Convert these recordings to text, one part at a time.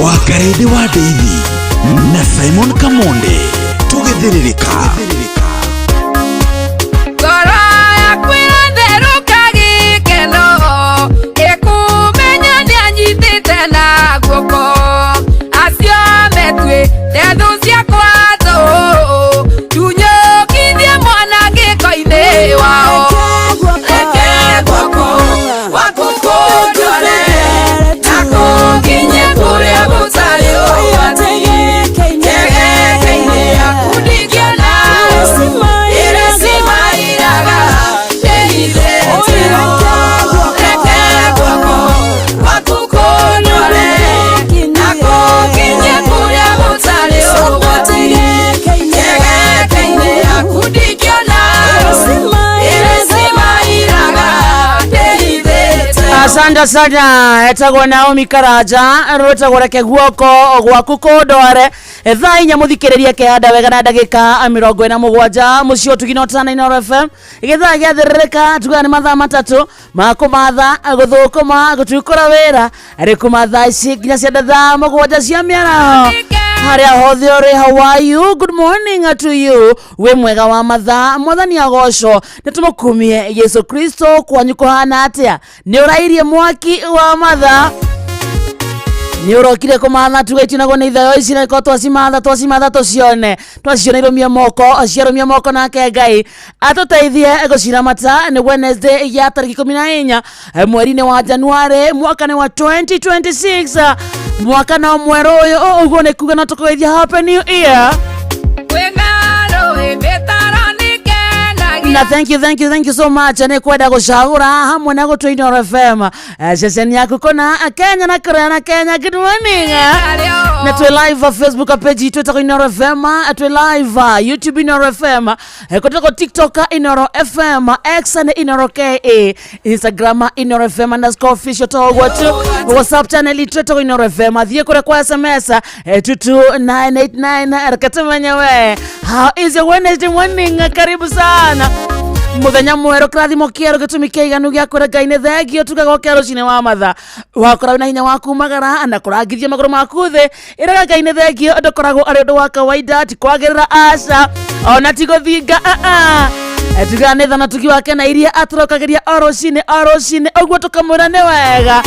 Wakarende wa Ndeithi na Simon Kamonde tũgĩthĩrĩrĩka. Ngoro yaku ĩratherũka gĩkeno, ĩkũmenya nĩanyitĩte na guoko. Acio metuĩte thũ ciakwa thũ, tunyũkithie mwanangĩko-inĩ wao. Reke guoko gwaku kũndware, na kũnginyie kũrĩa gũtarĩ ũgwati. Njegeke-inĩ yaku ndingĩona ĩrĩcimairaga ndĩhithĩte. Reke guoko gwaku kũndware, na kũnginyie kũrĩa gũtarĩ ũgwati. Njegeke-inĩ yaku ndingĩona ĩrĩcimairaga ndĩhithĩte. Asante sana. Etagwo Naomi Karanja, rwĩtagwo Reke Guoko Gwaku Kũndware. Thaa 4 mũthikĩrĩria kehanda wega na ndagĩka 47 mũciĩ ũtugi na ũtana Inooro FM. Gĩthaa gĩathĩrĩrĩka tugaga nĩ mathaa 3 ma kũmatha, gũthũkũma, gũtukũra wĩra arĩ kuma thaa ici nginya cia thaa 7 cia mĩaraho. Harĩa hothe ũrĩ, how are you? Good morning to you. Wĩ mwega wa mathaa, mwathani agocwo, nĩ tũmũkumie Yesu Kristo. Kwanyu kũhana atĩa? Nĩ ũrairie mwaki wa mathaa, nĩ ũrokire kũmatha, tuga itinagwo nĩ ithayo ici na ikorwo twacimatha twacimatha tũcione, twaciona irũmie moko, ciarũmia moko, nake Ngai atũteithie gũciramata. Nĩ Wednesday ya tarĩki 14 mweri-inĩ wa Januarĩ, mwaka nĩ wa 2026, mwaka no mwerũ ũyũ, ũguo nĩ kuga no tũkũgeithia happy new year. Kwĩng'arũ mĩtaro nĩkenagia. Na thank you, thank you, thank you so much nĩ kwenda gũcagũra hamwe na gũtũ Inooro FM, ceceni yaku kũna Kenya na kũraya na Kenya. Good morning. Na twĩ live Facebook page itũ ĩtagwo Inooro FM, twĩ live YouTube Inooro FM, kũtagwo TikTok Inooro FM, X nĩ Inooro KA, Instagram Inooro FM_official, to ũguo tu WhatsApp channel itũ ĩtagwo Inooro FM. Thiĩ kũrĩa kwa SMS 22989, reke tũmenye we, how is your Wednesday morning? Karibu sana, muthenya mwerũ, kĩrathimo kĩerũ, gĩtũmi kĩiganu gĩa kwĩra Ngai nĩ thengio. Tugaga ũkĩa rũcinĩ wa matha wakora wĩna hinya wa kumagara na kũrangithia magũrũ maku thĩ, ĩraga Ngai nĩ thengio. Ndũkoragwo arĩ ũndũ wa kawaida, ti kwagĩrĩra, aca, ona ti gũthinga, aa tugaga nĩ thana tugi wake na iria atũrokagĩria o rũcinĩ o rũcinĩ, ũguo tũkamwĩra nĩ wega,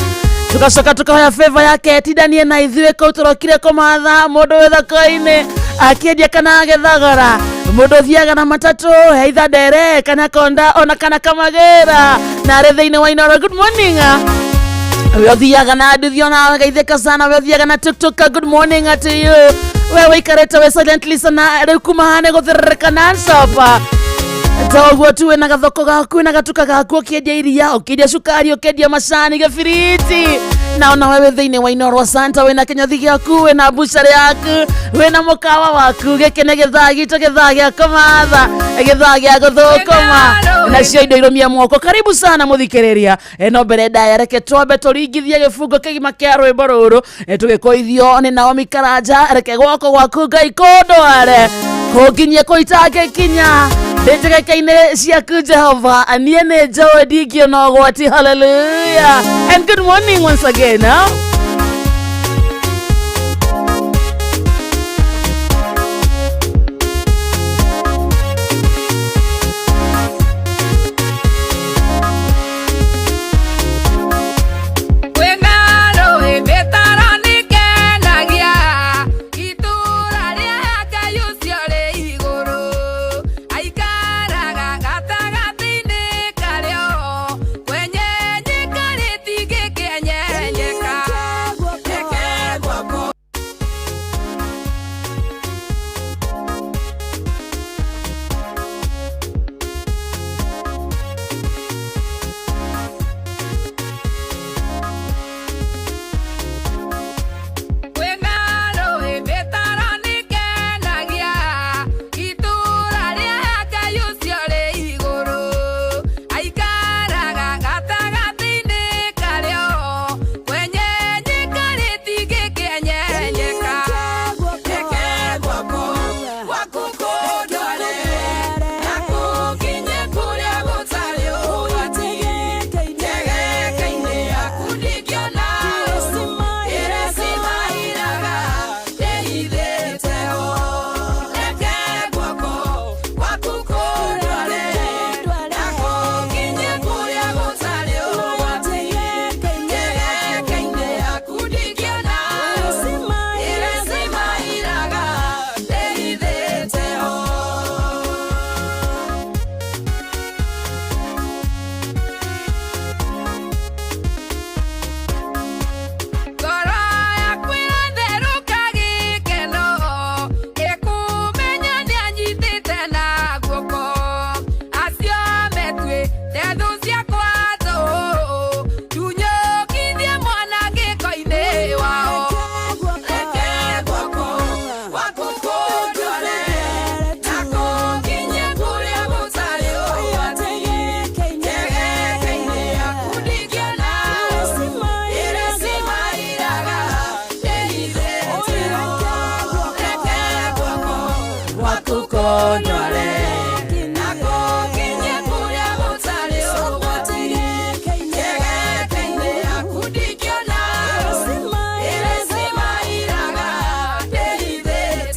tugacoka tukahoya favor yake etindanie na ithuĩ kũu tũrokire kũmatha. Mũndũ wĩ thoko-inĩ akĩendia kana agĩthogora, mũndũ ũthiaga na matatũ either ndere kana konda ona kana kamagĩra na arĩ thĩinĩ wa Inooro, good morning. We ũthiaga na nduthi ona geithĩka sana. We ũthiaga na tuktuk, good morning to you. We wĩikarĩte we silently sana, rĩu kuma hane gũthĩrĩrĩka non-stop, ta ũguo tu wĩna gathoko gaku, wĩna gatuka gaku, ũkĩendia iria, ũkĩendia cukari, ũkĩendia macani, gĩbiriti, na ona we wĩ thĩinĩ wa Inooro Santa, wĩna kĩnyothi gĩaku, wĩna mbucarĩ yaku, wĩna mũkawa waku. Gĩkĩ nĩ gĩthaa gitũ, gĩthaa gĩa kũmatha, gĩthaa gĩa gũthũkũma, nacio indo irũmia moko. Karibu sana mũthikĩrĩria. No mbere ndaya, reke twambe tũringithie gĩbungo kĩgima kĩa rwĩmbo rũrũ, tũgĩkũithio nĩ Naomi Karanja, Reke Guoko Gwaku Ngai Kũndware, kũnginyie kũ itangĩkinya, ndĩnjegeke-inĩ ciaku Jehova, niĩ nĩ njũĩ ndingĩona ũgwati. Hallelujah and good morning once again, huh? Kwĩng'arũ mĩtaro nĩkenagia, itũũra rĩa Ngai ũcio rĩ igũrũ, aikaraga gatagatĩ-inĩ karĩo, kwenyenyeka rĩtingĩkĩenyenyeka.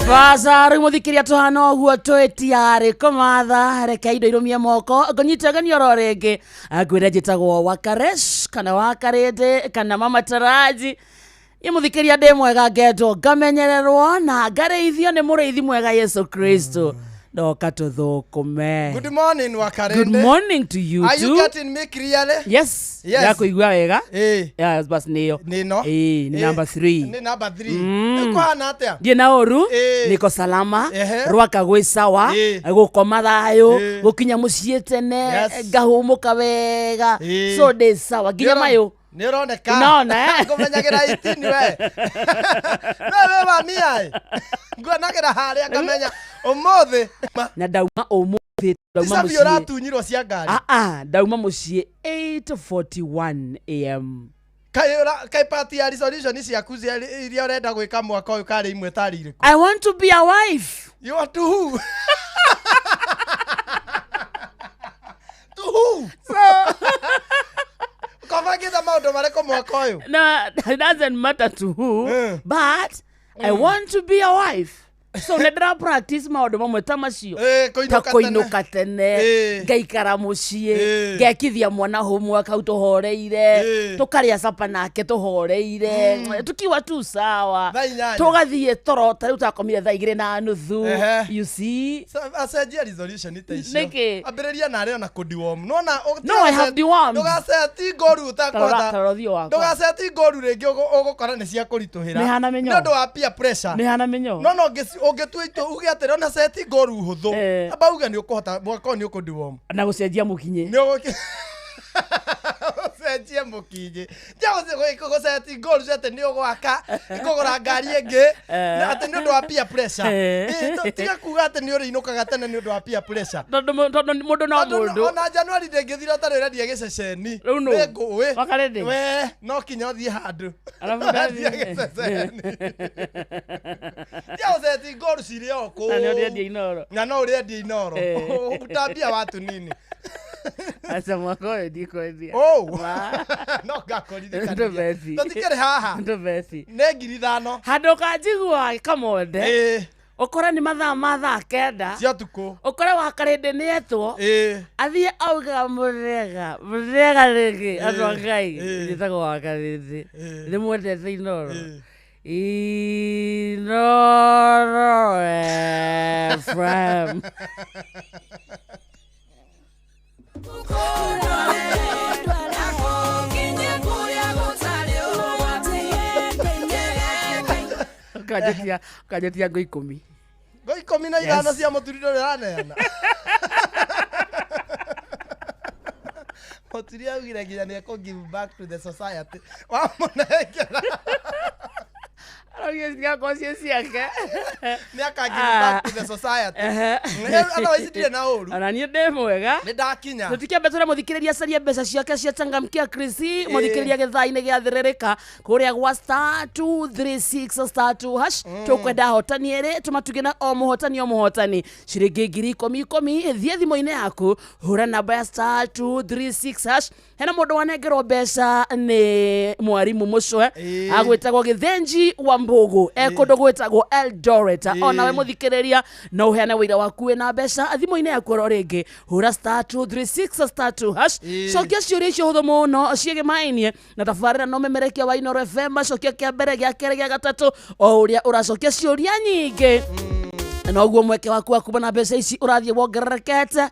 Baca rĩu mũthikĩria tũhana ũguo twĩtiarĩ kũmatha reke indo irũmie moko ngũnyite ũgeni oro rĩngĩ ngwĩre njĩtagwo Wakaresh kana Wakarĩndĩ kana Mama Taraji. Niĩ mũthikĩria ndĩ mwega ngendwo ngamenyererwo na ngarĩithio nĩ mũrĩithi mwega Yesu Kristo ndoka tũthũkũme. Good morning, Wakarende. Good morning to you Are you too. getting me clearly? Yes. Yes. Ndakũigua wega. Eh. Yes, bas nĩyo. Nĩ no. Ĩĩ, nĩ Eh, number 3. Nĩ number 3. Nĩ kũhana atĩa? Ndiĩ na ũru. Ĩĩ. Niko salama. Ehe. Rwaka gwĩ sawa. Ĩĩ. Gũkoma thayũ. Ĩĩ. Gũkinya mũciĩ tene. Yes. Ngahũmũka wega. Ĩĩ. So ndĩ sawa. Nginya mayũ. Nĩ ũroneka. Unaona, eh? Ngũmenyagĩra 18 we. We wĩ wa mia ĩ. Nguonagĩra harĩa ngamenya ũmũthĩ. Na ndauma ũmũthĩ. Ndauma Ti cabi mũciĩ. ũratunyirwo cia ngari. Ah ah, ndauma mũciĩ 8:41 am. Kaĩ part ya resolution ciaku iria ũrenda gwĩka mwaka ũyũ karĩ imwe tarĩ irĩkũ? I want to be a wife. You want to who? To who? Ũkabangĩte maũndũ marĩkũ mwaka ũyũ? No, it doesn't matter to who, Eh. but I want to be a wife. So nĩ ndĩra practice maũndũ mamwe ta macio. Eh, Ta kũinũka tene. kũinũka tene, Eh. ngaikara mũciĩ, Eh. ngekithia mwana homework hau tũhoreire, Eh. tũkarĩa capa nake tũhoreire, tukiwa tu sawa. Thaa inyanya. Tũgathiĩ toro ta rĩu twakomire thaa igĩrĩ na nuthu. Ehe. You see? Acenjia resolution ta icio. Nĩkĩ? Ambĩrĩria narĩ ona kũ-deworm. Nĩwona No, I have dewormed. Ndũgaceti ngoru ũtakũhota. Tarora ũthiũ wakwa. Ndũgaceti ngoru rĩngĩ ũgũkora nĩ cia kũritũhĩra. Nĩ hana mĩnyoo. Nĩ ũndũ wa peer pressure. Nĩ hana mĩnyoo. No no ũngĩtua itua uge atĩrĩ ona ceti ngoru hũthũ. Eh. Amba uge nĩ ũkũhota mwaka ũyũ nĩ ũkũ-deworm. Na gũcenjia mũkinyĩ. Nĩ ũcenjie mũkinyĩ. Tiga gũceti ngoru cia atĩ nĩ ũgwaka kũgũra ngari ĩngĩ na atĩ nĩ ũndũ wa peer pressure. Eh. Ĩ, tiga kuga atĩ nĩ ũrĩinũkaga tene nĩ ũndũ wa peer pressure. Tondũ mũndũ no Tondũ mũndũ. ona Januari ndĩngĩthira ũtarĩ ũrendia gĩceceni. Rĩu nũ? Nĩ ngũĩ. Wakarĩndĩ? We no kinya ũthiĩ handũ. Arabu Ũrendia ndathiĩ. gĩceceni. Tiga gũceti ngoru cirĩ o kũu. Na nĩ ũrĩendia Inooro. Na no ũrĩendia Inooro. Eh. Ũgũtambia watu nini? Aca mwaka ũyũ ndikwendia. Oh. Ma. No ngakũririkania. Ndũbeci. Tũtikĩrĩ haha. Ndũbeci. Nĩ 5,000. Handũ ũkanjigua kamonde. Ĩĩ. Ũkore nĩ mathaa ma thaa kenda. Cia ũtukũ. Ũkore Wakarĩndĩ nĩ etwo. Ĩĩ. Athiĩ auga mũrega mũrega rĩngĩ andũ a Ngai. Ĩĩ. Njĩtagwo Wakarĩndĩ. Ĩĩ. Nĩ mwendete Inooro. Ĩĩ. Inooro FM. Ũkanjĩtia ngũ 10. Ngũ 15 cia mũturi ndũrĩ ũraneana. Mũturi augire nginya nĩ ekũ give back to the society. Wamũnengera. Araugire citigakorwo ciĩ ciake. Nĩ aka give back to the society. Otherwise ndirĩ na ũru. Ona niĩ ndĩ mwega. Nĩ ndakinya. Tũtikĩambe tũre mũthikĩrĩria caria mbeca ciake cia changamkia Chris mũthikĩrĩria gĩthaa-inĩ gĩa thĩrĩrĩka kũrĩa gwa star 236 star 2 hash tũkwenda ahotani erĩ tũmatuge na o mũhotani o mũhotani ciringi 10,000 10,000 thiĩ thimũ-inĩ yaku hũra namba ya star 236 hash hena mũndũ wanengerwo mbeca nĩ mwarimũ mũcwe Ĩĩ. agwĩtagwo Gĩthĩnji wa Mbũgũ e kũndũ gwĩtagwo Eldoret onawe mũthikĩrĩria no ũheane wĩira waku wĩna mbeca thimũ-inĩ yaku oro rĩngĩ hũra star 236 star 2 hash Ĩĩ. cokia ciũria icio hũthũ mũno ciĩgĩmainie na tabarĩra no memerekia wa Inooro FM cokia kĩa mbere gĩa kerĩ gĩa gatatũ o ũrĩa ũracokia ciũria nyingĩ noguo mweke waku wa kuma na mbeca ici ũrathiĩ wongererekete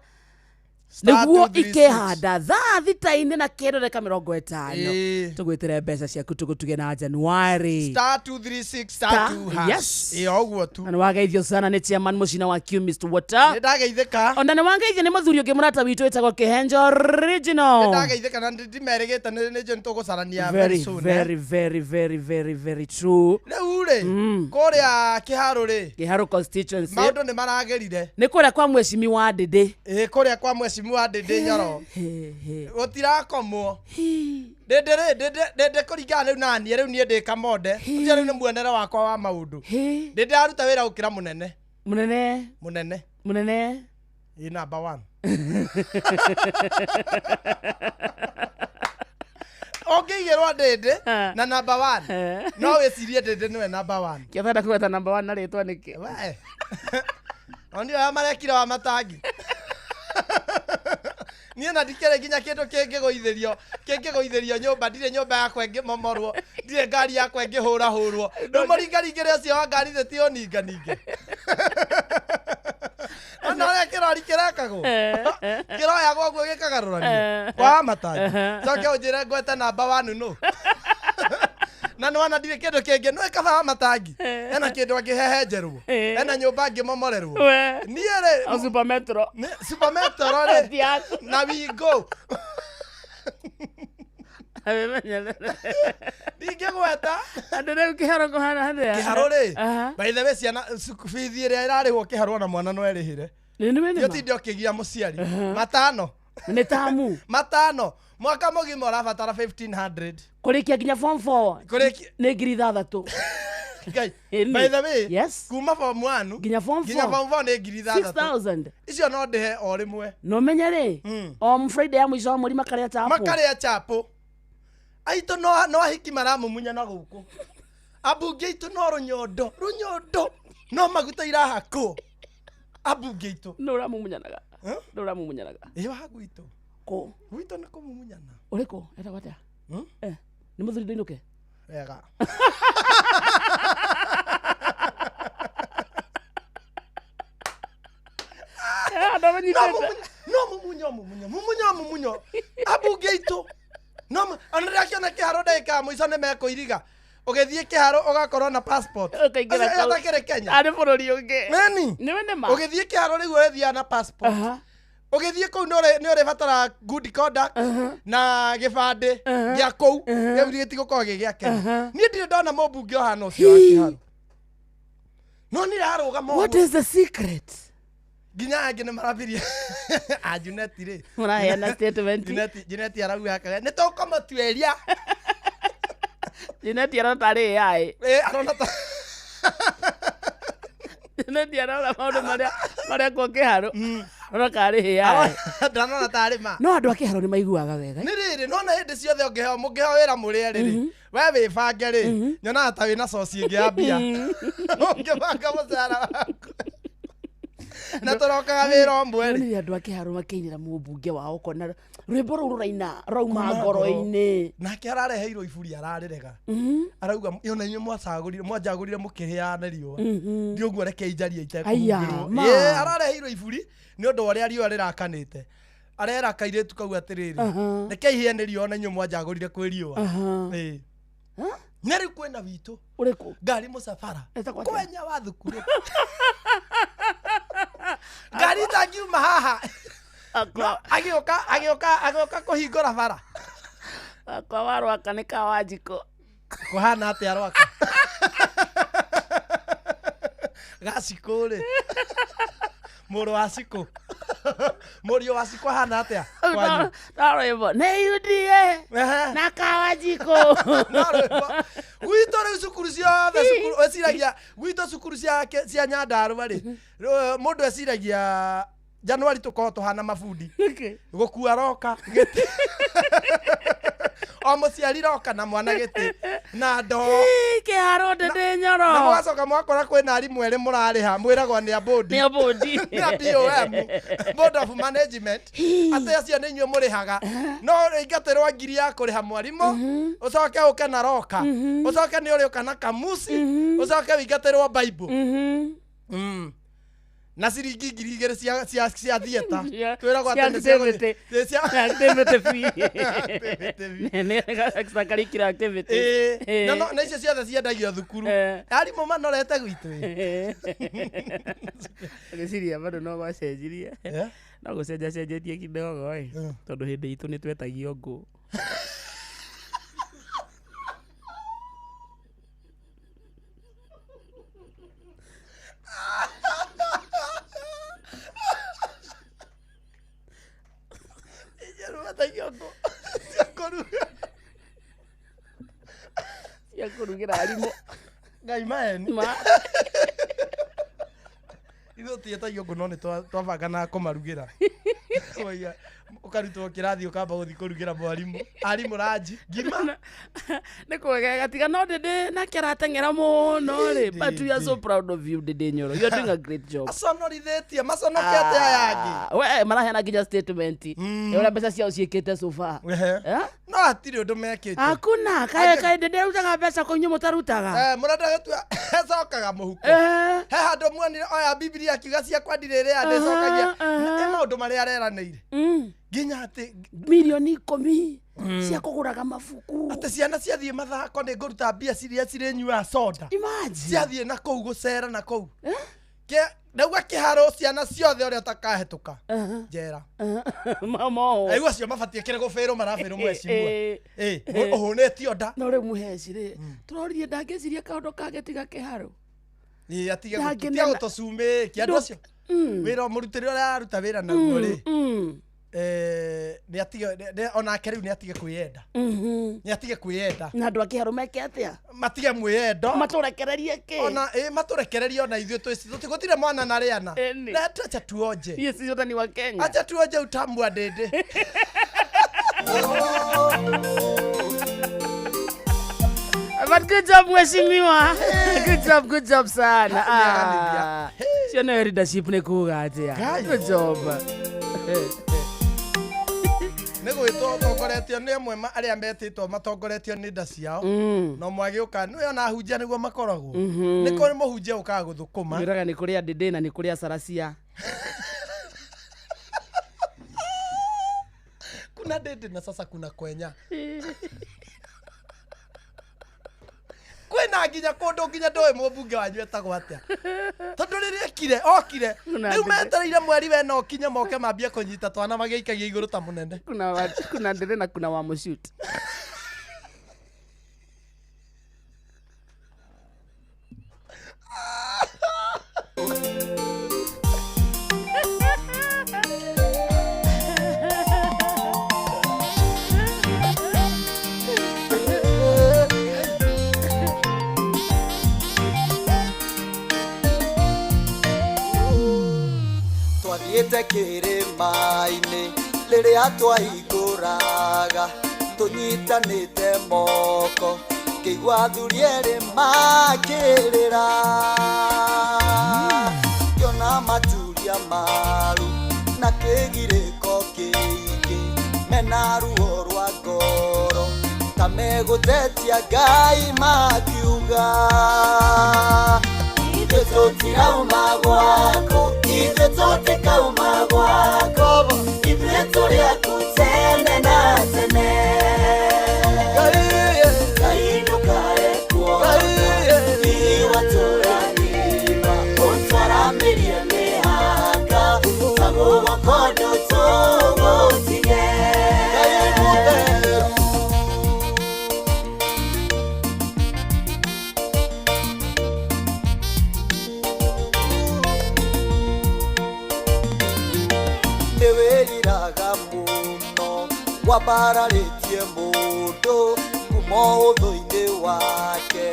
Star nĩguo 236. ikĩhanda thaa thita-inĩ na kĩndũ ndagĩka 50 Ĩĩ. tũgwĩtĩre mbeca ciaku tũgũtuge na Januari Star 236 star Star- 2 hash. yes. Ĩĩ o ũguo tu. na nĩ wageithio sana nĩ chairman mũcina wa Qmist Water Nĩ ndageithĩka. ona nĩ wangeithio nĩ mũthuri ũngĩ mũrata witũ wĩtagwo Kĩhenjo Original Nĩ ndageithĩka na ndimerĩgĩte nĩ njũĩ nĩ tũgũcarania very very soon. eh. very very very very very true. Rĩu rĩ kũrĩa Kĩharũ rĩ Kĩharũ constituency maũndũ nĩ maragĩrire. nĩ kũrĩa kwa mwecimi wa Ndĩndĩ. Ĩĩ kũrĩa kwa mwecimi wa Ndĩndĩ Nyoro gũtirakomwo. Ndĩndĩ rĩ Ndĩndĩ kũringana rĩu na niĩ rĩu niĩ ndĩ Kamonde ũcio rĩu nĩ muonere wakwa wa maũndũ. Ndĩndĩ aruta wĩra gũkĩra mũnene. Mũnene. Mũnene. Mũnene. Ĩ number 1. Ũngĩigĩrwo ndĩndĩ Eh. na number one, Eh. no wĩcirie ndĩndĩ nĩwe number one. Kĩathanda kũgweta number one na rĩtwa nĩkĩ? We. Onire ũrĩa marekire wa matangi. Niĩ na ndikĩrĩ nginya kĩndũ kĩngĩgũithĩrio nyũmba, ndirĩ nyũmba yakwa ĩngĩmomorwo, ndirĩ ngari yakwa ĩngĩhũrahũrwo. Rĩu mũringaringĩre ũcio wa ngari thĩ ti ũninganinge. Ona ũrĩa kĩrori kĩrekagwo, kĩroyagwo ũguo gĩkagarũranio kwa matangi. Coke ũnjĩre ngwete namba one nũ. Na nĩwona ndirĩ kĩndũ kĩngĩ, nĩ kaba wa matangi ena kĩndũ angĩhehenjerwo, ena nyũmba angĩmomorerwo. We. Niĩ rĩ, O Super Metro. Super Metro rĩ, Ti yaku. na wingo Wĩmenyerere. ndingĩgweta. Andũ rĩu kĩharo kũhana atĩa? Kĩharo rĩ, Aha. by the way, ciana bithi ĩrĩa ĩrarĩhwo kĩharo ona mwana no erĩhĩre. Nĩ nĩ Ti nĩ ũtinde ũkĩgia mũciari matano. Nĩ tamu. Matano mwaka mũgima ũrabatara 1500. Kũrĩkia nginya form 4. Kũrĩkia- Nĩ 6,000. Ngai, Ĩni. by the way, Yes. kuma form 1 Nginya form nginya 4. form 4 nĩ 6,000. 6,000. Icio no ndĩhe o rĩmwe. No menye rĩ, o Friday ya mũico wa mweri makarĩa chapo. Makarĩa chapo aitũ, no ahiki maramumunya na gũkũ, ambunge aitũ no rũnyondo rũnyondo, no maguta irahakwo ambunge aitũ. Nũ ũramumunyanaga? Huh? Nũ ũramumunyanaga? Ĩ wa gwitũ. Kũ? Gwitũ nĩ kũmumunyana. Ũrĩkũ? Etagwo atĩa? Hmm? Eh, nĩ mũthuri ndũinũke? Wega. Eh, andũ No amenyitĩte. no mumunyo mumunyo mumunyo mumunyo ambunge aitũ no ona ndĩrakĩona kĩharo ndagĩka ya mũico nĩ mekũiriga, ũgĩthiĩ kĩharo ũgakorwo na passport. Ũkaingĩra Acio kũu. atakĩrĩ Kenya. Arĩ bũrũri ũngĩ. Nĩni Nĩwe nĩ ma. ũgĩthiĩ kĩharo rĩu ũrĩthiaga na passport. Aha. Ũgĩthiĩ kũu nĩ ũrĩbatara good conduct na gĩbandĩ gĩa kũu, gĩu gĩtigũkorwo gĩ gĩa Kenya. Niĩ ndirĩ ndona mũmbunge ũhana ũcio wa kĩharo, no nĩ rarũgama What ũguo. is the secret? Nginya angĩ nĩ marambirie a Juneti rĩ. Mũraheana statement. Juneti arauga akaga nĩ tũkũmũtuĩria. Junet arona tarĩ AI. Ĩ, arona ta Junet arona maũndũ marĩa marekwo kĩharo. Arona karĩ AI. Ndanona tarĩ ma. No andũ a kĩharo nĩ maiguaga wega. Nĩ rĩrĩ, nona hĩndĩ ciothe ũngĩheo mũngĩheo wĩra mũrĩ erĩ rĩ, we wĩbange rĩ, nyonaga ta wĩna coci ĩngĩ ya mbia ũngĩbanga mũcara waku na tũrokaga wĩra ũmwe rĩ. Nĩ andũ a kĩharo makĩinĩra mũmbunge wao ũkona rwĩmbo rũu rũraina rauma Kuma ngoro-inĩ. Nake arareheirwo iburi ararĩrega, arauga ona inyuĩ mwacagũrire mwanjagũrire mũkĩhĩana riũa, ndi ũguo reke injarie Aya, itekũhumbĩrwo. ma. Ĩ, arareheirwo iburi nĩ ũndũ wa ũrĩa riũa rĩrakanĩte, arera kairĩtu kau atĩrĩrĩ, reke ihĩe nĩ riũa, ona inyuĩ mwanjagũrire kwĩ riũa. Ĩ. Nĩ rĩu kwĩna witũ Ũrĩkũ? ngari mũcabara. Ĩtagwo atĩa? Kwenya wa thukuru ngari itangiuma haha. Akwa Agĩũka kũhingũra bara. Akwa wa Rwaka nĩ ka Wanjikũ. Kũhana atĩa Rwaka? Gacikũ rĩ, mũrũ wa cikũ, mũriũ wa cikũ ahana atĩa kwanyu? No rwĩmbo nĩ UDA Ehe. na ka Wanjikũ. No rwĩmbo. Gwitũ rĩu cukuru ciothe, cukuru ĩciragia gwitũ cukuru cia Nyandarũa rĩ, mũndũ eciragia Januari tũkorwo tũhana mabundi. Nĩkĩ? Gũkua roka gĩtĩ, o mũciari roka na mwana gĩtĩ na ndoo. Ĩ, kĩharo ndĩndĩ Na nyoro. mũgacoka mwakora kwĩna arimũ erĩ mũrarĩha mwĩragwo nĩ a board. Nĩ a board. Nĩ a BOM, Board of Management, atĩ acio nĩ inyuĩ mũrĩhaga, no ĩingatĩrwo ngiri ya kũrĩha mwarimũ, ũcoke ũke na roka, ũcoke nĩ ũrĩũka na kamusi, ũcoke wĩingatĩrwo Bible. Na ciringi 2,000 cia theatre. Twĩragwo Cia atĩ nĩ cia activity. Activity fee. Activity fee. Nĩ extracurricular activity. Ĩĩ. Na icio ciothe ciendagio thukuru. Eh. Arimũ manorete gwitũ ĩ. Ngĩciria bado no gwacenjirie. Eh? No gũcenjacenjetie kidogo ĩ, tondũ hĩndĩ itũ nĩ twetagio ngũ. Inyuĩ mwetagio ngũ cia kũruga. Cia kũrugĩra arimũ. Ngai maeni. Ma. Ithuĩ tietagio ngũ, no nĩ twabanganaga kũmarugĩra. Oiga, ũkarutwo kĩrathi ũkamba gũthiĩ kũrugĩra mwarimũ arimũ ranji ngima. Nĩ kwegega tiga no ndĩndĩ nake arateng'era mũno rĩ, but we are so proud of you, Ndĩndĩ Nyoro, you are doing a great job. Aconorithĩtie maconokete aya angĩ. Ah, we maraheana nginya statement ya ũrĩa mbeca ciao ciĩkĩte so far. Ehe. Eh? No hatirĩ ũndũ mekĩte. Hakuna kaĩ kaĩ ndĩndĩ arutaga mbeca kũ inyuĩ mũtarutaga? Eh, mũrenda gũtua ecokaga mũhuko. Eh. He handũ muonire oya Bibilia akiuga ciakwa ndirĩ rĩa ndĩcokagia. Aha, aha. Nĩ maũndũ marĩa areranĩire nginya atĩ Milioni 10 cia kũgũraga mabuku. Atĩ ciana ciathiĩ mathako nĩ ngũruta mbia ciria cirĩnyuaga soda. Imagine. Ciathiĩ na kũu gũcera na kũu ndauga kĩharo ciana ciothe ũrĩa ũtakahĩtũka njera. Mamo. Aigua acio mabatiĩ kĩrĩ gũbĩrwo marabĩrwo mwecimua. Eh, Ũhũnĩtio nda. No rĩu mũheci rĩ tũroririe ndangĩciria kaũndũ kangĩ tiga kĩharo. Ĩ, atige Ndangĩ tiga nena- gũtũcumĩkia andũ acio wĩra mũrutĩre ũrĩa araruta wĩra naguo rĩ, nĩ atige onake rĩu nĩ atige kwĩyenda, nĩ atige kwĩyenda. Na andũ a kĩharo meke atĩa? Matige mwĩyendo. Matũrekererie kĩ? Ona ĩ matũrekererie ona ithuĩ twĩ tũtigũtirĩ mwana na rĩana. Ĩni. Na acha tuonje. Yes, sisi wote ni wa Kenya. Acha tuonje utamu wa ndĩndĩ. But good job mheshimiwa. Good job, good job sana. Nĩaganithia. Ah. Cio nĩyo leadership nĩ kuga atĩa. Ngai. Good job. Nĩ gwĩtwo ũtongoretio nĩ amwe arĩa metĩtwo matongoretio nĩ nda ciao, no mwagĩũka nĩwe ona ahunjia nĩguo makoragwo nĩ kũrĩ mũhunjia ũkaga gũthũkũma. Mwĩraga nĩ kũrĩa ndĩndĩ na nĩ kũrĩa caracia. Kuna ndĩndĩ na sasa kuna kwenya kwĩna nginya kũndũ nginya ndũĩ mũmbunge wanyu etagwo atĩa tondũ rĩrĩa ekire okire Kuna rĩu ndĩndĩ. Metereire mweri wena ũkinye moke mambie kũnyita twana magĩikagia igũrũ ta mũnene. Kuna ndĩndĩ na kuna wa mũshoot. Twathiĩte kĩrĩma-inĩ rĩrĩa twaihingũraga tũnyitanĩte moko ngĩigua athuri erĩ makĩrĩra ngĩona maturia maru na kĩgirĩko kĩingĩ mena ruo rwa ngoro ta megũtetia Ngai makiuga ithuĩ tũtirauma gwaku ithuĩ tũtikauma gwaku ithuĩ tũrĩ aku tene na tene Ngai ndũkae kuona iwatũrathima ũtwaramĩrie mĩhaka tagũgoko ndũtũgũtige. Nĩwĩriraga mũno wambararĩtie mũndũ kuma ũthũ-inĩ wake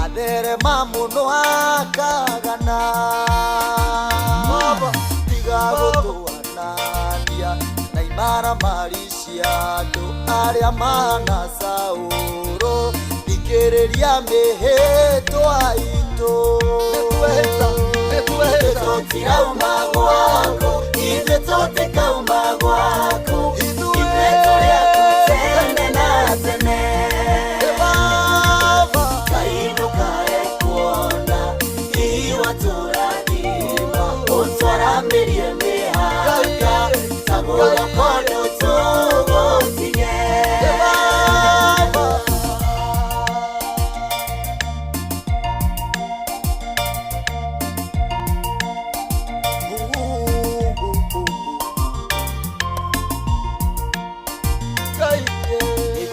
atherema mũno akagana tiga gũtũanania na imaramari cia andũ arĩa mahana Saũlũ thikĩrĩria mĩhĩtwa itũ. Ithuĩ tũtirauma gwaku ithuĩ tũtikauma gwaku ithuĩ tũrĩ aku tene na tene Ngai ndũkae kuona iwatũrathima ũtwaramĩrie mĩhaka tagũgoko ndũtũgũtige.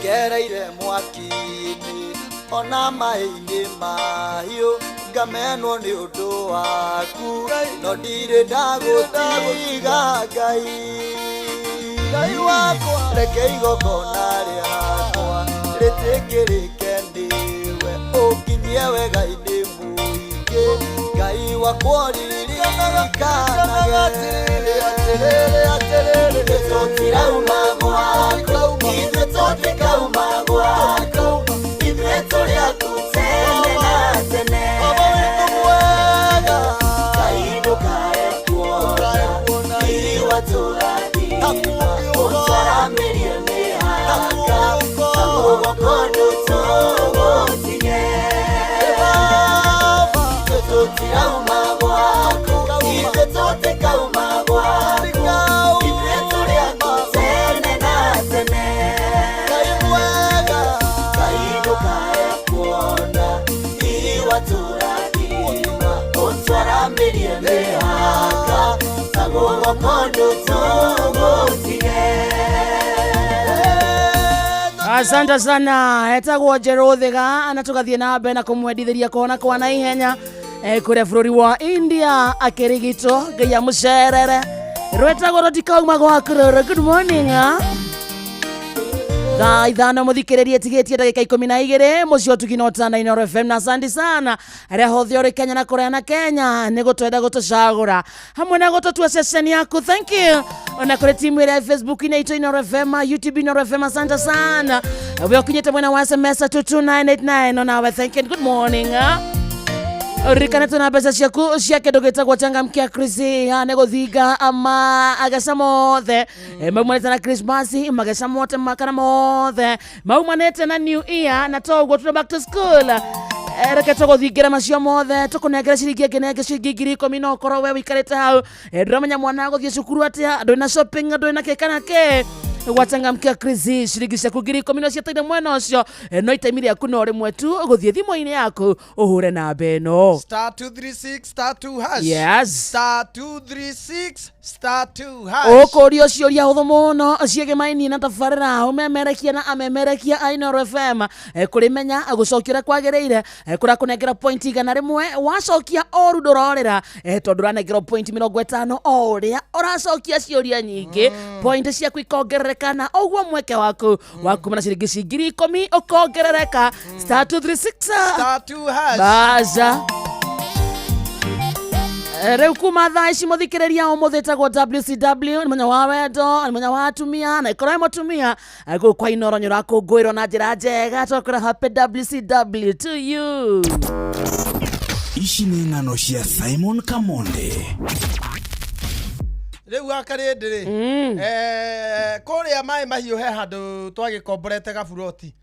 Ngereire mwaki-inĩ ona maĩ-inĩ mahiũ ngamenwo nĩ ũndũ waku no ndirĩ ndagũtiga Ngai Ngai wakwa reke igongona rĩakwa rĩtĩkĩrĩke nĩwe ũnginyie wega-inĩ mũingĩ Ngai wakwa ũririkanage. Tũtirauma gwaku, ithuĩ tũtikauma gwaku, ithuĩ tũrĩ aku tene na tene. Ngai ndũkae kuona hihi watũrathima, ũtwaramĩrie mĩhaka, na guoko ndũtũgũtige. Ithuĩ tũtirauma gwaku, ithuĩ tũtikauma gwaku, ithuĩ tũrĩ aku tene na tene. Ngai ndũkae kuona hihi watũrathima, ũtwaramĩrie mĩhaka, na guoko ndũtũgũtige. Asante sana, etagwo Njeruthiga na tugathie na mbere na kumwendithiria kuona kwa na ihenya kuria bururi wa India akirigitwo Ngai amucerere. Rwetagwo rutikauma gwaku rũrũ. Good morning, ah. Thaa 5 muthikiririe tigitie ndagika 12 mucio ũtugi na ũtana Inooro FM na asante sana aria hothe uri Kenya na kuria na Kenya ni gutwenda gutucagura hamwe na gututua ceceni yaku. Thank you ona kuri timu ira Facebook ina itu Inooro FM, YouTube Inooro FM, asante sana we ukinyite mwena wa SMS 22989 onawe thank you and good morning, ah. Ririkana tuna mbeca ciaku cia kindu gitagwo changamkia Chris nĩ gũthinga ama ageca mothe maumanĩte na Christmas, mageca mothe kana mothe maumanĩte na New Year, na toguo tuna back to school. Reke tũgũthingĩra macio mothe tũkũnengere ciringi ĩngĩ na ĩngĩ ciringi 10,000 no ũkorwo we wĩikarĩte hau. Ndũramenya mwana agũthiĩ cukuru atĩa, ndũrĩ na shopping, ndũrĩ na kĩ kana kĩ. Gwachangamkia Chris ciringi ciaku 10,000 no ciataire mwena ũcio. No itemi rĩaku no rĩmwe tu gũthiĩ thimũ-inĩ yaku ũhũre namba ĩno Star 236 star 2 hash. Yes. Star 236 star 2 hash. Ũkũrio ciũria hũthũ mũno ciĩgĩmainie na tabarĩra ũmemerekia na amemerekia a Inooro FM. Kũrĩmenya gũcokia ũrĩa kwagĩrĩire, kũrakũnengera point 100 wacokia oru ndũrorĩra, tondũ ũranengerwo point 50 o ũrĩa ũracokia ciũria nyingĩ, point ciaku ikongerereka na ũguo mweke waku wa kuma na ciringi ci 10,000 ũkongerereka. Star 236 Star 2 hash. Baza. Rĩu kuma thaa ici mũthikĩrĩria ũmũthĩ ĩtagwo WCW nĩ mũthenya wa wendo, nĩ mũthenya wa atumia, na ikorwo wĩ mũtumia gũkũ kwa Inooro nĩ ũrakũngũĩrwo na njĩra njega. Twakwĩra happy WCW to you. Ici nĩ ng'ano cia Simon Kamonde. Rĩu akarĩndĩ rĩ, kũrĩa maĩ mahiũ he handũ twagĩkomborete gaburoti.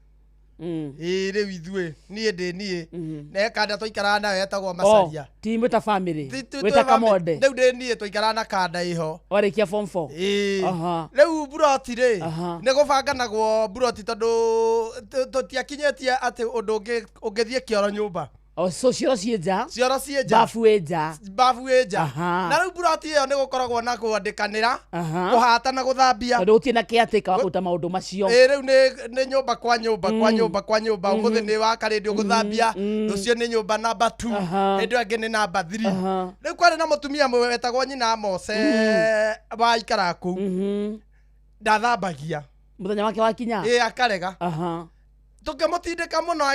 Ĩĩ rĩu ithuĩ niĩ ndĩ niĩ na kanda twaikaraga nayo etagwo Macaria. Ti mwĩta family wĩta Twĩ Kamonde. Rĩu ndĩ niĩ twaikaraga na kanda ĩho. Warĩkia form 4. Ĩĩ. Aha. Rĩu buroti rĩ, Aha. nĩ gũbanganagwo buroti tondũ tũtiakinyĩtie atĩ ũndũ ũngĩthiĩ kĩoro nyũmba. O so cioro ciĩ nja, Cioro ciĩ nja, babu ĩ nja. Babu ĩ nja. Aha. Na rĩu buroti ĩyo nĩ gũkoragwo na kwandĩkanĩra, Aha. kũhata na gũthambia. Tondũ gũtirĩ na caretaker wa kũruta maũndũ macio. Ĩ rĩu nĩ nyũmba kwa nyũmba kwa nyũmba kwa nyũmba. Ũmũthĩ nĩ wa karĩndĩ ũgũthambia, rũciũ nĩ nyũmba namba 2, Aha. hĩndĩ ĩyo ĩngĩ nĩ namba 3. Aha. Rĩu kwarĩ na mũtumia mũmwe wetagwo nyina Mose waikaraga kũu, ndathambagia. Mũthenya wake wakinya. Ĩ akarega. Aha. Tũkĩmũtindĩka mũno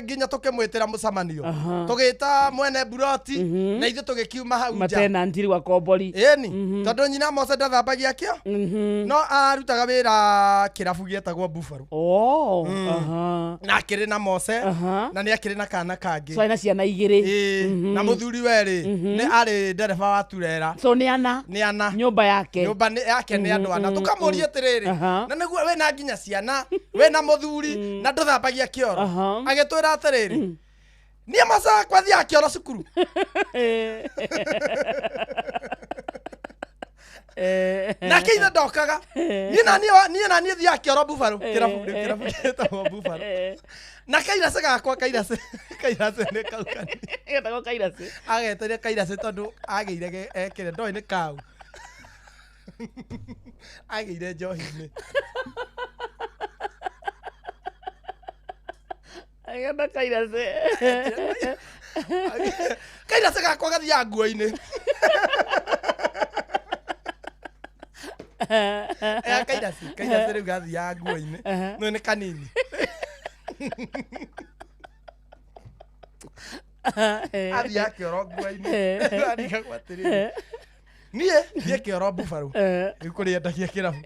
nginya tũkĩmwĩtĩra mũcemanio. Aha. Tũgĩta mwene buroti na ithuĩ tũgĩkiuma hau nja. Matenanti rĩu akombori. Ĩni tondũ nyina Mose ndathambagia kĩo, no arutaga wĩra kĩrabu gĩetagwo Buffalo. Oh, aha. Na akĩrĩ na Mose Aha. na nĩ akĩrĩ na kana kangĩ. So ena ciana igĩrĩ. Ĩĩ, na mũthuri werĩ nĩ arĩ ndereba wa turera. So nĩ ana. Nĩ ana. Nyũmba yake. Nyũmba yake nĩ andũ ana. Tũkamũria atĩrĩrĩ, Aha. na nĩguo wĩna nginya ciana, wĩna mũthuri na ndũthambagia kĩoro. Aha. Agĩtwĩra atĩrĩrĩ, niĩ Mose wakwa athiaga kĩoro cukuru. Nake ithe ndokaga. Niĩ na niĩ thiaga kĩoro Buffalo, kĩrabu rĩu kĩrabu gĩtagwo Buffalo. Na kairacĩ gakwa kairacĩ nĩ kau kanini. Getagwo kairacĩ. Agetire kairacĩ tondũ agĩire ekĩre ndoĩ nĩ kau. Agĩire njohi-inĩ. Ageta kairacĩ. Kairacĩ gakwa gathiaga nguo-inĩ. Kairacĩ rĩu gathiaga nguo-inĩ. No nĩ kanini. Athiaga kĩoro nguo-inĩ. Arigagwo atĩrĩrĩ, Niĩ thiĩ kĩoro mbubarũ. Eh. Rĩu kũrĩa endagia kĩrabu.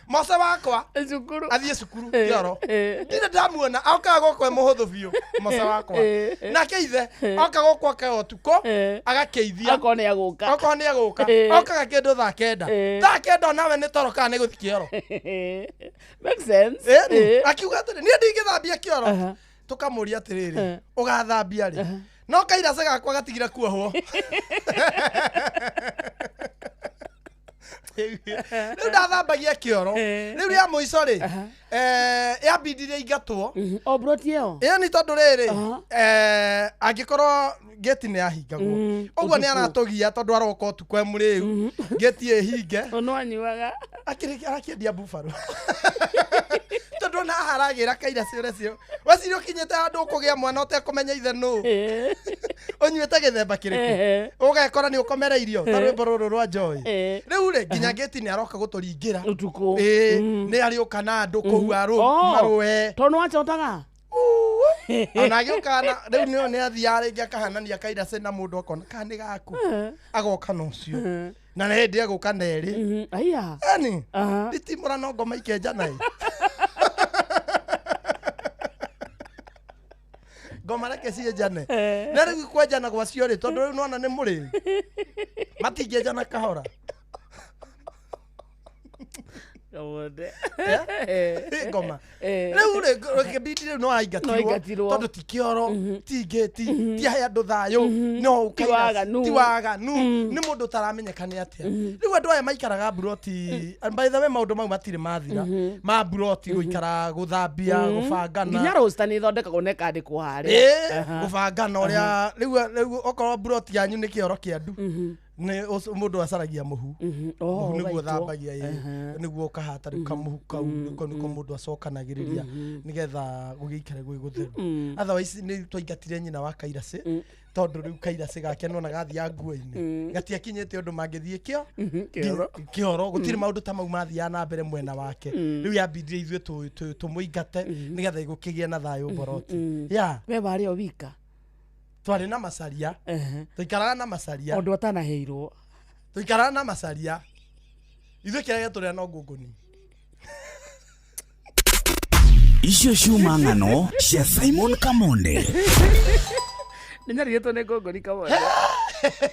Mose wakwa Cukuru. athiĩ cukuru Eh, kĩoro. eh. Ndirĩ ndamuona okaga gũkũ e mũhũthũ biũ Mose wakwa. Eh, eh. Nake ithe oka gũkũ ake ũtukũ Eh. agakĩithia Akorwo nĩ agũka. okorwo nĩ egũka Eh. okaga kĩndũ thaa kenda. Eh. Thaa kenda onawe nĩ toro kana nĩ gũthiĩ kĩoro. Makes sense. Ĩni Eh. akiuga atĩrĩ niĩ ndingĩthambia kĩoro Aha. tũkamũria atĩrĩrĩ Eh. ũgathambia rĩ no kairaca gakwa gatigire kuohwo rĩu ndathambagia kĩoro Eh. rĩu rĩa mũico rĩ eh, yambindire ingatwo Mhm. O broti ĩyo. ĩyo nĩ tondũ rĩrĩ Aha. eh, angĩkorwo ngĩti nĩ yahingagwo Mm, ũguo nĩ ũtukũ. aratũgia tondũ aroka ũtukũ e mũrĩu ngĩti ĩhinge No anyuaga. Akĩendia buffalo tondũ ona haha aragĩra kaira ciũre cio weciria ũkinyĩte handũ ũkũgĩa mwana ũtekũmenya ithe nũ Eh. ũnyuĩte gĩthemba kĩrĩkũ Eh. ũgekora nĩ ũkomere irio ta rwĩmbo rũrũ rwa joy Eh. rĩu rĩ nginya ngĩti nĩ aroka gũtũringĩra Ũtukũ. ĩĩ Mm. nĩ arĩũka na andũ kũhua Oh. marũe Tondũ nĩwacotaga. ona agĩũka na rĩu nĩ nĩ athiaga rĩngĩ akahanania kairacĩ na mũndũ akona kana nĩ gaku agoka na ũcio na nĩ hĩndĩ egũka na erĩ Mhm. Aya. yani Aha. nditimũra no ngoma ikenjana ĩ ngoma reke cienjane Eh. na rĩu kwenjana gwacio rĩ tondũ rĩu nona nĩ mũrĩu matingĩenjana kahora Kamonde. Ĩ ngoma Eh. rĩu rĩ kĩbindi rĩu no No aingatirwo aingatirwo. tondũ ti kĩoro ti ngĩti ti ahe andũ thayũ no Ti ũkaira- waganu. ti waganu nĩ mũndũ ũtaramenyeka nĩ atĩa rĩu andũ aya maikaraga mburoti and by the way maũndũ mau matirĩ mathira ma mburoti gũikara gũthambia gũbangana Nginya roster nĩ ĩthondekagwo na ĩkandĩkwo harĩa. Ĩĩ, Aha. gũbangana ũrĩa rĩu rĩu okorwo mburoti yanyu nĩ kĩoro kĩa ndu nĩ mũndũ acaragia mũhu Mhm. Oh, mũhu nĩguo ũgaitwo. thambagia ĩ nĩguo ũkahata rĩu kamũhu kau nĩko nĩko mũndũ acokanagĩrĩria nĩgetha gũgĩikare gwĩ gũtheru otherwise nĩ twaingatire nyina wa kairacĩ tondũ rĩu kairacĩ gake nona gathiaga nguo-inĩ gatiakinyĩte ũndũ mangĩthiĩ kĩo kĩoro. kĩoro gũtirĩ maũndũ ta mau mathiaga na mbere mwena wake rĩu yambindire ithuĩ tũmũingate nĩgetha gũkĩgĩe na thayũ mboroti ya We warĩ o wika. twarĩ na macaria Ehe. tũikaraga na macaria Ũndũ atanaheirwo. tũikaraga na macaria ithuĩ kĩrĩa gĩatũrĩa no ngũngũni icio ciuma ng'ano cia simon kamonde Nĩ nyarirĩtwo nĩ ngũngũni Kamonde.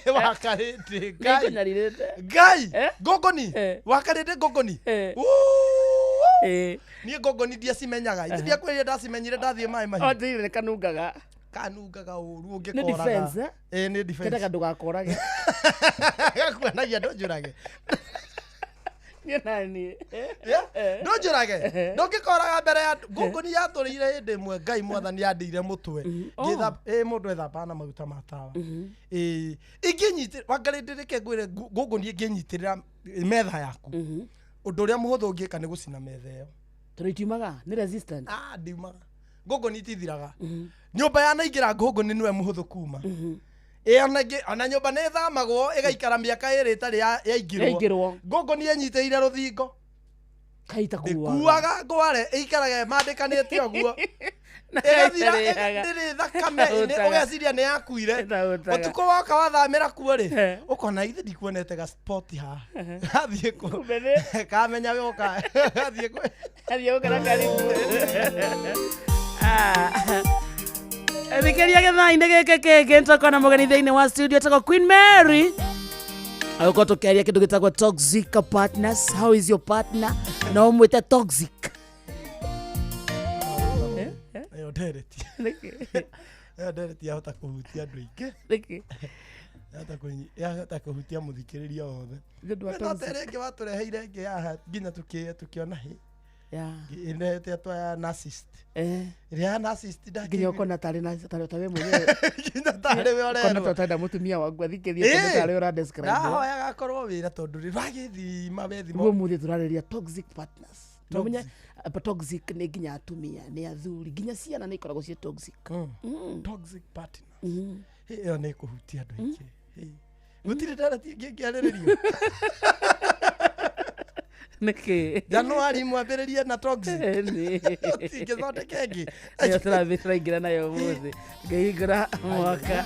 wakarĩte Nĩ ngai ngũnyarirĩte. ngai Eh? ngũngũni Eh. wakarĩte ngũngũni Eh. Wuu! Ĩĩ. niĩ ngũngũni ndiacimenyaga ithe ndiakwĩrire ndacimenyire ndathiĩ maĩ O mahiũ njĩrire nĩ kanungaga. kanungaga ũru Nĩ defense, ũngĩkoraga eh? ĩ nĩ defense Kendaga ndũgakorage. gakuonagia ndũnjũrage Niĩ na niĩ. Yeah? ndũnjũrage ndũngĩkoraga mbere ya ngũngũni yatũrĩire hĩndĩ ĩmwe ngai mwathani yandĩire mũtwe Oh. Ngĩtha- ĩ mũndũ ethambaga na maguta ma tawa ĩ ingĩnyitĩrĩra wangarĩndĩ reke ngwĩre ngũngũni ĩngĩnyitĩrĩra metha yaku ũndũ ũrĩa mũhũthũ ũngĩka nĩ gũcina metha ĩyo Tondũ itiumaga. Nĩ resistant. Ah, ndiumaga ngũngũni itithiraga nyũmba yanaingĩra ngũngũni nĩwe mũhũthũ kuma ĩ ona ona nyũmba nĩ ĩthamagwo ĩgaikara mĩaka ĩrĩ ĩtarĩ yaingĩrwo Yaingĩrwo. ngũngũni ĩnyitĩrĩire rũthingo Kaita kuaga. ndĩkuaga ngware ĩikaraga ĩmandĩkanĩte ũguo ĩgathira ndĩrĩ thakame Ĩtaũtaga. ũgeciria nĩ yakuire Ĩtaũtaga. ũtukũ woka wathamĩra kuo rĩ Eh. ũkona ithe ndikuonete ga spot haha gathiĩ kũ Kumbe nĩ- kamenya woka gathiĩ kũ Athiĩ gũkena karibu. Ah. Thikĩria gĩthaa-inĩ gĩkĩ kĩngĩ nĩtũkorwo na mũgeni thĩinĩ wa studio etagwo Queen Mary agũkorwo tũkĩaria kĩndũ gĩtagwo toxic partners how is your partner na ũmwĩte toxic ĩyo ndereti Nĩkĩ? ĩyo ndereti yahota kũhutia andũ aingĩ Nĩkĩ? Yahota yahota kũhutia mũthikĩrĩria wothe Nĩ ũndũ wa no toxic. tere ĩngĩ watũreheire ĩngĩ haha nginya tũkĩona hĩ Yeah. ĩnetwo ya narcissist Eh. ĩrĩa ya narcissist nginya ndakĩiguire. ũkona tarĩ na tarĩ tawe mwenyewe nginya tarĩ we ũkona ta ũrerwo ũtarenda mũtumia waku athikĩrie tondũ Ĩĩ. tarĩ ũra describe ndahoyaga akorwo wĩra tondũ rĩ wagĩthima wethima guo mũthĩ tũrarĩria toxic partners Na ũmenye, Toxic. toxic nĩ nginya atumia nĩ athuri nginya ciana nĩ ikoragwo ciĩ toxic toxic partners Hĩ, ĩyo nĩ ĩkũhutia andũ aingĩ Hĩ. gũtirĩ ndereti ĩngĩ ĩngĩarĩrĩrio nĩkĩ januari mwambĩrĩrie na toxic nĩ tingĩthondeka ĩngĩ nĩyo tũrathiĩ tũraingĩra nayo ũmũthĩ ngĩhingũra mwaka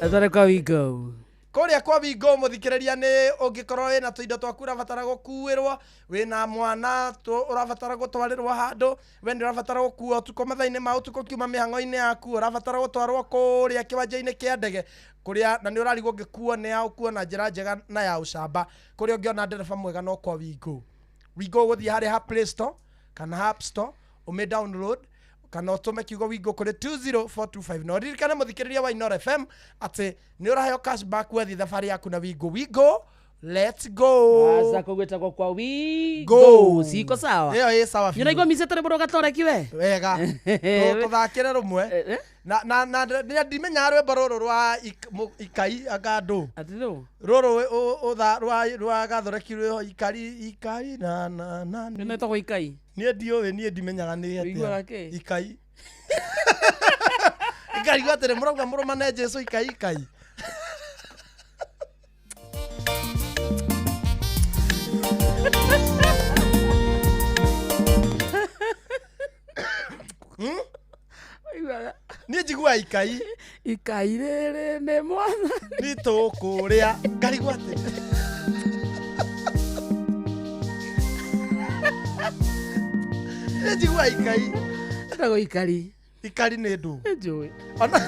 Atware kwa Wingo. Kũrĩa kwa Wingo mũthikĩrĩria nĩ ũngĩkorwo wĩna tũindo twaku ũrabatara gũkuĩrwo, wĩna mwana ũrabatara gũtwarĩrwo handũ, we nĩ ũrabatara gũkuo ũtukũ mathaa-inĩ ma ũtukũ ũkiuma mĩhang'o-inĩ yaku, ũrabatara gũtwarwo kũrĩa kĩwanja-inĩ kĩa ndege kũrĩa, na nĩ ũrarigwo ũngĩkuo nĩ ya ũkuo na njĩra njega na ya ũcamba, kũrĩa ũngĩona ndereba mwega no kwa Wingo. Wingo ũgũthiĩ harĩa ha Play Store kana App Store ũmĩ download kana ũtũme kiugo Wingo kũrĩ 20425 na ũririkane mũthikĩrĩria wa Inooro FM atĩ nĩ ũraheo cashback wathiĩ thabarĩ yaku na Wingo. Wingo, let's go. Aza kũgwĩtagwo kwa Wingo. Go. Siko sawa. Ĩyo ĩ sawa biũ. Nĩũraigua micete rwĩmbo rwa Gatoreki we? Wega. Tũthakĩre rũmwe. Na na na ndimenyaga rwĩmbo rũrũ rwa ikai anga ndũ. Atĩ nũ? Rũrũ rwa rwa Gathoreki rwĩho ikari ikari na na na. Nĩ ĩtagwo ikai. Niĩ ndiũĩ, niĩ ndimenyaga nĩ atĩa. Ũiguaga kĩ? Ikai. Ikarigwo atĩrĩ mũrauga mũrũmane Jesũ ikai ikai. Ũiguaga Niĩ njiguaga ikai. ikai rĩrĩ nĩ mwathani. Nĩ tũkũrĩa. Ngarigwo atĩrĩ. Niĩ njiguaga ikai. Ĩtagwo ikari. Ikari nĩ ndũ. Nĩ njũĩ. Ona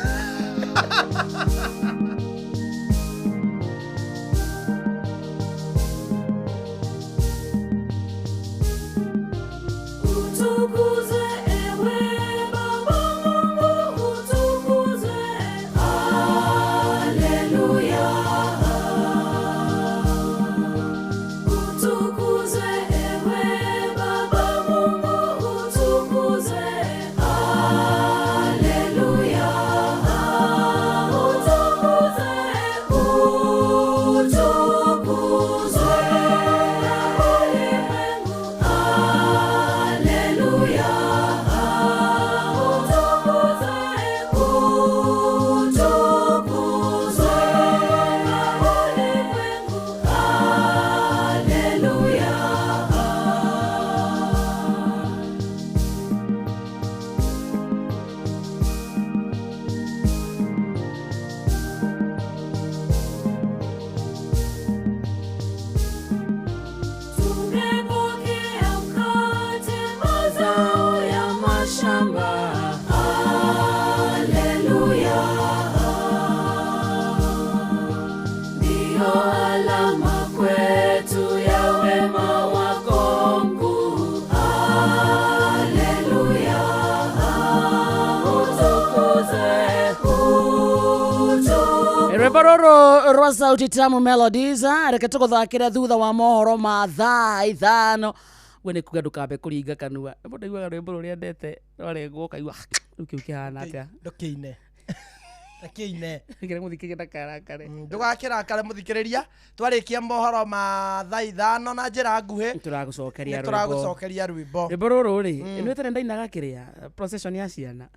Utukuzwe ewe Baba Mungu, utukuzwe. Haleluya. Utukuzwe ewe Baba Mungu, utukuzwe. Haleluya. Utukuzwe, utukuzwe ulimwengu. Haleluya. Utukuzwe, utukuzwe ulimwengu. Haleluya. Tumepokea mkate, mazao ya mashamba. Haleluya. Ndiyo alama kwetu ya wema wako mkuu. Haleluya. Utukuzwe, utukuzwe. Rwĩmbo rũrũ rwa Sauti Tamu Melodies reke tũgũthakĩre thutha wa mohoro ma thaa 5. We nĩ kuga ndũkambe kũringa kanua. Rĩmwe ndaiguaga rwĩmbo rũrĩa ndete rwarengwo ũkaigua rĩu kĩu kĩhana atĩa. Ndũkĩine. Ndũkĩine. Kĩrĩa mũthikĩrĩria ndakarakare. Ndũgakĩrakare mũthikĩrĩria, twarĩkia mohoro ma thaa 5 na njĩra nguhĩ Nĩtũragũcokeria nĩ rwĩmbo. tũragũcokeria rwĩmbo. Rwĩmbo rũrũ rĩ, nĩ tene ndainaga kĩrĩa procession ya ciana.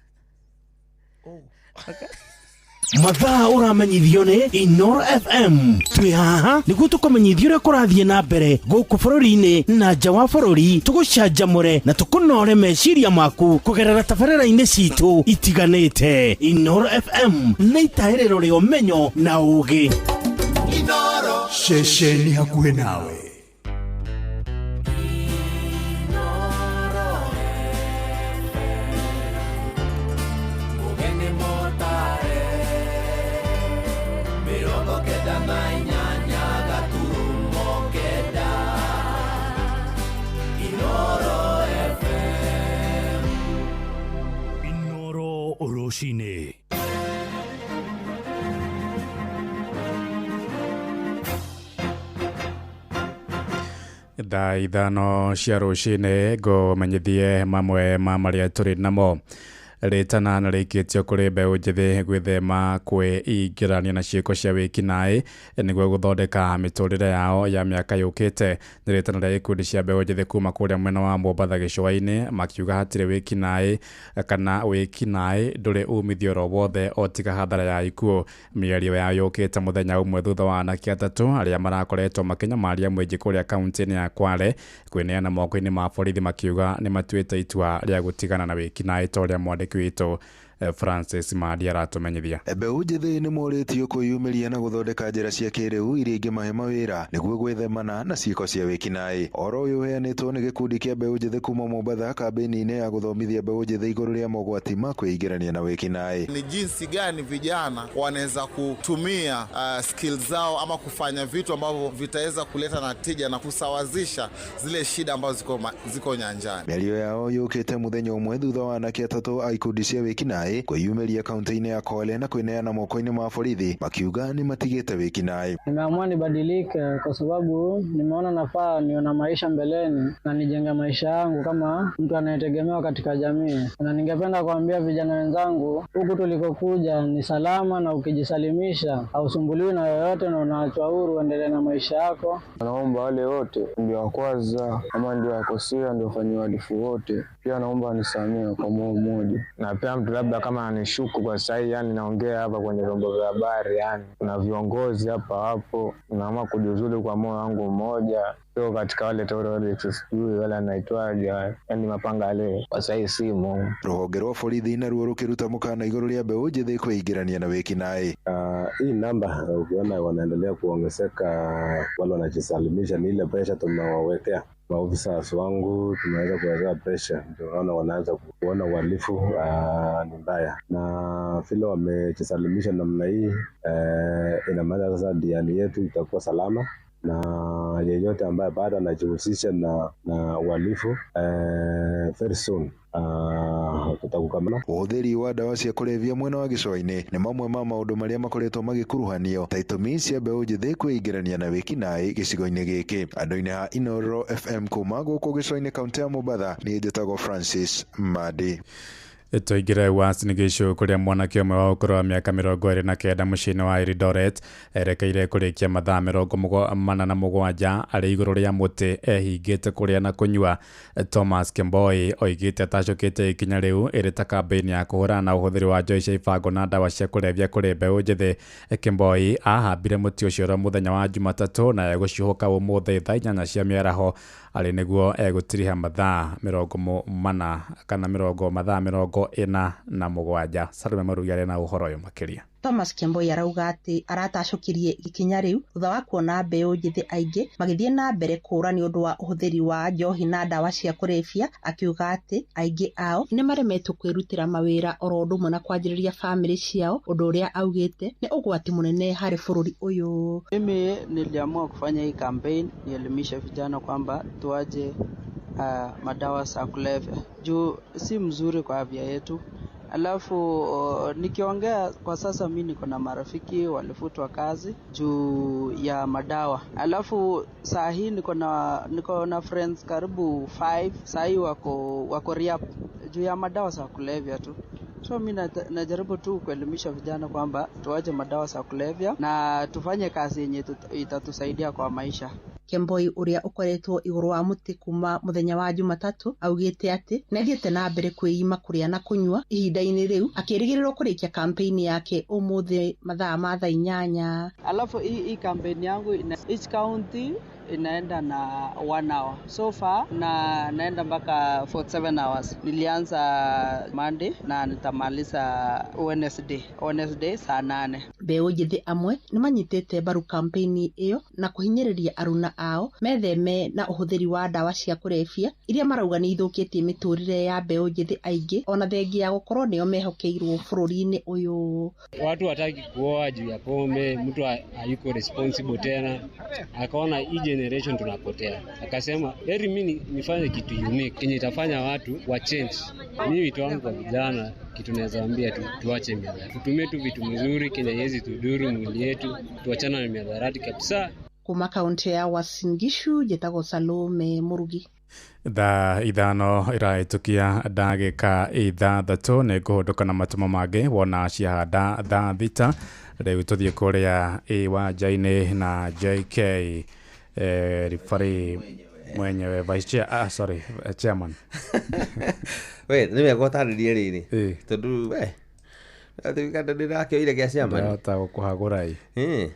Mathaa ũramenyithio nĩ Inooro FM. Twĩ haha nĩguo tũkũmenyithia ũrĩa kũrathiĩ na mbere gũkũ bũrũri-inĩ na nja wa bũrũri, tũgũcanjamũre na tũkũnore meciria maku kũgerera tabarĩra-inĩ citũ itiganĩte. Inooro FM nĩ itahĩrĩro rĩa ũmenyo na ũũgĩ. Ceceni hakuhĩ nawe. Mũgeni mũtare 98.9 Inooro FM. Inooro rũcinĩ. Thaa 5 cia rũcinĩ ngũmenyithie mamwe ma marĩa tũrĩ namo. Rĩtana nĩ rĩikĩtio kũrĩ mbeũ njĩthĩ gwĩthema kwĩingĩrania na ciĩko cia wĩkinaĩ nĩguo gũthondeka mĩtũrĩre yao ya mĩaka yũkĩte. Nĩ rĩtana rĩa gĩkundi cia mbeũ njĩthĩ kuma kũrĩa mwena wa Mombatha gĩcũa-inĩ makiuga hatirĩ wĩkinaĩ kana wĩkinaĩ ndũrĩ umithio oro wothe o tiga hathara ya ikuũ. Mĩario yao yũkĩte mũthenya ũmwe thutha wa anake 3 arĩa marakoretwo makĩnyamaria mũingĩ kũrĩa kaunti-inĩ ya Kwale kwĩneana moko-inĩ ma borithi makiuga nĩ matuĩte itua rĩa gũtigana na wĩkinaĩ ta ũrĩa mwandĩki witũ Francis Madi aratumenyithia. Mbeũ njĩthĩ nĩ morĩtio kwĩyumĩria na gũthondeka njĩra cia kĩrĩu iria ingĩmahe mawĩra nĩguo gwĩthemana na ciĩko cia wĩkinaĩ. Ũhoro ũyũ ũheanĩtwo nĩ gĩkundi kĩa mbeũ njĩthĩ kuma Mombatha kambĩini-inĩ ya gũthomithia mbeũ njĩthĩ igũrũ rĩa mogwati ma kwĩingĩrania na wĩkinaĩ. Ni jinsi gani vijana wanaweza kutumia skills zao ama kufanya vitu ambavyo vitaweza kuleta na tija na kusawazisha zile shida ambazo ziko nyanjani. Mĩario yao yũkĩte mũthenya ũmwe thutha wa anake atatũ a ikundi cia wĩkinaĩ kwĩyumĩria kaunti-inĩ ya Kwale na kwĩneana moko-inĩ ma borithi makiuga nĩ matigĩte wĩkinaĩ. Nimeamua nibadilike kwa sababu nimeona nafaa niona maisha mbeleni na nijenge maisha yangu kama mtu anayetegemewa katika jamii, na ningependa kuambia vijana wenzangu huku tulikokuja ni salama, na ukijisalimisha hausumbuliwi na yoyote na unaachwa huru uendelee na maisha yako. Naomba wale wote ndio wa kwanza ama ndio wakosea ndio wafanyia uhalifu wote, pia naomba nisamehe kwa moyo mmoja. Na pia mtu labda kama anishuku kwa sasa, yani naongea hapa kwenye vyombo vya habari, yani kuna viongozi hapa hapo, naamua kujiuzulu kwa moyo wangu mmoja. Sio katika wale terrorists sijui wale anaitwaje, yani mapanga yale kwa sasa simu. Rũhonge rwa borithi naruo rũkĩruta mũkana igũrũ rĩa mbeũ njĩthĩ kwĩingĩrania na wĩkinaĩ. Hii namba ukiona wanaendelea kuongezeka, wale wanajisalimisha ni ile pressure tumewawekea. Maofisa wangu tumeweza kuwekea pressure, ndio naona wanaanza kuona uhalifu ni mbaya, na vile wamejisalimisha namna hii ina maana sasa diani yetu itakuwa salama, na yeyote ambaye bado anajihusisha na uhalifu very soon tutakukamana. Ũhũthĩri wa ndawa cia kũrebia mwena wa gĩcũa-inĩ nĩ mamwe ma maũndũ marĩa makoretwo magĩkuruhanio ta itũmi cia mbeũ njĩthĩ kwĩingĩrania na wĩkinaĩ gĩcigo-inĩ gĩkĩ. Andũ-inĩ ha Inooro FM kuma gũkũ gĩcũa-inĩ kaunti ya Mombatha, niĩ njĩtagwo Francis Madi. Tũingĩre Uasin Gishu kũrĩa mwanake ũmwe wa ũkũrũ wa mĩaka 29 mũciĩ-inĩ wa Eldoret erekeire kũrĩkia mathaa 47 arĩ igũrũ rĩa mũtĩ ehingĩte kũrĩa na kũnyua. Thomas Kemboi oigĩte atacũkĩte ikinya rĩu ĩrĩ ta kambĩini ya kũhũrana na ũhũthĩri wa njohi cia ibango na ndawa cia kũrebia kũrĩ mbeũ njĩthĩ. Kemboi ahambire mũtĩ ũcio oro mũthenya wa Jumatatũ na egũciũhũka ũmũthĩ thaa 8 cia mĩaraho arĩ nĩguo egũtiriha mathaa 40 kana mathaa 47. Salome Marugi arĩ na ũhoro ũyũ makĩria. Thomas Kemboi arauga atĩ aratacũkirie ikinya rĩu thutha wa kuona mbeũ njĩthĩ aingĩ magĩthiĩ na mbere kũũra nĩ ũndũ wa ũhũthĩri wa njohi na ndawa cia kũrebia, akiuga atĩ aingĩ ao nĩ maremetwo kwĩrutĩra mawĩra oro ũndũ ũmwe na kwanjĩrĩria bamĩrĩ ciao, ũndũ ũrĩa augĩte nĩ ũgwati mũnene harĩ bũrũri ũyũ. Mimi niliamua kufanya hii campaign nielimishe vijana kwamba tuache madawa za kulevya juu si mzuri kwa afya yetu. Alafu nikiongea kwa sasa, mimi niko na marafiki walifutwa kazi juu ya madawa. Alafu saa hii niko na friends karibu 5 saa hii wako rehab juu ya madawa za kulevya tu. So mimi najaribu tu kuelimisha vijana kwamba tuache madawa za kulevya na tufanye kazi yenye itatusaidia kwa maisha. Kemboi ũrĩa ũkoretwo igũrũ wa mũtĩ kuma mũthenya wa Jumatatũ augĩte atĩ nĩathiĩte na mbere kwĩima kũrĩa na kũnyua ihinda-inĩ rĩu akĩrĩgĩrĩrwo kũrĩkia kampeni yake ũmũthĩ mathaa ma thaa 8. Alafu hii kampeni yangu each county inaenda na 1 hour so far, na naenda mpaka 47 hours. Nilianza Monday na nitamaliza Wednesday saa 8. Mbeũ njĩthĩ amwe nĩ manyitĩte mbaru kampeni ĩyo na kũhinyĩrĩria aruna ao metheme na ũhũthĩri wa ndawa cia kũrebia iria marauga nĩ ithũkĩtie mĩtũrĩre ya mbeũ njĩthĩ aingĩ ona thengia ya gũkorwo nĩo mehokeirwo bũrũri-inĩ ũyũ. Watu wataki kuoa juu ya pombe, mtu hayuko responsible tena, akaona hii generation tunapotea, akasema heri mimi nifanye kitu unique kenye itafanya watu wa change. Mimi wito wangu kwa vijana, kitu naweza waambia tu, tuache miadharati, tutumie tu vitu mzuri kenye haiwezi tudhuru mwili yetu, tuachane na miadharati kabisa. Kuma kaunti ya Uasin Gishu njĩtagwo Salome Murugi. Thaa 5 ĩrahĩtũkia ndagĩka 6 nĩ ngũhũndũka na matũmo mangĩ wona ciahanda thaa 6. Rĩu tũthiĩ kũrĩa iwanja-inĩ na JK referee mwenyewe vice chair, sorry chairman. We nĩ wega ũtarĩrie rĩrĩ tondũ we ndĩrakĩoire gĩa chairman ndahota gũkũhagũra ĩ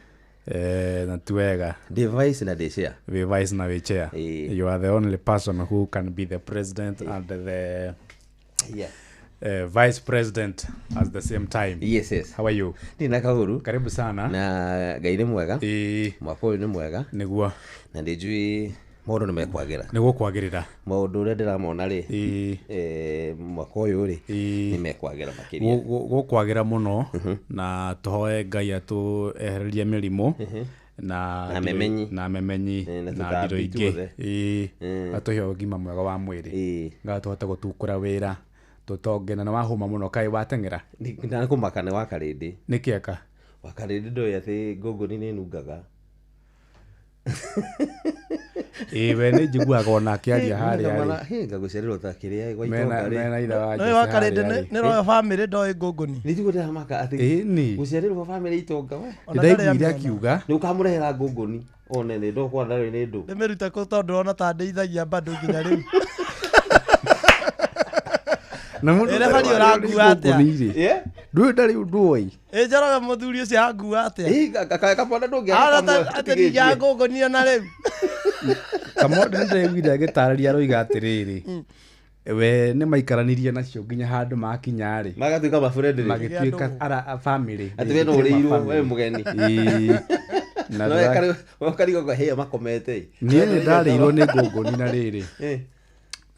na ti wega. Ndĩ vice na ndĩ chair. Wĩ vice na wĩ chair. You are the only person who can be the president and the Vice President at the same time. Yes, yes. How are you? Ndina kahuru. Karibu sana. Na Ngai nĩ mwega. Mwaka ũyũ nĩ mwega. Nĩguo. Na ndĩnjui maũndũ nĩ mekwagĩra. Nĩguo kwagĩrĩra. Maũndũ ũrĩa ndĩramona rĩ. Mwaka ũyũ rĩ. Nĩ mekwagĩra makĩria. Gũkwagĩra mũno na tũhoe Ngai atũehererie mĩrimũ na Na memenyi. Na memenyi na na tũtambi ndiro ingĩ. tuothe. Atũhe ũgima mwega wa mwĩrĩ. Ngai tũhote gũtukũra wĩra tũtonge na nĩwahũma mũno kaĩ wateng'era. Ndakũmaka nĩ wakarĩndĩ. Nĩ kĩeka? Wakarĩndĩ ndoĩ atĩ ngũngũni nĩ nungaga. Ĩĩ we nĩ njiguaga ona akĩaria harĩa rĩ. Hĩ ngagũciarĩrwo ta kĩrĩa gwa Mena itonga rĩ. mena ithe wa Nĩ Jesse wakarĩndĩ harĩa rĩ. nĩ royal family ndoĩ ngũngũni. Nĩ njiguo ndĩramaka atĩ Ĩni. gũciarĩrwo family itonga we. Ona Nĩndaiguire ndarĩ amĩona. akiuga Nĩ ũkamũrehera ngũngũni one nĩ ndokwa ndarĩ nĩ ndũ. Ndĩmĩrute kũ tondũ ona ta ndĩithagia bado nginya rĩu. Na mũndũ Ĩrĩa bari ũrakua atĩa? atĩa? Ndũĩ ndarĩ ũndũ oĩ. Ĩ Njoroge mũthuri ũcio angua atĩa? Ĩ kamwana Ara atĩ ningĩa ngũngũni ona rĩu. Kamwanda nĩndĩraiguire agĩtarĩria aroiga atĩrĩrĩ we nĩ maikaranirie nacio nginya handũ makinya rĩ Magatuĩka ma-friendly. Magĩtuĩka ara family. Atĩ we no ũrĩirwo we mũgeni. Ĩĩ. Na No ndĩra- ũkarigwo kwa hĩa makomete. Niĩ nĩ ndarĩirwo nĩ ngũngũni na rĩrĩ Eh.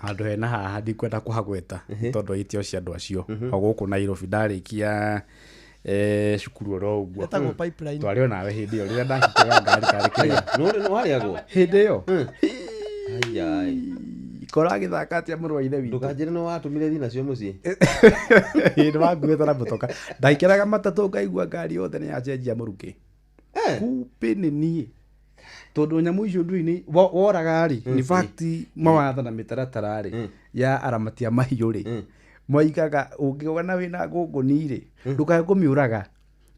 handũ hena haha ndikwenda kũhagweta tondũ itio cia andũ acio o gũkũ Nairobi ndarĩkia cukuru oro ũguo. Ĩtagwo pipeline. Twarĩ onawe hĩndĩ ĩyo rĩrĩa ndahikaga ngari karĩ kĩrĩa. Nĩ warĩagwo? Hĩndĩ ĩyo. Ai. Kora agĩthaka atĩa mũrũ wa ithe witũ. Ndũkanjĩre nĩ watũmire thiĩ nacio mũciĩ. Ĩĩ nĩwanguĩte na mũtoka. Ndaikaraga matatũ ngaigua ngari yothe nĩ yacenjia mũrukĩ. Kumbĩ nĩ niĩ. Tondũ nyamũ icio ndũĩ nĩ woraga rĩ, in fact mawatho na mĩtaratara rĩ ya aramati a mahiũ rĩ moigaga ũngĩona wĩna ngũngũni rĩ ndũkae kũmĩũraga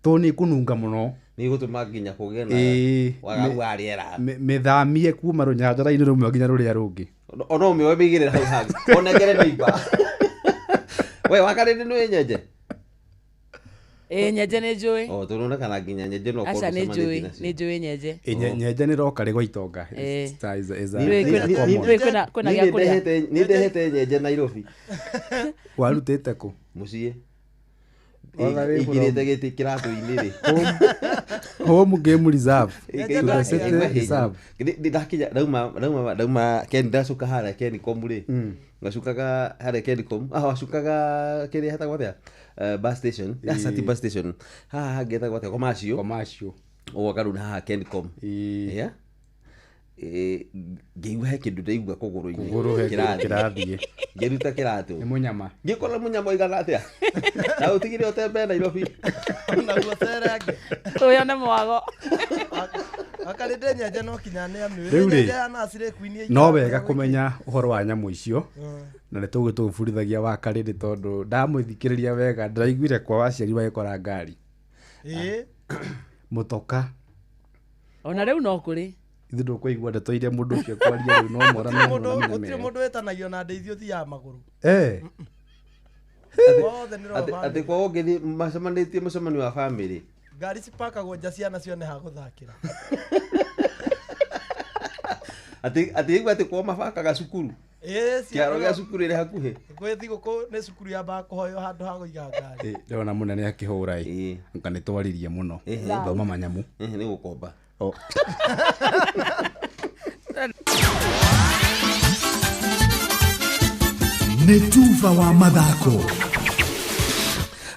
tondũ nĩ ĩkũnunga mũno. Nĩ ĩgũtũma nginya kũgĩe na Ĩĩ, wagagu wa rĩera. Mĩthamie kuma rũnyanjara-inĩ rũmwe nginya rũrĩa rũngĩ. Ona ũmĩoe mĩigĩrĩre hau hangĩ. Onengere neighbor. We wakarĩndĩ nĩ nyenje? Ĩ nyenje nĩ njũĩ. Oh, tũronekana nginya nyenje no Aca nĩ njũĩ, nĩ njũĩ nyenje. Ĩ, nyenje nĩ roka rĩ gwa itonga. Ĩ. It's a common. Nĩ kwĩna gĩa kũrĩa. Nĩ ndehete nyenje Nairobi. Warutĩte kũ? Mũciĩ. Ona wĩ Ingĩrĩte gĩtĩ kĩratũ-inĩ rĩ. Home game reserve. To the city reserve. Ndakinya ndauma Ken ndacuka harĩa Kencom rĩ. Ngacukaga harĩa Kencom. Ah, wacukaga kĩrĩa hetagwo atĩa? Bus station. Aca ti bus station. Haha hangĩ hetagwo atĩa? Commercial. Commercial. Ũgoka rĩu haha Kencom. Yeah. Ngĩigua he kĩndũ ndaigua kũgũrũ-inĩ. Kũgũrũ he kĩndũ kĩrathiĩ. Ngĩruta kĩratũ. Nĩ mũnyama. Ngĩkora mũnyama ũigana atĩa? Na ũtigire ũtembee Nairobi. Naguo cerenge. Ũyũ nĩ mwago. Wakarĩndĩ nyenje no kinya nĩ amĩũĩ. Rĩu rĩ, Nyenje ya nacirĩ kwini no wega kũmenya ũhoro wa nyamũ icio na nĩ tũgĩ tũgĩbundithagia wakarĩndĩ tondũ ndamũthikĩrĩria wega ndĩraiguire kwa waciari magĩkora ngari Ĩ. mũtoka Ona rĩu no kũrĩ. ithuĩ ndũkũigua ndeto iria mũndũ ũcio kwaria rĩu no mora no mora Gũtirĩ mũndũ wĩtanagio na ndeithio ũthiaga magũrũ. Eh. Othe nĩ royal Atĩ family. kwa ũngĩthiĩ macemanĩtie mũcemanio wa family. Ngari cipakagwo nja ciana cione ha gũthakĩra. Atĩ atĩ igua atĩ kwao mabakaga cukuru. Ĩ, Kĩharo gĩa cukuru ĩrĩ hakuhĩ. Gwĩ thigũkũ nĩ cukuru yambaga kũhoywo handũ ha kũiga ngari. Ndĩrona mũnene akĩhũra ĩ anga nĩ twaririe mũno thoma manyamũ nĩ gũkomba. Oh. Nĩ tuba wa mathako.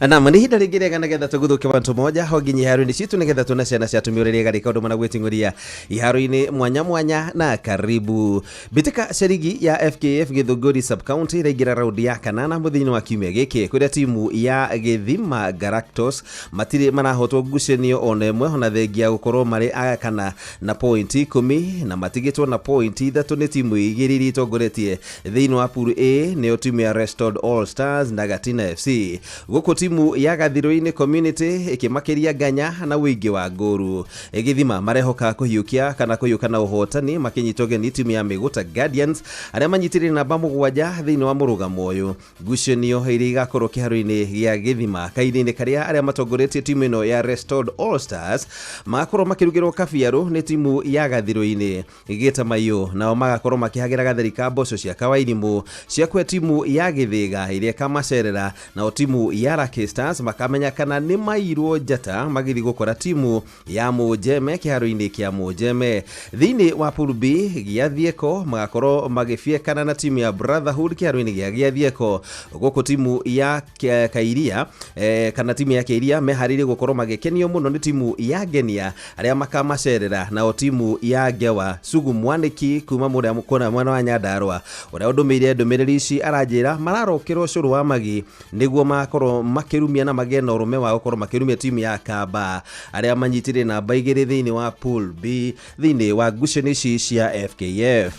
Nam nĩ ihinda rĩngĩ rĩega nĩgetha tũgũthũke wantu moja ho nginya iharo-inĩ citũ nĩgetha tuone ciana cia atumia ũrĩa rĩega ũndũ mana gwĩting'ũria iharo-inĩ mwanya mwanya na karibu. Mbĩtĩka cia ligi ya FKF Gĩthũngũri sub-county iraingĩra raundi ya kanana mũthenya wa kiumia gĩkĩ kũrĩa timu ya Gĩthima Galactos matirĩ marahotwo ngucanio ona ĩmwe ona thengia gũkorwo marĩ a kana na pointi 10 na matigĩtwo na pointi 3 nĩ timu igĩrĩ iria itongoretie thĩinĩ wa pool A nĩyo timu ya Restored All Stars na Gatina FC. Gũkũ timu ya Gathirũ-inĩ Community ĩkĩmakĩria nganya na ũingĩ wa ngũru. Gĩthima marehoka kũhiũkia kana kũhiũka na ũhotani makĩnyita ũgeni timu ya Mĩgũta Guardians arĩa manyitĩrĩire namba 7 thĩinĩ wa mũrũgamo ũyũ. Ngucanio iria igakorwo kĩharo-inĩ gĩa Gĩthima kainĩ-inĩ karĩa arĩa matongoretie timu ĩno ya Restored All Stars magakorwo makĩrugĩrwo kabiarũ nĩ timu ya Gathirũ-inĩ. Gĩtamaiyũ nao magakorwo makĩhagĩra gatheri ka mboco cia Kawairimũ cia kwe timu ya Gĩthĩga ĩrĩa ĩkamacerera, nao timu ya Lucky Stars makamenya kana nĩ mairwo njata magĩthiĩ gũkora timu ya Mũnjeme kĩharo-inĩ kĩa Mũnjeme. Thĩinĩ wa Pool B Gĩathieko magakorwo magĩbiekana na timu ya Brotherhood kĩharo-inĩ gĩa Gĩathieko, gũkũ timu ya Kairia kana timu ya Kairia meharĩirie gũkorwo magĩkenio mũno nĩ timu ya Ngenia arĩa makamacerera, nao timu ya Ngewa Sugu Mwaniki kuma mũrĩa mwena wa Nyandarua ũrĩa ũndũmĩire ndũmĩrĩri ici aranjĩra mararokĩrwo cũrũ wa magi nĩguo makorwo makĩrumia na magĩe na ũrũme wa gũkorwo makĩrumia timu ya Kamba arĩa manyitĩrĩire namba 2 thĩinĩ wa Pool B thĩinĩ wa ngucanio ici cia FKF.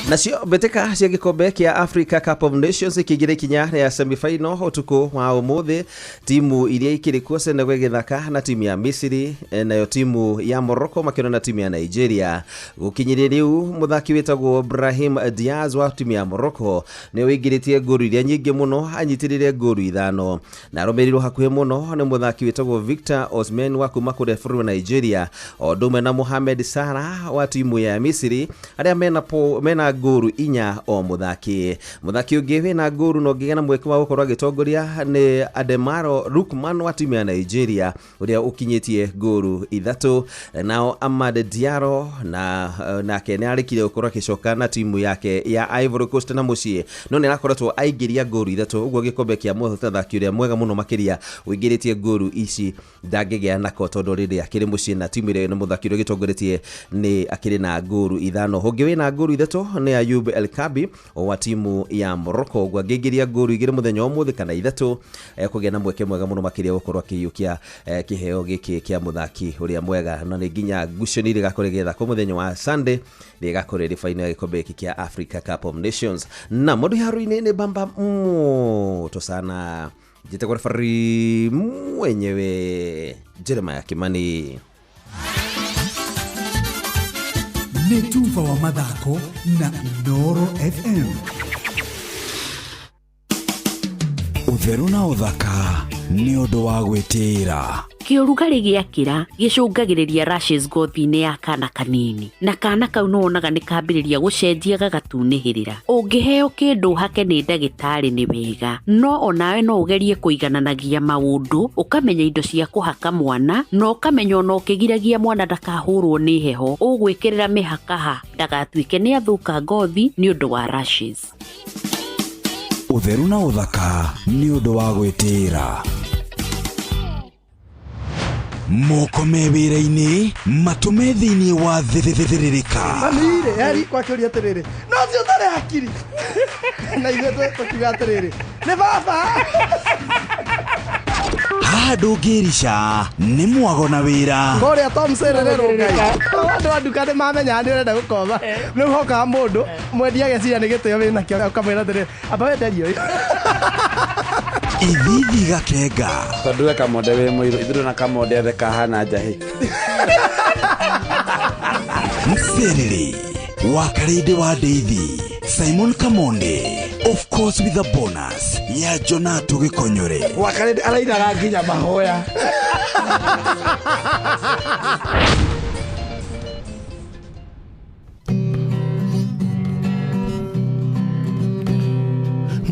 Nacio mbĩtĩka cia gĩkombe kĩa Africa Cup of Nations ikĩingĩra ikinya rĩa semifinal ũtukũ wa ũmũthĩ. Timu iria ikĩrĩ kuo Senegal ĩgĩthaka na timu ya Misiri, nayo timu ya Morocco makĩona na timu ya Nigeria. Gũkinyĩria rĩu mũthaki wĩtagwo Brahim Diaz wa timu ya Morocco nĩwe ũingĩrĩtie ngũru iria nyingĩ mũno, anyitĩrĩire ngũru 5, na arũmĩrĩirwo hakuhĩ mũno nĩ mũthaki wĩtagwo Victor Osimhen wa kuma kũrĩa bũrũri wa Nigeria, o ũndũ ũmwe na Mohamed Salah wa timu ya Misiri arĩa mena ngũru 4 o mũthaki. Mũthaki ũngĩ wĩna ngũru na ũngĩgĩa na mweke wa gũkorwo agĩtongoria nĩ Ademaro Lukman wa timu ya Nigeria ũrĩa ũkinyĩtie ngũru 3. Nao Amad Diallo na nake nĩ arĩkire gũkorwo agĩcoka na timu yake ya Ivory Coast na mũciĩ, no nĩ arakoretwo aingĩria ngũru 3, ũguo gĩkombe kĩa mũthaki ũrĩa mwega mũno makĩria ũingĩrĩtie ngũru ici ndangĩgĩa nako tondũ rĩrĩa akĩrĩ mũciĩ na timu ĩrĩa na mũthaki ũrĩa ũgĩtongoretie nĩ akĩrĩ na ngũru 5. Ũngĩ wĩna ngũru 3 nĩ Ayub El Kabi wa timu ya Morocco, ũguo angĩingĩria ngũru 2 mũthenya ũmũthĩ kana 3 ekũgĩa na mweke mwega mũno makĩria gũkorwo akĩiyũkia kĩheo gĩkĩ kĩa mũthaki ũrĩa mwega. Na nĩ nginya ngucanio iria igakorwo ĩgĩthakwo mũthenya wa Sunday rĩgakorwo ĩrĩ final ya gĩkombe gĩkĩ kĩa Africa Cup of Nations. Na mũndũ haro-inĩ nĩ bamba moto sana, njĩtagwo referee mwenyewe Jeremiah Kimani. Nĩ tuba wa mathako na Inooro FM. Ũtheru na ũthaka nĩ ũndũ wa gwĩtĩĩra. Kĩũrugarĩ gĩakĩra gĩcũngagĩrĩria rashes ngothi-inĩ ya kana kanini, na kana kau nĩwonaga nĩ kambĩrĩria gũcenjia gagatunĩhĩrĩra. Ũngĩheo kĩndũ ũhake nĩ ndagĩtarĩ nĩ wega, no onawe no ũgerie kũigananagia maũndũ, ũkamenya indo cia kũhaka mwana, na ũkamenya ona ũkĩgiragia mwana ndakahũrwo nĩ heho ũgwĩkĩrĩra mĩhaka ha ndagatuĩke nĩ athũka ngothi nĩ ũndũ wa rashes. Ũtheru na ũthaka nĩ ũndũ wa gwĩtĩĩra. Moko me wĩra-inĩ matũme thĩinĩ wa thĩthĩrĩrĩka. Mami-rĩ, eri kwakĩũria atĩrĩrĩ, no ũcio ũtarĩ hakiri. Na ithuĩ tũkiuga atĩrĩrĩ, nĩ baba. Haha ndũngĩrica nĩ mwago na wĩra. Kũrĩa Tom Sererero Ngai. Andũ a nduka nĩ mamenyaga nĩ ũrenda gũkomba. Rĩu hokaga mũndũ mwendia ageciria nĩ gĩtĩo wĩnakĩo ũkamwĩra atĩrĩrĩ, amba wenderie ũyũ. Ithithi gakenga. Tondũ we Kamonde wĩ mũirũ, ithuĩ na Kamonde othe kahana njahĩ. Mserere wa Karĩndĩ wa Ndeithi, Simon Kamonde, of course with a bonus ya Jonato Gĩkonyore. Wa Karĩndĩ arainaga nginya mahoya.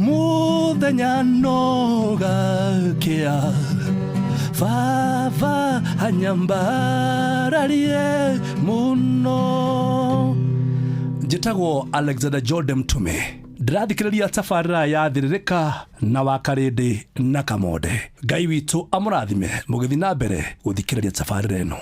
Muthenya no gakĩa baba anyambararie mũno. Njĩtagwo Alexander Jordan Mtume, ndĩrathikĩrĩria tabarĩra ya Thĩrĩrĩka na wa Karĩndĩ na Kamonde. Ngai witũ amũrathime mũgĩthiĩ na mbere gũthikĩrĩria tabarĩra ĩno.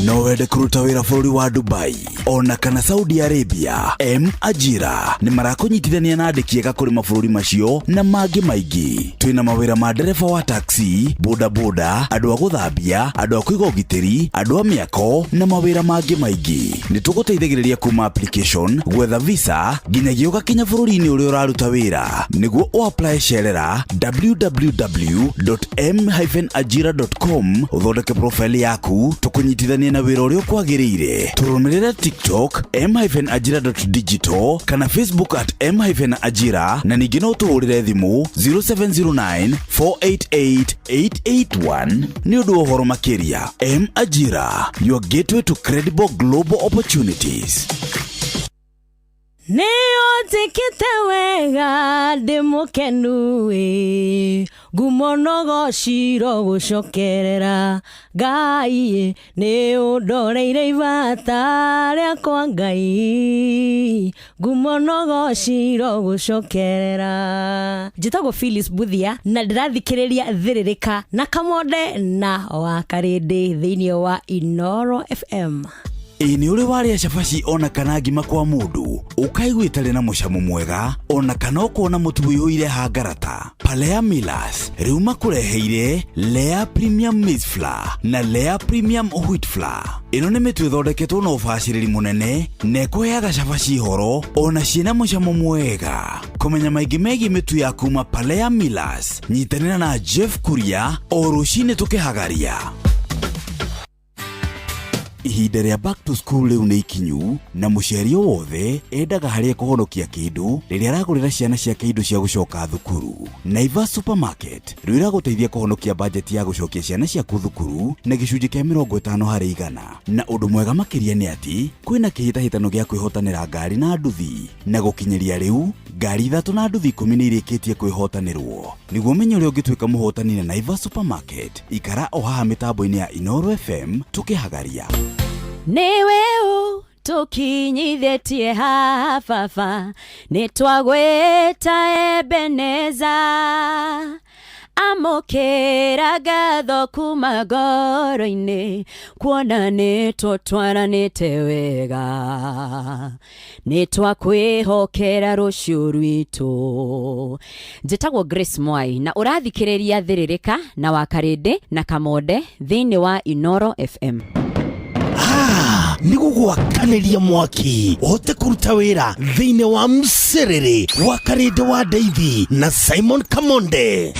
No wende kũruta wĩra bũrũri wa Dubai ona kana Saudi Arabia? M Ajira nĩ marakũnyitithania na andĩki ega kũrĩ mabũrũri macio na mangĩ maingĩ. Twĩna mawĩra ma ndereba wa taxi, bodaboda, andũ a gũthambia, andũ a kũiga ũgitĩri, andũ a mĩako na mawĩra mangĩ maingĩ. Nĩ tũgũteithagĩrĩria kuma application, gwetha visa nginyagia ũgakinya bũrũri-inĩ ũrĩa ũraruta wĩra. Nĩguo ũapply cerera www.m-ajira.com ũthondeke profile yaku tũkũnyitithanie na wĩra ũrĩa ũkwagĩrĩire. Tũrũmĩrĩre TikTok m-ajira.digital kana Facebook at m-ajira na ningĩ no tũhũrĩre thimũ 0709 488 881 nĩ ũndũ wa ũhoro makĩria. M Ajira, your gateway to credible global opportunities. Nĩ ũnjĩkĩte wega ndĩ mũkenu ĩ ngumo no gociro gũcokerera Ngai nĩ ũndoreire ibata rĩakwa Ngai ngumo no gociro gũcokerera. Njĩtagwo Phyllis Buthia na ndĩrathikĩrĩria Thĩrĩrĩka na Kamonde na Wakarĩndĩ thĩinĩ wa Inoro FM. Ĩ nĩ ũrĩ warĩa cabaci ona kana ngima kwa mũndũ ũkaigua ĩtarĩ na mũcamo mwega ona kana ũkona mũtu ũiyũire hangarata? Palea Millers rĩu makũreheire Lea Premium Maize Flour na Lea Premium Wheat Flour. Ĩno nĩ mĩtu ĩthondeketwo na ũbacĩrĩri mũnene na ĩkũheaga cabaci horo ona ciĩna mũcamo mwega. Kũmenya maingĩ megiĩ mĩtu ya kuma Palea Millers, nyitanĩra na Jeff Kuria o rũcinĩ tũkĩhagaria. Ihinda rĩa back to school rĩu nĩ ikinyu na mũciari o wothe endaga harĩa kũhonokia kĩndũ rĩrĩa aragũrĩra ciana ciake indo cia gũcoka thukuru. Naivas Supermarket rĩu ĩragũteithia kũhonokia bajeti ya gũcokia ciana ciaku thukuru na gĩcunjĩ kĩa 50%. Na ũndũ mwega makĩria nĩ atĩ kwĩna kĩhĩtahĩtano gĩa kwĩhotanĩra ngari na nduthi, na gũkinyĩria rĩu ngari 3 na nduthi 10 nĩ irĩkĩtie kwĩhotanĩrwo. Nĩguo ũmenye ũrĩa ũngĩtuĩka mũhotani na Naivas Supermarket, ikara o haha mĩtambo-inĩ ya Inoro FM tũkĩhagaria. Nĩwe ũtũkinyithĩtie haha baba, nĩ twagwĩta Ebeneza. Amũkĩra ngatho kuma ngoro-inĩ, kuona nĩ tũtwaranĩte wega. Nĩ twakwĩhokera rũciũ rwitũ. Njĩtagwo Grace Mwai na ũrathikĩrĩria Thĩrĩrĩka na Wakarĩndĩ na Kamonde thĩinĩ wa Inoro FM. Nĩ gũgwakanĩria mwaki ũhote kũruta wĩra thĩinĩ wa mcerere wa Karĩndĩ wa Ndeithi na Simon Kamonde.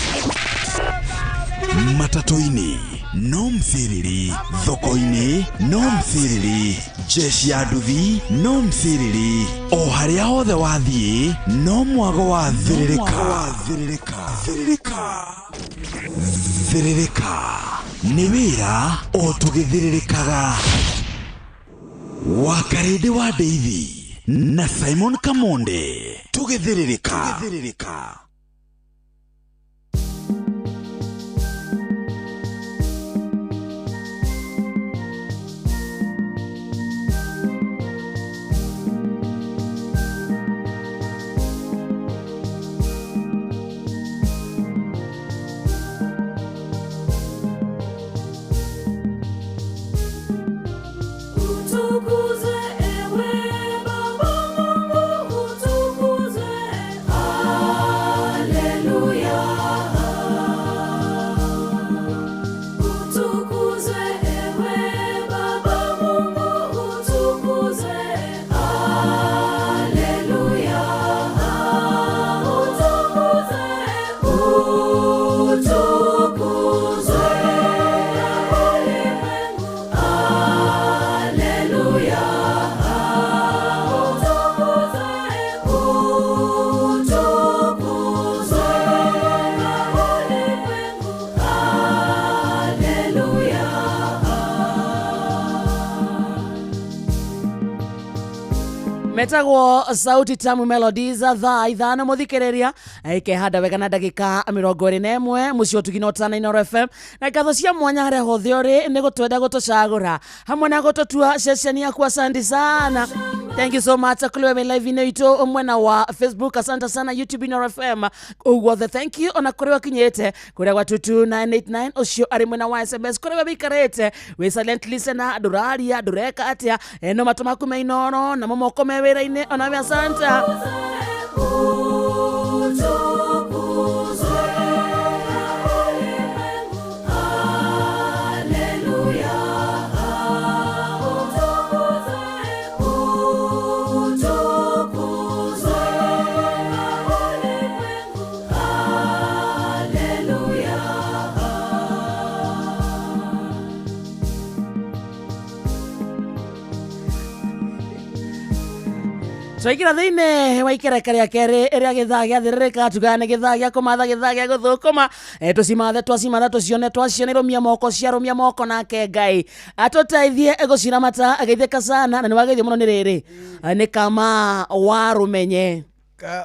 Matatũ-inĩ no mciriri, thoko-inĩ no mciriri, jeshi ya nduthi no mciriri, o harĩa hothe wathiĩ no mwago wa thĩrĩrĩka. Thĩrĩrĩka nĩ wĩra o tũgĩthĩrĩrĩkaga. Wakarĩndĩ wa Ndeithi na Simon Kamonde tũgĩthĩrĩrĩka. Utukuzwe ewe Baba Mungu, utukuzwe. Haleluya. Utukuzwe ewe Baba Mungu, utukuzwe. Haleluya. Utukuzwe, utukuzwe ulimwengu. Haleluya. Utukuzwe, utukuzwe ulimwengu. Haleluya. Metagwo Sauti Tamu Melodies thaa 5 mũthikĩrĩria ikehanda wega na ndagĩka 21 mũciĩ ũtugi na ũtana Inoro FM na ngatho cia mwanya harĩa hothe ũrĩ nĩ gũtwenda gũtũcagũra hamwe na gũtũtua ceceni yaku. Asante sana. Thank you so much kũrĩ we live inĩ itũ mwena wa Facebook, asante sana. YouTube Inooro FM ũguothe, thank you. Ona kũrĩ wakinyĩte kũrĩa gwa 22989 ũcio arĩ mwena wa SMS, kũrĩ we wĩikarĩte wĩ silent listener, ndũraria ndũreka atĩa, no matũ maku me Inooro namo moko me wĩra-inĩ, onawe asante. Utukuzwe. Haleluya. Utukuzwe. Haleluya. Twaingĩra thĩinĩ wa ikereka rĩa kerĩ rĩa gĩthaa gĩathĩrĩrĩka, tugaga nĩ gĩthaa gĩa kũmatha, gĩthaa gĩa gũthũkũma. Tũcimathe, twacimatha tũcione, twacione irũmia moko, ciarũmia moko, nake Ngai atũteithie gũciramata. Ageithĩka sana na nĩ wageithio mũno nĩ rĩrĩ nĩ kama wa Rũmenye.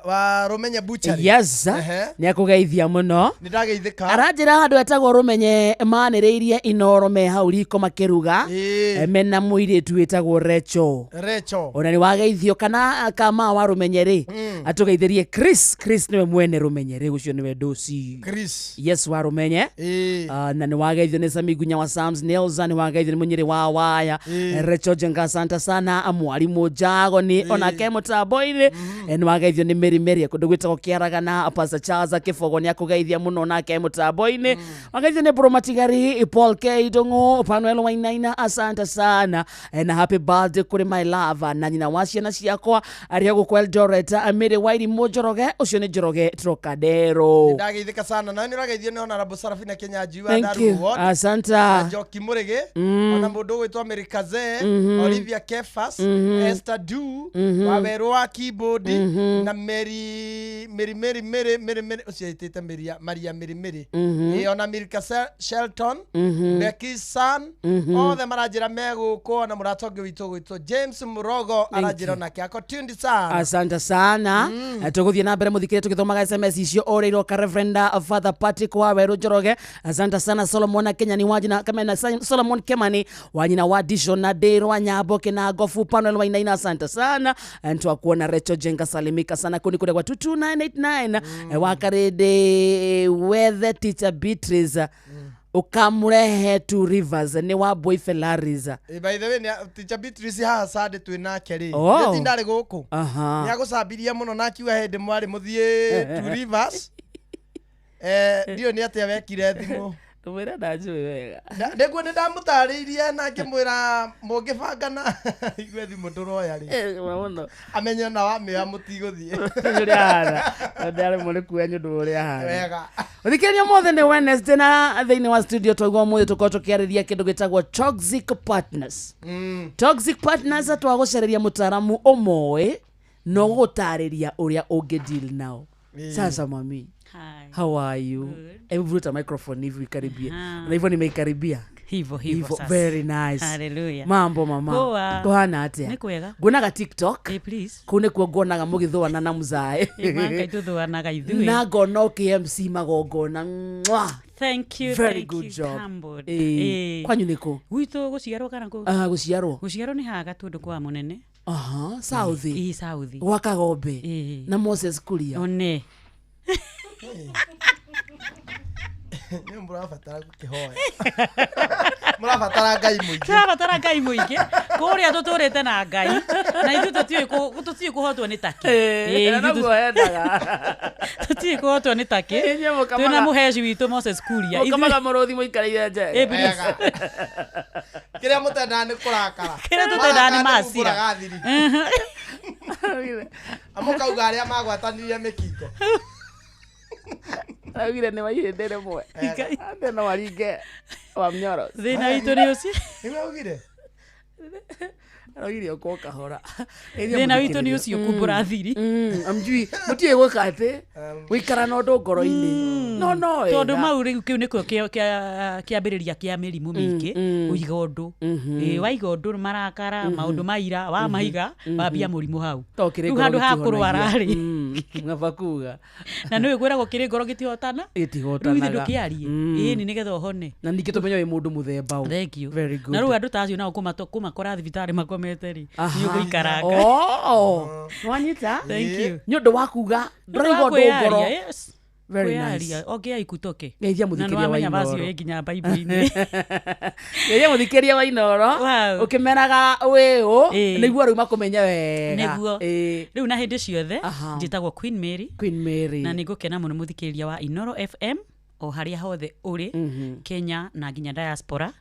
Wa Rũmenye Butchery. Yes. Ehe. Nĩ akũgeithia mũno. Nĩ ndageithĩka. Aranjĩra handũ etagwo Rũmenye manĩrĩirie Inooro me hau riko makĩruga, mena mũirĩtu wĩtagwo Recho. Recho. Ona nĩ wageithio kana kama wa Rũmenye rĩ, atũgeithĩrie Chris. Chris nĩwe mwene Rũmenye rĩ, ũcio nĩwe ndũci. Chris. Yes, wa Rũmenye. Na nĩ wageithio nĩ Sami Gunya wa Sams Nails, nĩ wageithio nĩ Mũnyĩrĩ wa Waya. Recho Jenga, asante sana. Mwarimũ Jagoni onake mũtambo-inĩ. Nĩ wageithio nĩ Mary Mary kũndũ gwĩtagwo Kĩaragana. Pastor Charles Kĩbogo nĩ akũgeithia mũno nake mũtambo-inĩ. Wageithio nĩ Bro Matigari, Paul K Ndũng'ũ, Panuel Wainaina, asante sana. Na happy birthday kũrĩ my love na nyina wa ciana ciakwa arĩa gũkũ Eldoret, Mary Wairimũ Njoroge, ũcio nĩ Njoroge Trocadero. Ndageithĩka sana. Nawe nĩ ũrageithio nĩ Honorable Sarafina Kinyanjui wa Thank Ndaru you. Ward. Asante. Na Njoki Mũrĩgĩ. Ona mũndũ ũgwĩtwo Mary Kazee, Olivia Kefas, Esther Du, Wawerũ wa keyboard, na Mary Mary Mary Mary Mary Mary ũcio ĩtĩte Maria Maria Mary Mary. Ĩ, ona Milka Shelton, Becky San, othe maranjĩra me gũkũ, ona mũrata ũngĩ witũ ũgwĩtwo James Murogo aranjĩra onake ako tuned sana. Asante sana. Tũgũthiĩ na mbere mũthikĩre tũgĩthomaga SMS icio ũrĩa iroka. Reverend Father Patrick wa Werũ Njoroge, asante sana. Solomon Kenyani wa nyina Kamena, Solomon Kemani wa nyina wa Dishon na Dero Nyambo Kina Gofu Panuel Wainaina, asante sana. Twakuona Recho Jenga, salimika sana kuni kule kwa 22989. Wakarĩndĩ wethe teacher Beatrice ũkamũrehe Two Rivers nĩ wa Boy Felaris. By the way, teacher Beatrice haha Sunday twĩ nake rĩ. Oh. Nĩ ti ndarĩ gũkũ. Aha. Nĩ agũcambirie mũno na akiuga hĩndĩ mwarĩ mũthiĩ Two Rivers. Ndiũĩ nĩ atĩa wekire thimũ. Ndũmwĩre ndanjũĩ wega. Nĩguo nĩ ndamũtarĩirie na ngĩmwĩra mũngĩbangana igue thimũ ndũroya rĩ. Mũno. Amenye ona wamĩoya mũtigũthiĩ. Ũrĩa ahana. Ndaremwo nĩ kuoya nĩ ũndũ wa ũrĩa ahana. Wega. Ũthikĩrĩria mothe nĩ Wednesday na thĩinĩ wa studio twaigua ũmũthĩ tũkorwo tũkĩarĩria kĩndũ gĩtagwo toxic partners. Toxic partners, twagũcereria mũtaaramu ũmoĩ no gũgũtarĩria ũrĩa ũngĩ deal nao. Sasa mami. Hi. How are you? Hebu vuta microphone hivi ikaribie. Na hivyo nimeikaribia. Hivyo hivyo sasa. Very nice. Hallelujah. Mambo mama. Poa. Kuhana atia? Nĩ kwega. Nguonaga TikTok. Eh, please. Kũu nĩkuo nguonaga mũgĩthũana na mũzae. Ĩ, tũthũanaga ithuĩ. Na ngona ũkĩ MC magongona. Mwah. Thank you. Very thank good you, job. Humbled. Eh, kwanyu nĩkũ? Gwitũ gũciarwo kana kũ? Ah, gũciarwo. Gũciarwo nĩ haha Gatũndũ kwa mũnene. Aha, South. Ĩ, South. Gwa Kagombe. Na Moses Kuria. One. Nĩ mũrabatara gũkĩhoya. Mũrabatara Ngai mũingĩ. Tũrabatara Ngai mũingĩ. Kũrĩa tũtũrĩte na Ngai. Na ithuĩ tũtiũĩ kũhotwo nĩ takĩ. Eh, Ĩ, na ithuĩ noguo endaga. Tũtiũĩ kũhotwo nĩ takĩ. Inyuĩ mũkamaga- Twĩna mũheci witũ Moses Kuria. Ithuĩ- Mũkamaga mũrũthi mũikarĩire njega. Ĩ, please. Kĩrĩa mũtendaga nĩ kũrakara. Kĩrĩa tũtendaga nĩ Marakara macira. nĩmumbũraga thiri. Mũkauga arĩa magwatanirie mĩkingo. Araugire nĩ waihĩndĩ rĩmwe. Ate no aringe wa mnyoro. Thĩna witũ nĩ ũcio. Nĩguo augire? Araugire ũkwo kahora. Thĩna witũ nĩ ũcio kumbũra thiri. Amjui mũtiũĩ gwĩka atĩ gũikara na ũndũ ngoro-inĩ. No no wega. Tondũ mau rĩu kĩu nĩkĩo kĩambĩrĩria kĩa mĩrimũ mĩingĩ, kũiga ũndũ. Ĩ, waiga ũndũ marakara, maũndũ maira wamaiga, wambia mũrimũ hau. To kĩrĩ Rĩu ngoro handũ ha gĩtihonagia. kũrwara rĩ, Ngaba kuga. Na nĩũĩ kwĩragwo kĩrĩ ngoro gĩtihotana. Rĩu ithe Gĩtihotanaga. ndũkĩarie. Ĩni nĩgetha ũhone. Na ningĩ tũmenye wĩ mũndũ mũthemba ũ. Thank you. Very good. Na rĩu andũ ta acio nao kũmakora thibitarĩ makomete ũkomete rĩ Aha. nĩ ũgũikaranga. Oh, wanyita Thank you. nĩ ũndũ wa kuga ndũraigua ũndũ ngoro. Kwĩyaria, yes. Very Kwĩyaria, nice. ongea ikutoke. Geithia Na mũthikĩria wa nĩwamenya vaci Inooro. ĩyo ĩ nginya Bible-inĩ. Geithia mũthikĩria wa Inooro ũkĩmeraga wĩ ũ nĩguo rĩu makũmenye wega. Nĩguo. Rĩu na hĩndĩ ciothe Aha. njĩtagwo Queen Mary. Queen Mary. Na nĩ ngũkena mũno mũthikĩrĩria wa Inoro FM o harĩa hothe ũrĩ Kenya na nginya diaspora.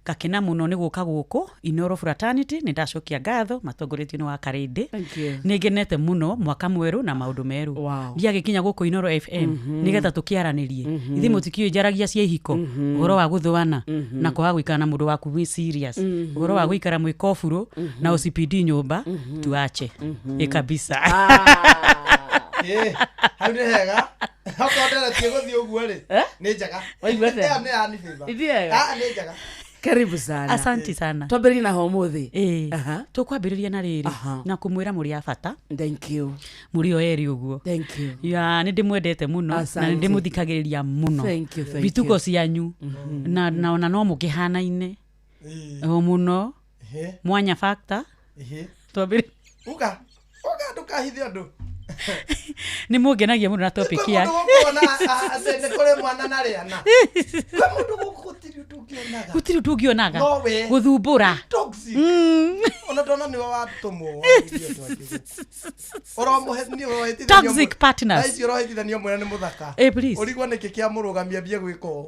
Ngakena mũno nĩ gũka gũkũ Inoro Fraternity, nĩ ndacokia ngatho matongoretio nĩ wa Karĩndĩ. Thank you. Nĩ ngenete mũno mwaka mwerũ na maũndũ merũ. Wow. Ndiagĩkinya gũkũ Inoro FM nĩgetha tũkĩaranĩrie. Ithuĩ mũtikĩũĩ njaragia cia ihiko, ũhoro wa gũthũana na kwaga gũikara na mũndũ waku wĩ serious, ũhoro wa gũikara mwĩ koburo na OCPD nyũmba tuache. Ĩ kabisa. Ĩ, hau nĩ hega okorwo nderetie gũthiĩ ũguo rĩ nĩ njega. Waigua atĩa? Ĩyo nĩ yani favor. Ithiĩ? Ah, nĩ njega. Karibu sana. Asante sana. Twambĩrĩrie na ũmũthĩ. Ĩĩ. Tũkwambĩrĩria na rĩrĩ na kũmwĩra mũrĩ a bata. Thank you. Mũrĩ o erĩ ũguo. Thank you. Ya nĩ ndĩmwendete mũno na nĩ Asante. ndĩmũthikagĩrĩria mũno. Thank you, thank Bituko you. cianyu na ona no mũkĩhanaine o mũno. Ĩhĩ. Mwanya factor. Ĩhĩ. Twambĩrĩrie. Uga uga ndũkahithe andũ. Nĩ mũngenagia mũno na topic ya Kuona atĩ nĩ kũrĩ mwana na rĩana. Kwĩ mũndũ gũkũ gũtirĩ ũndũ ũngĩonaga. Gũtirĩ ũndũ ũngĩonaga. No we. Gũthumbũra. Toxic. Ona ndona nĩwe watũmwo. Ũramũhe nĩ ũrohĩtithanio Toxic partners. Thaa ici ũrohĩtithanio mwene nĩ mũthaka. Eh, please. Ũrigwo nĩkĩ kĩamũrũgamia ambie gwĩka ũũ.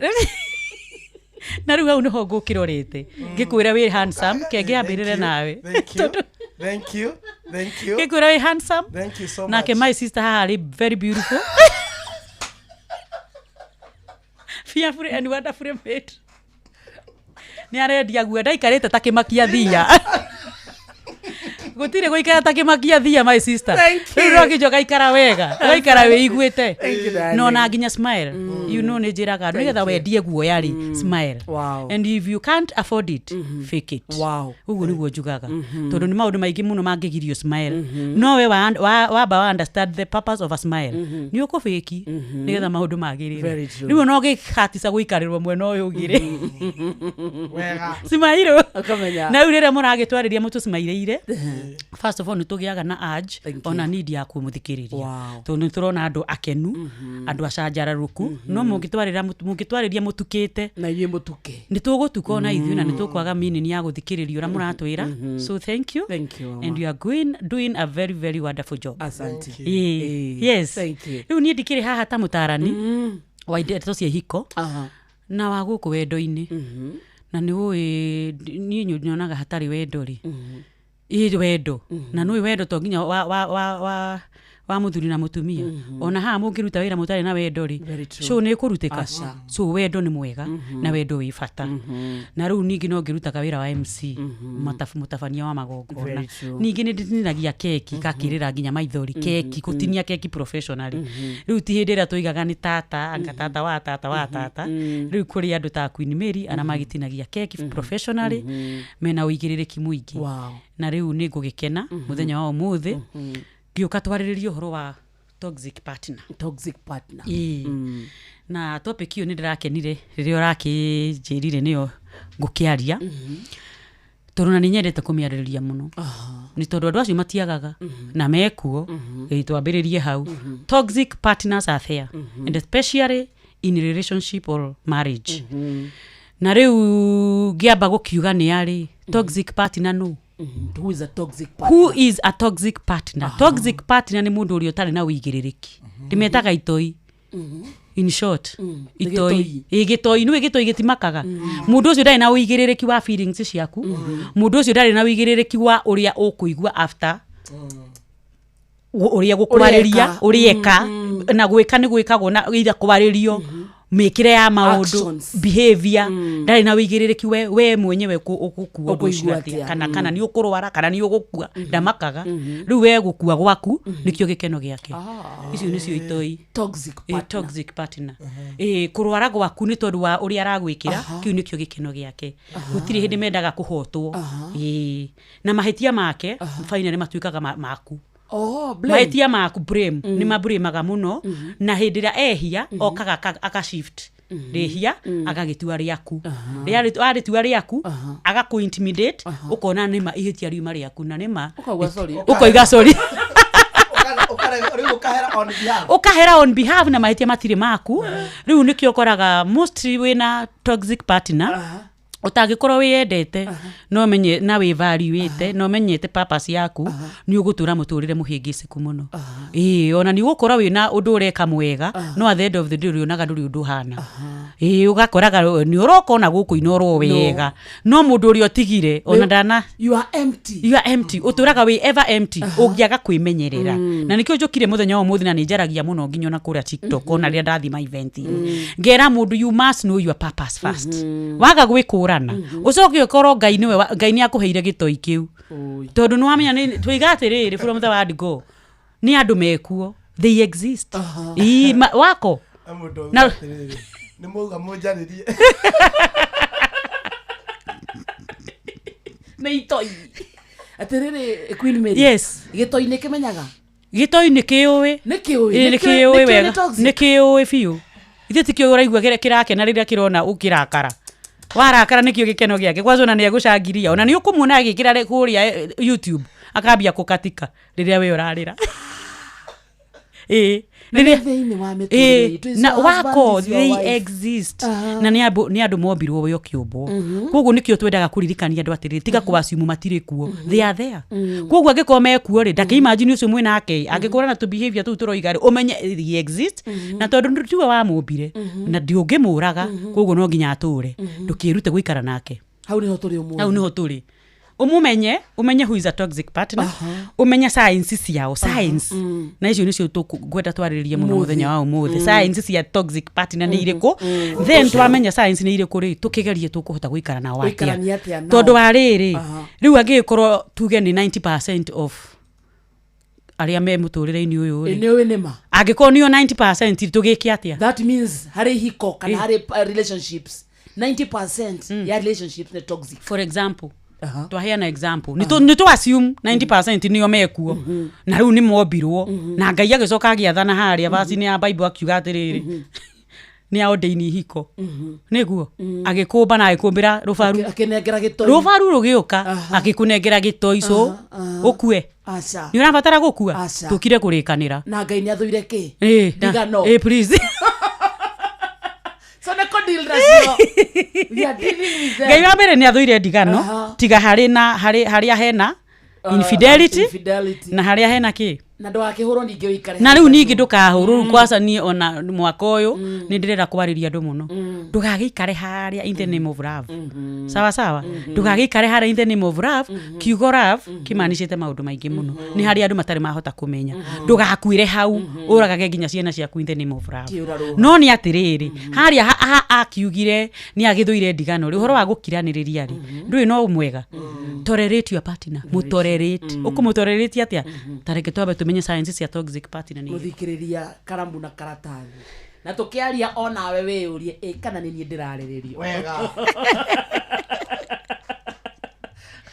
Na rĩu hau nĩho ngũkĩrorete ngĩkwĩra wĩ handsome, kenge ambĩrĩre nawe. Thank you. Thank you. Thank you. Ngĩkwĩra wĩ handsome. Thank you so much. Nake my sister haha arĩ very beautiful, fearfully and wonderfully made. Nĩ arendia guo ndaikarĩte ta kĩmakia thia. Gũtirĩ gũikara ta kĩmakia thia, my sister. Thank you. Rĩu no nginya ũgaikara wega, ũgaikara wĩiguĩte. Thank you, darling. No na nginya smile. You know nĩ njĩraga andũ nĩgetha Thank you. wendie guoya rĩ, smile. Wow. And if you can't afford it, fake it. Wow. Ũguo nĩguo njugaga tondũ nĩ maũndũ maingĩ mũno mangĩgirio smile, no we wamba wa understand the purpose of a smile, nĩ ũkũbĩki nĩgetha maũndũ magĩrĩre. Very true. Rĩu ona ũgĩhatisa gũikarĩrwo mwena ũyũ ũngĩ rĩ, Wega. cimairwo. Ũkamenya. Na rĩu rĩrĩa mũragĩtwarĩria mũtũcimairĩire, first of all nĩ tũgĩaga na urge ona need ya kũmũthikĩrĩria Wow. tondũ nĩ tũrona andũ akenu, andũ acanjararũku, no mũngĩtwarĩria mũtukĩte na inyuĩ mũtuke nĩ tũgũtuka ona ithuĩ na nĩ tũkwaga meaning ya gũthikĩrĩria ũrĩa mũratwĩra. So thank you. Thank you, mama. And you are doing a very very wonderful job. Asante. Ĩĩ. Ĩĩ. Yes. Thank you. Rĩu niĩ ndikĩrĩ haha ta mũtarani wa ndeto cia ihiko Aha. na wa gũkũ wendo-inĩ, na nĩ ũĩ niĩ nyonaga hatarĩ wendo rĩ, ĩ wendo na nĩ wendo to nginya wa mũthuri na mũtumia, ona haha mũngĩruta wĩra mũtarĩ na wendo rĩ, Very true. so nĩ ĩkũrutĩka. Aca. So wendo nĩ mwega na wendo wĩ bata. Na rĩu ningĩ no ngĩrutaga wĩra wa MC, mũtabania wa magongona. Very true. Ningĩ nĩ ndĩtinagia keki gakĩrĩra nginya maithori, keki gũtinia keki professionally. Rĩu ti hĩndĩ ĩrĩa tũigaga nĩ tata anga tata wa tata wa tata. Rĩu kũrĩ andũ ta Queen Mary arĩa magĩtinagia keki professionally mena ũigĩrĩrĩki mũingĩ. Wow. Na rĩu nĩ ngũgĩkena mũthenya wa ũmũthĩ ngĩũka twarĩrĩrie ũhoro wa toxic partner. Toxic partner. Ĩĩ. Na topic ĩyo nĩ ndĩrakenire rĩrĩa ũrakĩnjĩrire nĩyo ngũkĩaria, tondũ na nĩ nyendete kũmĩarĩrĩria mũno nĩ tondũ andũ acio matiagaga na mekuo. Ĩĩ, twambĩrĩrie hau. Toxic partners are there, and especially in relationship or marriage. Na rĩu ngĩamba gũkiuga nĩ arĩ toxic partner no Who is a toxic partner? Who is a toxic partner? Toxic partner nĩ mũndũ ũrĩa ũtarĩ na ũigĩrĩrĩki, ndĩmetaga itoi in short. Nĩ Itoi. gĩtoi. Ĩ, gĩtoi nĩ gĩtoi gĩtimakaga. Mũndũ ũcio ndarĩ na ũigĩrĩrĩki wa feelings ciaku, mũndũ ũcio ndarĩ na ũigĩrĩrĩki wa ũrĩa ũkũigua after ũrĩa gũkwarĩria, Ũrĩa ũrĩa eka na gwĩka nĩ gwĩkagwo na either kwarĩrio, mĩkĩre ya maũndũ, Actions. behavior. Ndarĩ na ũigĩrĩrĩki we mwenyewe ũgũkua ũndũ ũcio Ũkũigua atĩa, atĩa. kana kana nĩ ũkũrwara kana nĩ ũgũkua, ndamakaga. Rĩu we gũkua gwaku nĩkĩo gĩkeno gĩake. Icio nĩcio itoi. Toxic Ĩ, partner. toxic partner. Ĩ, kũrwara gwaku nĩ tondũ wa ũrĩa aragwĩkĩra, kĩu nĩkĩo gĩkeno gĩake. Gũtirĩ hĩndĩ mendaga kũhotwo. Ĩ, na mahĩtia make finally matuĩkaga maku. Oh, blame. Mahĩtia maku, blame, nĩ maburĩmaga mũno, na hĩndĩ ĩrĩa ehia okaga aka shift. Rĩhia agagĩtua rĩaku. Warĩtua rĩaku, agakũ intimidate, ũkona nĩma ihĩtia riuma rĩaku na nĩma. Ũkauga sorry. Ũkoiga sorry. Rĩu ũkahera on behalf. Ũkahera on behalf na mahĩtia matirĩ maku. Rĩu nĩkĩo ũkoraga mostly wĩna toxic partner, ũtangĩkorwo wĩyendete no menye na wĩvaluĩte na ũmenyete purpose yaku, nĩ ũgũtũra mũtũrĩre mũhĩngĩcĩku mũno. Ĩĩ, ona nĩ ũgũkorwo wĩna ũndũ ũreka mwega, no at the end of the day ũrĩonaga ndũrĩ ũndũ ũhana. Ĩĩ, ũgakoraga nĩ ũroka ona gũkũ inorwo wega, no mũndũ ũrĩa ũtigire ona ndana. You are empty. You are empty. Ũtũraga wĩ ever empty ũngĩaga kwĩmenyerera. Na nĩkĩo njũkire mũthenya wa ũmũthĩ na nĩ njaragia mũno nginya ona kũrĩa TikTok, ona rĩrĩa ndathiĩ ma event ngera mũndũ, you must know your purpose first. Waga gwĩkũrana, ũcoke ũkorwo Ngai nĩwe Ngai nĩ akũheire gĩtoi kĩu, tondũ nĩ wamenya twĩiga atĩrĩrĩ, from the word go nĩ andũ mekuo, they exist. Ii, wako Na mũndũ Na- auga atĩrĩrĩ, nĩ mwauga mũnjarĩrie. Nĩ itoi atĩrĩrĩ, Queen Mary. Yes. Gĩtoi nĩ kĩmenyaga? Gĩtoi nĩ kĩũĩ. Nĩ kĩũĩ? Ĩĩ, nĩ kĩũĩ Nĩkĩo wega. nĩ toxic? Nĩ kĩũĩ biũ. Ithuĩ tikĩũĩ ũraigua kĩrakena rĩrĩa kĩrona ũkĩrakara, warakara nĩkĩo gĩkeno gĩake. Kwanza ona nĩ egũcangiria, ona nĩ ũkũmuona agĩkĩra kũrĩa YouTube, akambia kũkatika rĩrĩa we ũrarĩra. Ĩĩ. Na nĩ thĩinĩ wa mĩtũrĩre Ĩĩ, itũ, is na your husband, wako is your they wife. exist. Na nĩ andũ mombirwo we ũkĩũmbwo. Koguo nĩkĩo twendaga kũririkania andũ atĩrĩrĩ, tiga kũaciumu matirĩ kuo, they are there. Koguo angĩkorwo mekuo rĩ, ndakĩimagine ũcio mwĩ nake angĩkorwo na tũbehavior tũu tũroiga rĩ, ũmenye he exist, na tondũ tiwe wamũmbire na ndũngĩmũraga, koguo no nginya atũre. Ndũkĩrute gũikara nake. Hau nĩho tũrĩ ũmũthĩ. Hau nĩho tũrĩ. Ũmũmenye, ũmenye who is a toxic partner, ũmenye signs ciao, signs na icio nĩcio ngwenda twarĩrĩrie mũno Mũthĩ. mũthenya wa ũmũthĩ. Signs cia toxic partner nĩ irĩkũ? Then twamenya signs nĩ irĩkũ rĩ, tũkĩgerie tũkũhota gũikara nao atĩa. Gũikarania atĩa nao? Tondũ wa rĩrĩ, rĩu angĩgĩkorwo tuge nĩ 90% of arĩa me mũtũrĩre-inĩ ũyũ Ĩ, rĩ, nĩ ũĩ nĩma. Angĩkorwo nĩo 90%, tũgĩke atĩa? That means harĩ ihiko kana harĩ relationships, 90% ya relationships nĩ toxic. For example, twaheana example, nĩ tũ assume 90% nĩo mekuo, na rĩu nĩ mombirwo na Ngai agĩcoka agĩathana harĩa vaci-inĩ ya Bible akiuga atĩrĩrĩ, nĩ aordain ihiko, nĩguo agĩkũmba na agĩkũmbĩra rũbaru. Akĩnengera gĩtoi. Rũbaru rũgĩũka, akĩkũnengera gĩtoi, so ũkue. Aca. Nĩ ũrabatara gũkua. Aca. Tũkire kũrĩkanĩra. Na Ngai nĩ athũire kĩ? Ĩĩ, Ndigano. Ĩĩ, please. So nĩ kũ deal nacio. We are dealing with them. Ngai wa mbere nĩ athũire ndigano. Tiga harĩ na harĩa hena infidelity, Infidelity. na harĩa hena kĩ. Na ndũgakĩhũrwo ningĩ ũikare. Na rĩu ningĩ ndũkahũrwo rĩu kwaca. Niĩ ona mwaka ũyũ nĩ ndĩrenda kwarĩria andũ mũno, ndũgagĩikare harĩa in the name of love. Sawa sawa, ndũgagĩikare harĩa in the name of love. Kiugo love kĩmanicĩte maũndũ maingĩ mũno, nĩ harĩa andũ matarĩ mahota kũmenya. Ndũgakuĩre hau ũragage nginya ciana ciaku in the name of love. Kĩũra rũha. No nĩ atĩrĩrĩ, harĩa akiugire nĩ agĩthũire ndigano rĩ, ũhoro wa gũkiranĩrĩria rĩ, ndũĩ no mwega. Tolerate your partner, mũtolerate. Ũkũmũtolerate atĩa? Ta reke twambe tũmenye signs cia toxic partner nĩ irĩkũ. Mũthikĩrĩria, karamu na karatathi, na tũkĩaria onawe wĩyũrie, ĩ kana nĩ niĩ ndĩrarĩrĩrio? Wega.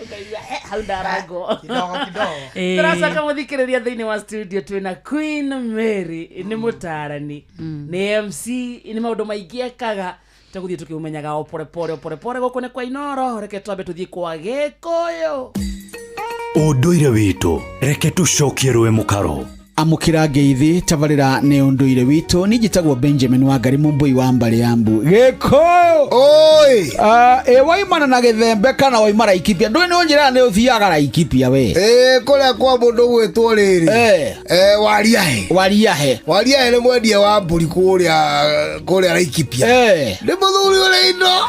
Ũkaigua, "Eh, hau ndarangwo." Kidogo kidogo. Tũracoka. Mũthikĩrĩria, thĩinĩ wa studio twĩna Queen Mary, nĩ mũtarani, nĩ MC, nĩ maũndũ maingĩ ekaga, tũgũthiĩ tũkĩũmenyaga o porepore o porepore. Gũkũ nĩ kwa Inoro. Reke twambe tũthiĩ kwa Gĩkũyũ. Ũndũire witũ, reke tũcokie rũĩ mũkaro. Amũkĩra ngeithi, tabarĩra nĩ ũndũire witũ. Niĩ njĩtagwo Benjamin Wangari, mũmbũi wa mbarĩ ya mbu Gĩkũyũ. Oi. Ĩ waimana na gĩthembe kana waima Laikipia? Ndũĩ nĩ ũnjĩraga nĩ ũthiaga Laikipia we? Ĩ, kũrĩa kwa mũndũ gwĩtwo rĩrĩ Wariahe. Wariahe. Wariahe nĩ mwendia wa mbũri kũrĩa Laikipia. Nĩ mũthuri ũrĩ indo.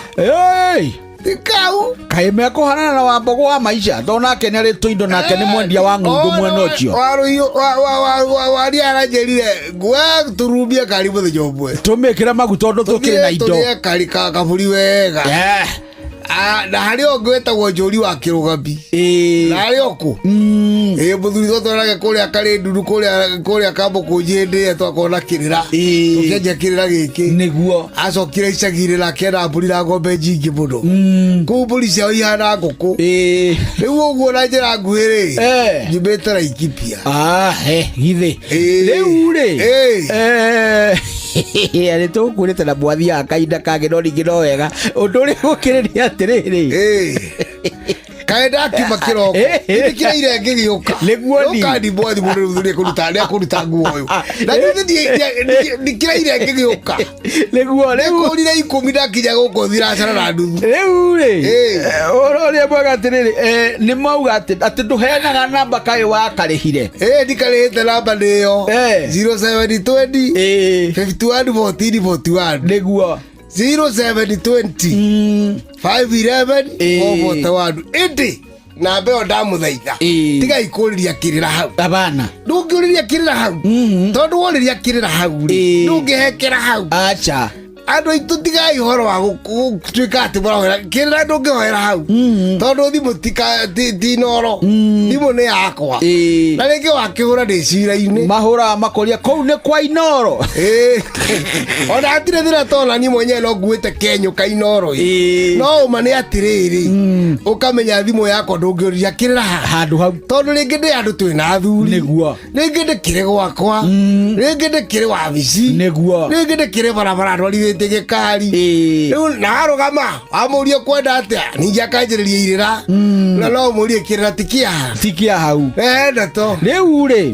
Ti kau. Kaĩ mekũhanana na Wambogo wa Maisha, tondũ nake nĩ arĩ tũindo, nake nĩ mwendia wa ng'ũndũ mwena ũcio. Waria aranjĩrire ngwe tũrumie kari mũthenya ũmwe. Tũmĩkĩre maguta ũndũ tũkĩrĩ na indo. Tũrĩe kari kaburi wega. Ah, na harĩ ũngĩ wĩtagwo Njũri wa Kĩrũgami, na harĩ okũ ĩ mũthuri twatwarage kũrĩa karĩ nduru kũrĩa Kamũkũnji hĩndĩ ĩrĩa twakorwo na kĩrĩra, tũkĩanjia kĩrĩra gĩkĩ. Nĩguo acokire icagi-inĩ nake ena mbũri na ng'ombe nyingĩ mũno. Kũu mbũri ciao ihana ngũkũ. Rĩu ũguo na njĩra nguhĩ rĩ, nyumĩte Laikipia. He githĩ rĩu rĩ. Nĩ tũgũkwĩrĩte na mwathiaga kahinda kangĩ no ningĩ no wega ũndũ ũrĩa gũkĩrĩria atĩrĩrĩ. Kaĩ ndakiuma kĩroko ndikĩraire ngĩgĩũka Nĩguo ni. ũkandimboa thimũ rĩu nĩkũruta nĩakũruta nguo ũyũ na githĩ ndikĩraire ngĩgĩũka. Nĩguo rĩu nĩkũrire 10 ndakinya gũkũ thiracara na nuthu. Rĩu rĩ, ũhoro ũrĩa mwega atĩrĩrĩ, nĩ mauga atĩ ndũheanaga namba kaĩ wakarĩhire. Ĩ ndikarĩhĩte namba nĩyo 0720 51 14 41. Nĩguo. 0720 511 441. Ĩndĩ namba ĩyo ndamũthaitha tigai kũrĩria kĩrĩra hau. Abana. Ndũngĩũrĩria kĩrĩra hau tondũ worĩria kĩrĩra hau rĩ ndũngĩhekera hau. Acha. Andũ aitũ tigai ũhoro wa gũtuĩka atĩ mũrahoera kĩrĩra ndũngĩhoera hau tondũ thimũ ti Inooro, thimũ nĩ yakwa na rĩngĩ wakĩhũra ndĩ cira-inĩ. Mahũraga makoria kũu nĩ kwa Inooro. Ona hatirĩ thĩna tondũ niĩ mwenyewe no nguĩte kenyũ ka Inooro ĩ. No ũma nĩ atĩrĩrĩ ũkamenya thimũ yakwa ndũngĩũria kĩrĩra handũ hau tondũ rĩngĩ ndĩ andũ twĩna athuri. Nĩguo. Rĩngĩ ndĩkĩrĩ gwakwa, rĩngĩ ndĩkĩrĩ wabici. Nĩguo. Rĩngĩ ndĩkĩrĩ barabara ndwarithĩtie gĩkari rĩu na arũgama wamũria kwenda atĩa ningĩ akanjĩrĩria irĩra na no ũmũrie kĩrĩra ti kĩaha. Ti kĩa hau. Ndeto. Rĩu rĩ,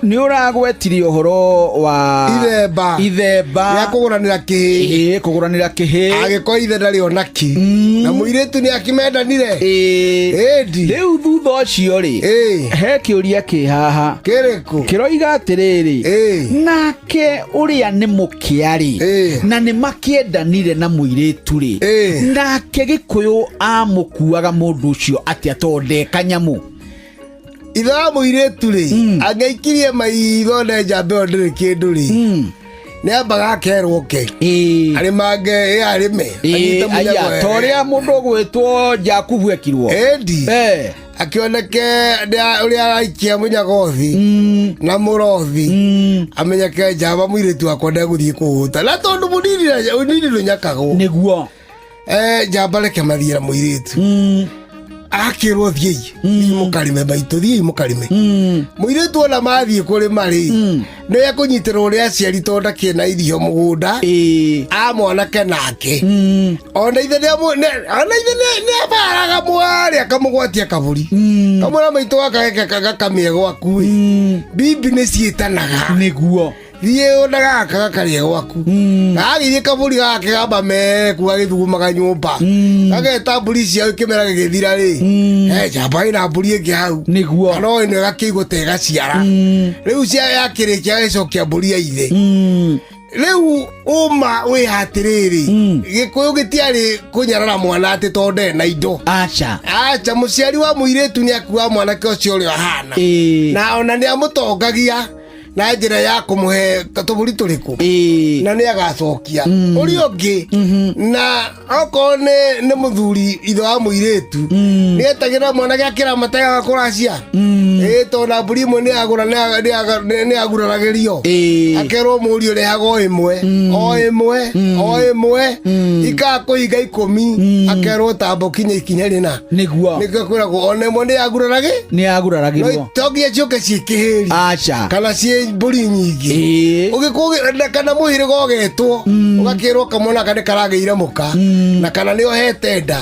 nĩ ũragwetirie ũhoro wa ithemba ithemba rĩa kũgũranĩra kĩhĩ. Kũgũranĩra kĩhĩ. Agĩkorwo ithe ndarĩ ona kĩ na mũirĩtu nĩ akĩmendanire. Ĩndi. Rĩu thutha ũcio rĩ, he kĩũria kĩ haha. Kĩrĩkũ? Kĩroiga atĩrĩrĩ, nake ũrĩa nĩ mũkĩa rĩ, na nĩ makĩendanire na mũirĩtu rĩ, nake Gĩkũyũ amũkuaga mũndũ ũcio atĩa tondũ ndeka nyamũ? Ithe wa mũirĩtu rĩ, angĩaikirie maitho ne njamba ĩyo ndĩrĩ kĩndũ rĩ, nĩ ambaga akerwo ke arĩmange ĩ arĩme anyite mũnyago Aya, ta ũrĩa mũndũ ũgwĩtwo Jakubu ekirwo. Ĩndi. Akĩoneke ũrĩa araikia mũnyagothi na mũrothi amenyeke njamba mũirĩtu wakwa ndegũthiĩ kũhũta na tondũ mũnini ndũnyakagwo. Nĩguo. Njamba reke mathiĩ na mũirĩtu. Akĩrwo thiĩi thiĩi mũkarĩme maitũ thiĩi mũkarĩme. Mũirĩtu ona mathiĩ kũrĩma rĩ nĩ ekũnyitĩrwo nĩ aciari tondũ ndakĩrĩ na irio mũgũnda a mwanake nake ona ithe nĩ abaraga mwarĩ akamũgwatia kabũri kamwĩra maitũ gaka geke gakamĩe gwaku ĩ bibi nĩ ciĩtanaga. Nĩguo. Thiĩ ona gaka gakarĩe gwaku gagĩthiĩ kabũri gake gamba meku gagĩthugumaga nyũmba gageta mbũri ciao kĩmera gĩgĩthira rĩ njamba ĩna mbũri ĩngĩ hau. Nĩguo. Kana o ĩno ĩgakĩigwo ta ĩgaciara rĩu yakĩrĩkia agĩcokia mbũri ya ithe. Rĩu ũma wĩ hatĩrĩrĩ Gĩkũyũ gĩtiarĩ kũnyarara mwana atĩ tondũ ndarĩ na indo. Aca. Aca mũciari wa mũirĩtu nĩ akuaga mwanake ũcio ũrĩa ahana na ona nĩ amũtongagia na njĩra ya kũmũhe tũbũri tũrĩkũ na nĩ agacokia ũrĩa ũngĩ na okorwo nĩ mũthuri ithe wa mũirĩtu nĩ etagĩra mwanake akĩramata agakũracia tondũ na mbũri ĩmwe nĩ aguraragĩrio akerwo mũriũ ũrehaga o ĩmwe o ĩmwe o ĩmwe ikaga kũhinga 10 akerwo tamba ũkinye ikinya rĩna. Nĩguo. Nĩkĩo kwĩragwo ona ĩmwe nĩ yaguraragĩ Nĩ yaguraragĩrwo. To nginya ciũke ciĩ kĩhĩri. Aca. Kana ciĩ mbũri nyingĩ. Ũgĩkũ kana mũhĩrĩga ũgetwo ũgakĩrwo kamwana aka nĩ karagĩire mũka na kana nĩ ohete nda.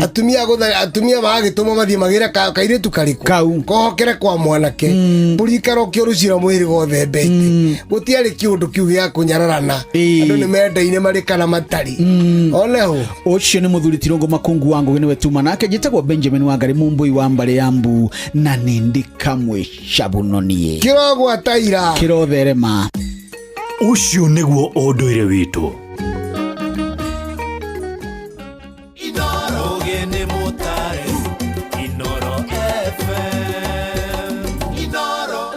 Atumia atumia magagĩtũmwo mathiĩ magĩre kairĩtu karĩkũ kau kohokere kwa mwanake mbũri ikarokio rũcira mũhĩrĩga ũthembete. Gũtiarĩ kĩũndũ kĩu gĩa kũnyararana andũ nĩ mendaine marĩ kana matarĩ. Oneho ũcio nĩ mũthuri Tirũngũ Makungu wa Ngũgĩ nĩwe tuma nake njĩtagwo Benjamin Wangari Mũmbũi wa mbarĩ ya mbu na nĩ ndikamwe cabunonie kĩrogwata ira kĩrotherema. Ũcio nĩguo ũndũire witũ.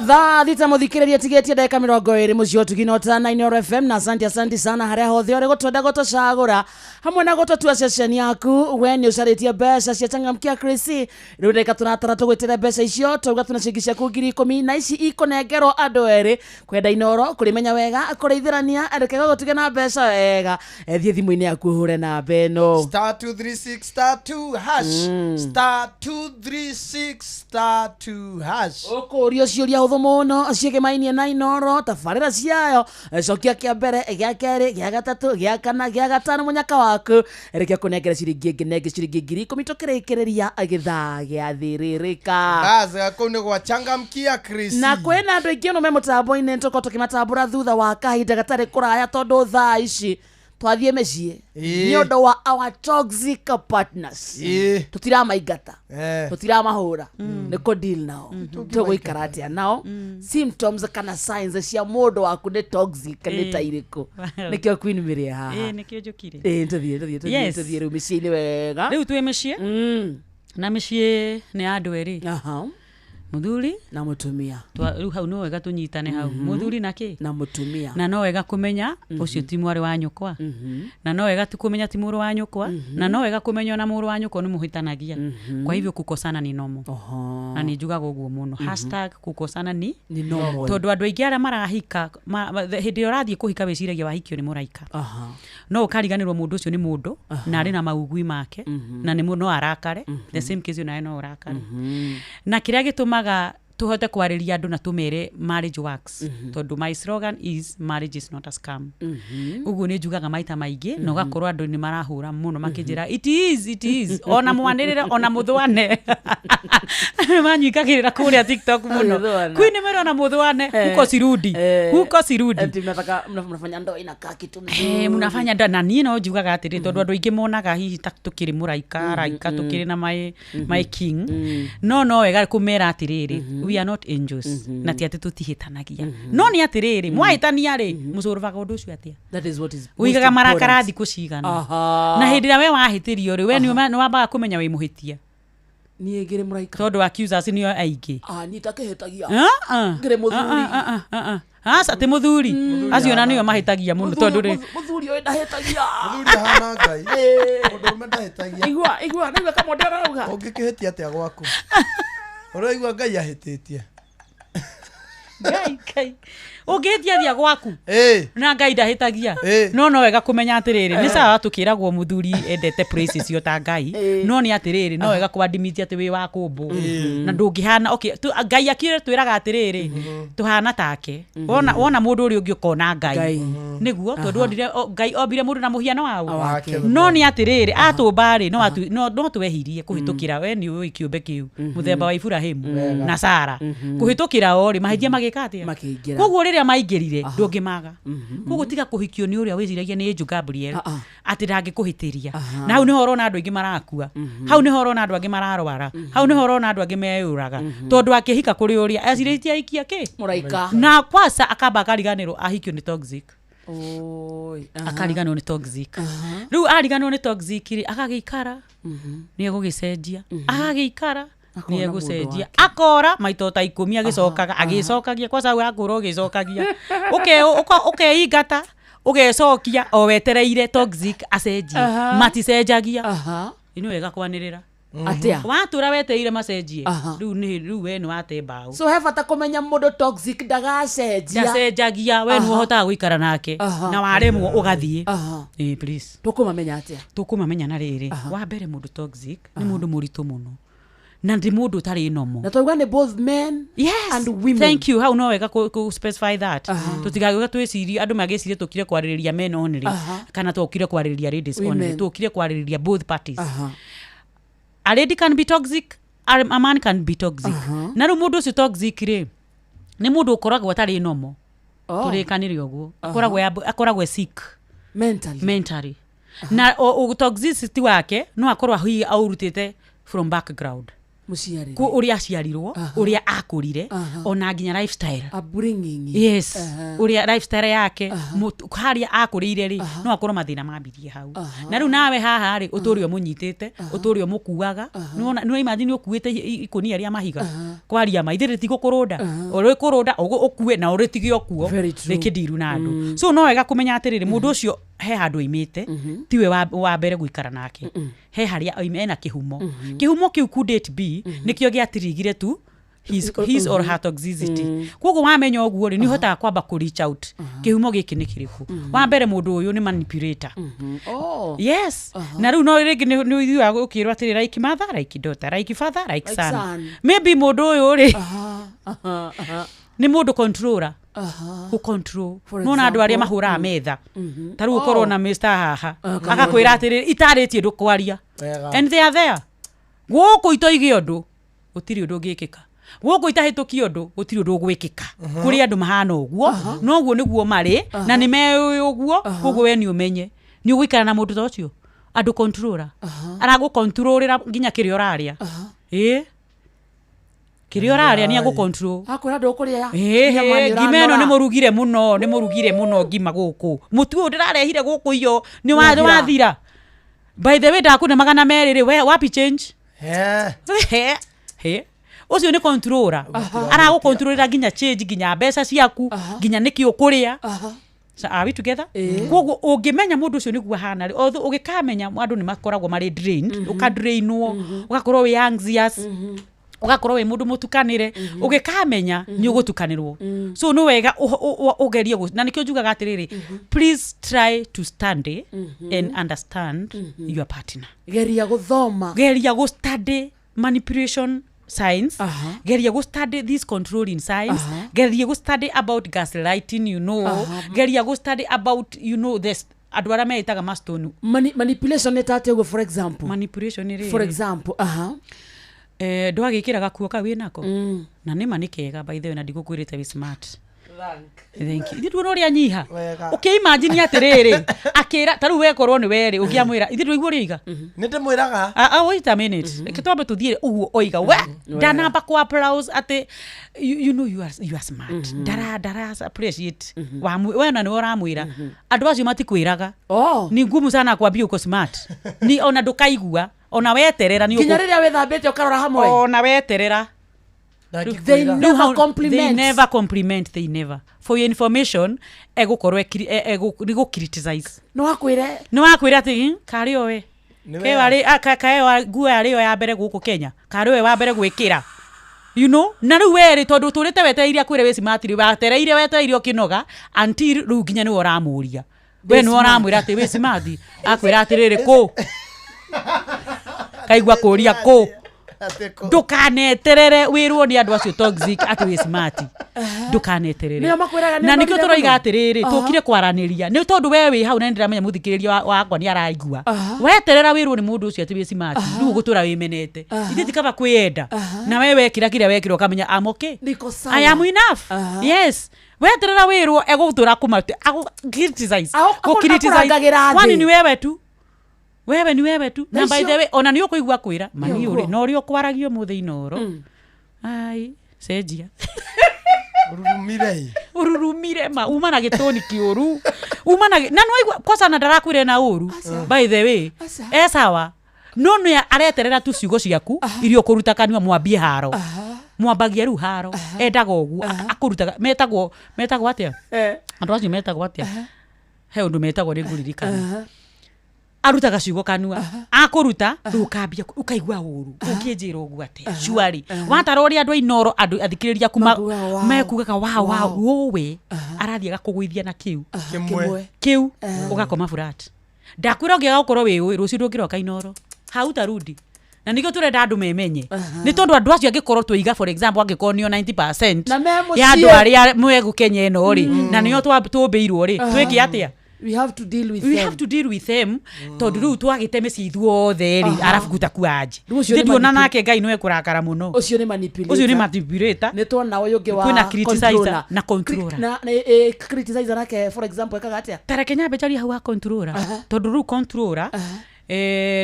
Thaa thita mũthikĩrĩria tigĩtie ndagĩka 20 mũciĩ ũtugi na ũtana Inooro FM na asante asante sana harĩa hothe ũrĩ gũtwenda gũtũcagũra hamwe na gũtũtua ceceni yaku we nĩ ũcarĩtie mbeca cia changamkia Chris rĩu ndagĩka tũratara tũgwĩtĩre mbeca icio twauga tũna ciringi ciaku 10,000 na ici ikũnengerwo andũ erĩ kwenda Inooro kũrĩmenya wega kũrĩithĩrania reke gũgũtige na mbeca wega thiĩ thimũ-inĩ yaku ũhũre namba ĩno star 236 star 2 hash star 236 star 2 hash ũkũrio ciũria hũthũ hũthũ mũno ciĩgĩmainie na Inoro tabarĩra ciayo. Cokia kĩa mbere, gĩa kerĩ, gĩa gatatũ, gĩa kana, gĩa gatano, mũnyaka waku reke kũnengera ciringi ĩngĩ na ĩngĩ ciringi 10,000 tũkĩrĩkĩrĩria gĩthaa gĩa thĩrĩrĩka. Baza kũu nĩ gwa changamkia Chris. Na kwĩna andũ aingĩ mũno me mũtambo-inĩ tũkorwo tũkĩmatambũra thutha wa kahinda gatarĩ kũraya tondũ thaa ici twathiĩ mĩciĩ nĩ ũndũ wa our toxic partners. Tũtiramaingata, tũtiramahũra, nĩ kũ deal nao, tũgũikara atĩa nao, symptoms kana signs cia mũndũ waku nĩ toxic nĩ ta irĩkũ? Nĩkĩo Queen Mary haha. Nĩkĩo njũkire. Tũthiĩ tũthiĩ tũthiĩ. Yes. Tũthiĩ rĩu mĩciĩ-inĩ wega. Rĩu twĩ mĩciĩ na mĩciĩ nĩ ya andũ erĩ, mũthuri na mũtumia. Rĩu hau no wega tũnyitane hau, mũthuri na kĩ na mũtumia. Na no wega kũmenya ũcio ti mwarĩ wa nyũkwa, na no wega tu kũmenya ti mũrũ wa nyũkwa, na no wega kũmenya ona mũrũ wa nyũkwa nĩ mũhĩtanagia. Kwa hivyo kukosana ni nomo, na nĩ njugaga ũguo mũno, hashtag kukosana ni ni normal. Tondũ andũ aingĩ arĩa marahika hĩndĩ ĩrĩa ũrathiĩ kũhika wĩciragia wahikio nĩ mũraika, no ũkariganĩrwo mũndũ ũcio nĩ mũndũ na arĩ na maugui make, na nĩ no arakare the same case nawe no ũrakare. Na kĩrĩa gĩtũmaga tũhote kwarĩria andũ na tũmere marriage works, tondũ my slogan is marriage is not a scam. Ũguo nĩ njugaga maita maingĩ na ũgakorwo andũ nĩ marahũra mũno makĩnjĩra it is, it is, ona mwanĩrĩre ona mũthwane manyikagĩrĩra kũrĩa TikTok mũno. Mũthwane. Queen Mary ona mũthwane huko sirudi, huko sirudi. Ati mnataka mnafanya ndoa inakaa kitu mzuri. Mnafanya ndoa na niĩ no njugaga atĩrĩ, tondũ andũ aingĩ monaga hihi ta tũkĩrĩ mũraika raika tũkĩrĩ na my king, no wega kũmera atĩrĩrĩ, we are not angels, na ti atĩ tũtihĩtanagia, no nĩ atĩrĩrĩ, mwahĩtania rĩ, mũcũrũbaga ũndũ ũcio atĩa? That is what is most Ũigaga marakara important. thikũ cigana? Na hĩndĩ ĩrĩa we wahĩtĩrio rĩ, we nĩ wambaga kũmenya wĩ mũhĩtia. Niĩ ngĩrĩ mũraika. Tondũ accusers nĩo aingĩ. Niĩ itakĩhĩtagia. Ah, ah. Ngĩrĩ mũthuri. Ah, ah, ah, ah. Aca ti mũthuri, acio ona nĩo mahĩtagia mũno tondũ rĩ Mũthuri ũyũ ndahĩtagia. Mũthuri ahana Ngai. Mũndũrũme ndahĩtagia. Igua igua naigua kamũndĩ arauga. Ũngĩkĩhĩtia atĩa gwaku? Ũraigua Ngai ahĩtĩtie. Ngai Ngai ũngĩhĩtia thia gwaku na Ngai ndahĩtagia, no wega kũmenya atĩrĩrĩ, nĩ sawa tũkĩragwo mũthuri endete praises cio ta Ngai, no nĩ atĩrĩrĩ, no wega kwadimiti atĩ wĩ wa kũmbwo na ndũngĩhana. Okay, Ngai akire twĩraga atĩrĩrĩ, tũhana take, wona mũndũ ũrĩa ũngĩ ũkona Ngai nĩguo, tondũ ondire Ngai ombire mũndũ na mũhiano waũ. Wake. No nĩ atĩrĩrĩ, atũmba rĩ, no twehirie kũhĩtũkĩra we nĩ ũĩ kĩũmbe kĩu mũthemba wa Iburahĩmu na Sara kũhĩtũkĩra o rĩ, mahĩtia magĩka atĩa? Makĩingĩra. Koguo rĩrĩa maingĩrire ndũngĩmaga. Koguo tiga kũhikio nĩ ũrĩa wĩciragia nĩ Angel Gabriel atĩ ndangĩkũhĩtĩria, na hau nĩho ũrona andũ aingĩ marakua, hau nĩho ũrona andũ angĩ mararwara, hau nĩho ũrona andũ angĩ meyũraga, tondũ akĩhika kũrĩ ũrĩa ecirĩtie aikia kĩ Mũraika. Na kwasa akamba akariganĩrwo ahikio nĩ toxic. Oi. Akariganĩrwo nĩ toxic. Rĩu ariganĩrwo nĩ toxic rĩ, agagĩikara nĩ egũgĩcenjia, agagĩikara Akona nĩ mũndũ egũcenjia, wake. akora maita ta 10 agĩcokaga agĩcokagia kwaca hau akũra ũgĩcokagia ũkeingata ũgecokia o wetereire toxic acenjie. Maticenjagia. Nĩ wega kwanĩrĩra. Atĩa? Watũra wetereire macenjie, rĩu nĩ rĩu we nĩ wate mbaũ. So he bata kũmenya mũndũ toxic ndagacenjia. Ndacenjagia, we nĩ ũhotaga gũikara nake na waremwo ũgathiĩ. Please. Tũkũmamenya atĩa? Tũkũmamenya na rĩrĩ, wa mbere mũndũ toxic nĩ mũndũ mũritũ mũno na ndĩ mũndũ ũtarĩ nomo. Na twauga nĩ both men yes and women. Thank you, hau no wega ku specify that, tũtigagĩũka twĩcirie andũ magĩcirie tũkire kwarĩrĩria men only kana tũkire kwarĩrĩria ladies only. Women. Tũkire kwarĩrĩria both parties. A lady can be toxic, a man can be toxic. Na rĩu mũndũ ũcio toxic rĩ, nĩ mũndũ ũkoragwo atarĩ nomo. Tũrĩkanĩre ũguo, akoragwo e sick mentally, mentally. Na toxicity wake no akorwo hihi aũrutĩte from background. Mũciarĩre. Ku ũrĩa aciarirwo, ũrĩa akũrire, ona nginya lifestyle. Upbringing. Yes, ũrĩa lifestyle yake harĩa akũrĩire rĩ, no akorwo mathĩna mambirie hau. Na rĩu nawe haha rĩ, ũtũre ũmũnyitĩte, ũtũre ũmũkuaga. Nĩwona imagine ũkuĩte ikũnia rĩa mahiga, kwaria ma ithe rĩtigũkũrũnda, ũrĩkũrũnda ũkue na ũrĩtige ũkuo rĩkĩndiru na andũ. So no wega kũmenya atĩrĩrĩ, mũndũ ũcio he handũ oimĩte, tiwe wa mbere gũikara nake, he harĩa oime ena kĩhumo. Kĩhumo kĩu could it be nĩkĩo gĩatirigire tu his or her toxicity. Koguo wamenya ũguo rĩ, nĩ ũhotaga kwamba kũ reach out kĩhumo gĩkĩ nĩ kĩrĩkũ. Wa mbere mũndũ ũyũ nĩ manipulator. Yes. Na rĩu no rĩngĩ nĩ ũthiaga ũkĩrwo atĩrĩ, like mother like daughter, like father like Like son. son. Maybe mũndũ ũyũ rĩ, Nĩ mũndũ controller. Aha. Gũ control. For Nona andũ arĩa example, mahũraga metha. Ta rĩu Oh. ũkorwo na Mr. haha. Ah, Agakwĩra atĩrĩrĩ itarĩtie ndũkwaria. Wega. And they are there. Gũkũ itoige ũndũ gũtirĩ ũndũ ũngĩkĩka. Gũkũ itahĩtũkie ũndũ gũtirĩ ũndũ ũgwĩkĩka. Kũrĩ andũ mahana ũguo noguo nĩguo marĩ na nĩ meũĩ ũguo, koguo we nĩ ũmenye nĩ ũgũikara na mũndũ ta ũcio. Andũ controller aragũcontrolĩra nginya kĩrĩa ũrarĩa. Ĩĩ, kĩrĩa ũrarĩa nĩ agũcontrol. Akwĩra ndũkũrĩa. Ĩhĩ, Nyama nĩ ngima ĩno ũranora. nĩ mũrugire mũno, nĩ mũrugire mũno ngima gũkũ. Mũtu ũyũ ndĩrarehire gũkũ iyo nĩ Nĩwathira. wathira. By the way, ndakũne 200 rĩ, we wapi change? He, he. Ũcio nĩ controller. Aragũcontrolera nginya change, nginya mbeca ciaku, nginya nĩkĩ ũkũrĩa. So, are we together? Koguo ũngĩmenya mũndũ ũcio nĩguo ahana rĩ, although ũgĩkamenya andũ nĩ makoragwo marĩ drained, ũkadrainwo, ũgakorwo wĩ anxious, ũgakorwo wĩ mũndũ mũtukanĩre. Ũgĩkamenya nĩ ũgũtukanĩrwo, so nĩ wega ũgerie na nĩkĩo njugaga atĩrĩrĩ, please try to study and understand your partner. Geria gũthoma. Geria gũ study manipulation science, geria gũ study this controlling science, geria gũ study about gaslighting, you know. Geria gũ study about, you know, this andũ arĩa meĩtaga mastone. Manipulation nĩ ta atĩa ũguo, for example? Manipulation nĩ rĩrĩ. For example, aha. Eh, ndwagĩkĩra gakuo kau wĩnako na nĩma nĩ kega, by the way, na ndigũkwĩrĩte wĩ smart. Thank you. Ithuĩ tuona ũrĩa nyiha. Wega. Ũkĩimagine atĩrĩrĩ, akĩra ta rĩu wekorwo nĩ werĩ ũngĩamwĩra ithuĩ ndũigua ũrĩa oiga. Nĩ ndĩmwĩraga. Ah, ah, wait a minute. Reke twambe tũthiĩ ũguo oiga. We ndanamba kũ applause atĩ you know you are smart. Ndara ndara appreciate. We ona nĩwe ũramwĩra. Andũ acio matikwĩraga. Oh. Ni ngumu sana kwambia uko smart. Ni ona ndũkaigua, ona weterera nĩ Nginya rĩrĩa wĩthambĩte ũkarora hamwe. Ona weterera. They Rĩu never compliment. They never compliment, they never. For your information, egũkorwo nĩ gũ criticize. No akwĩre. Nĩ wakwĩra atĩ karĩ o we. Nĩ Ke wega. warĩ kae nguo yarĩ yo ya mbere gũkũ Kenya. Karĩ we wa mbere gwĩkĩra. You know, na rĩu werĩ tondũ ũtũrĩte wetereire akwĩre wĩ smart rĩ, watereire wetereire ũkĩnoga until rĩu nginya nĩwe ũramũria. We Wĩ nĩwe smart. ũramwĩra atĩ wĩ smart, akwĩra atĩrĩrĩ kũ. Kaigua kũria kũ. Ndũkaneterere wĩrwo nĩ andũ acio toxic atĩ wĩ smart, ndũkaneterere. Nĩo makwĩraga nĩ Na nĩkĩo ũnogire tũroiga mũno. atĩrĩrĩ, tũkire kwaranĩria nĩ tondũ we wĩ hau na nĩndĩramenya mũthikĩrĩria wakwa nĩ araigua. Weterera wĩrwo nĩ mũndũ ũcio atĩ wĩ smart, rĩu ũgũtũra wĩmenete. Ithuĩ ti kaba kwĩyenda na we wekĩra kĩrĩa wekĩra ũkamenya I'm okay. Niko sawa. I am enough. Yes, weterera wĩrwo egũtũra kũma criticize. Gũ-criticize. akũrangagĩra thĩ. Kwani ni wewe tu, wewe ni wewe tu. Na Na by icio- the way, ona nĩ ũkũigua kwĩra mani Nĩũguo. ũrĩ na ũrĩa ũkwaragia ũmũthĩ inoro ai cenjia. Ũrurumire. Ũrurumire ma uma na gĩtũni kĩũru, uma na na nĩwaigua kosa na ndarakwĩre na ũru, by the way, e sawa, no nĩ areterera tu ciugo ciaku iria ũkũruta kanua mwambie haro. Mwambagia rĩu haro endaga ũguo akũrutaga metagwo metagwo atĩa andũ acio metagwo atĩa he ũndũ metagwo nĩ ngũririkana arutaga ciugo kanua akũruta rĩu ũkambia ũkaigua ũru ũngĩnjĩra ũguo atĩa surely watara ũrĩa andũ a Inoro andũ athikĩrĩria aku mekugaga wow wow ũwe arathiĩ agakũgũithia na kĩu Kĩmwe. kĩu ũgakoma flat. Ndakwĩra ũngĩaga gũkorwo wĩ ũĩ rũciũ ndũngĩroka Inoro hautarudi. Na nĩkĩo tũrenda andũ memenye nĩ tondũ andũ acio angĩkorwo twaiga, for example, angĩkorwo nĩo 90% Na me mũciĩ. ya andũ arĩa mwegũ Kenya ĩno rĩ, na nĩo tũmbĩirwo rĩ, twĩke atĩa? We have to deal with We them. have to deal with them tondũ rĩu twagĩte mĩciĩ ithuothe rĩ, arabu gutakuanje. Rĩu ũcio nĩ Ithuĩ tuona nake Ngai nĩwe kũrakara mũno. Ũcio nĩ manipulator. Ũcio nĩ manipulator. Nĩ tuona ũyũ ũngĩ wa Kwĩna criticizer controller. na controller. Na criticizer nake, for example, ekaga atĩa? Tareke nyambe njarie hau ha controller tondũ rĩu controller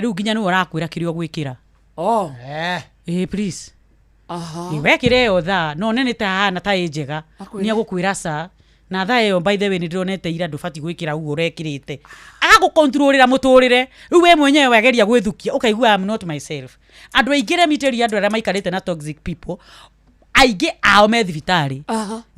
rĩu nginya nĩwe ũrakwĩra kĩrĩa ũgwĩkĩra. Oh. Please. Aha. Wekĩra ĩyo thaa no nene ta hana ta ĩ njega Akwĩre. nĩ agũkwĩra ca na thaa ĩyo, by the way, nĩ ndĩronete ira ndũbatiĩ gwĩkĩra ũguo ũrekĩrĩte. Agagũkontrolĩra mũtũrĩre rĩu we mwenyewe wageria gwĩthukia ũkaigua I'm not myself. Andũ aingĩ remitĩria andũ arĩa maikarĩte na toxic people aingĩ ao me thibitarĩ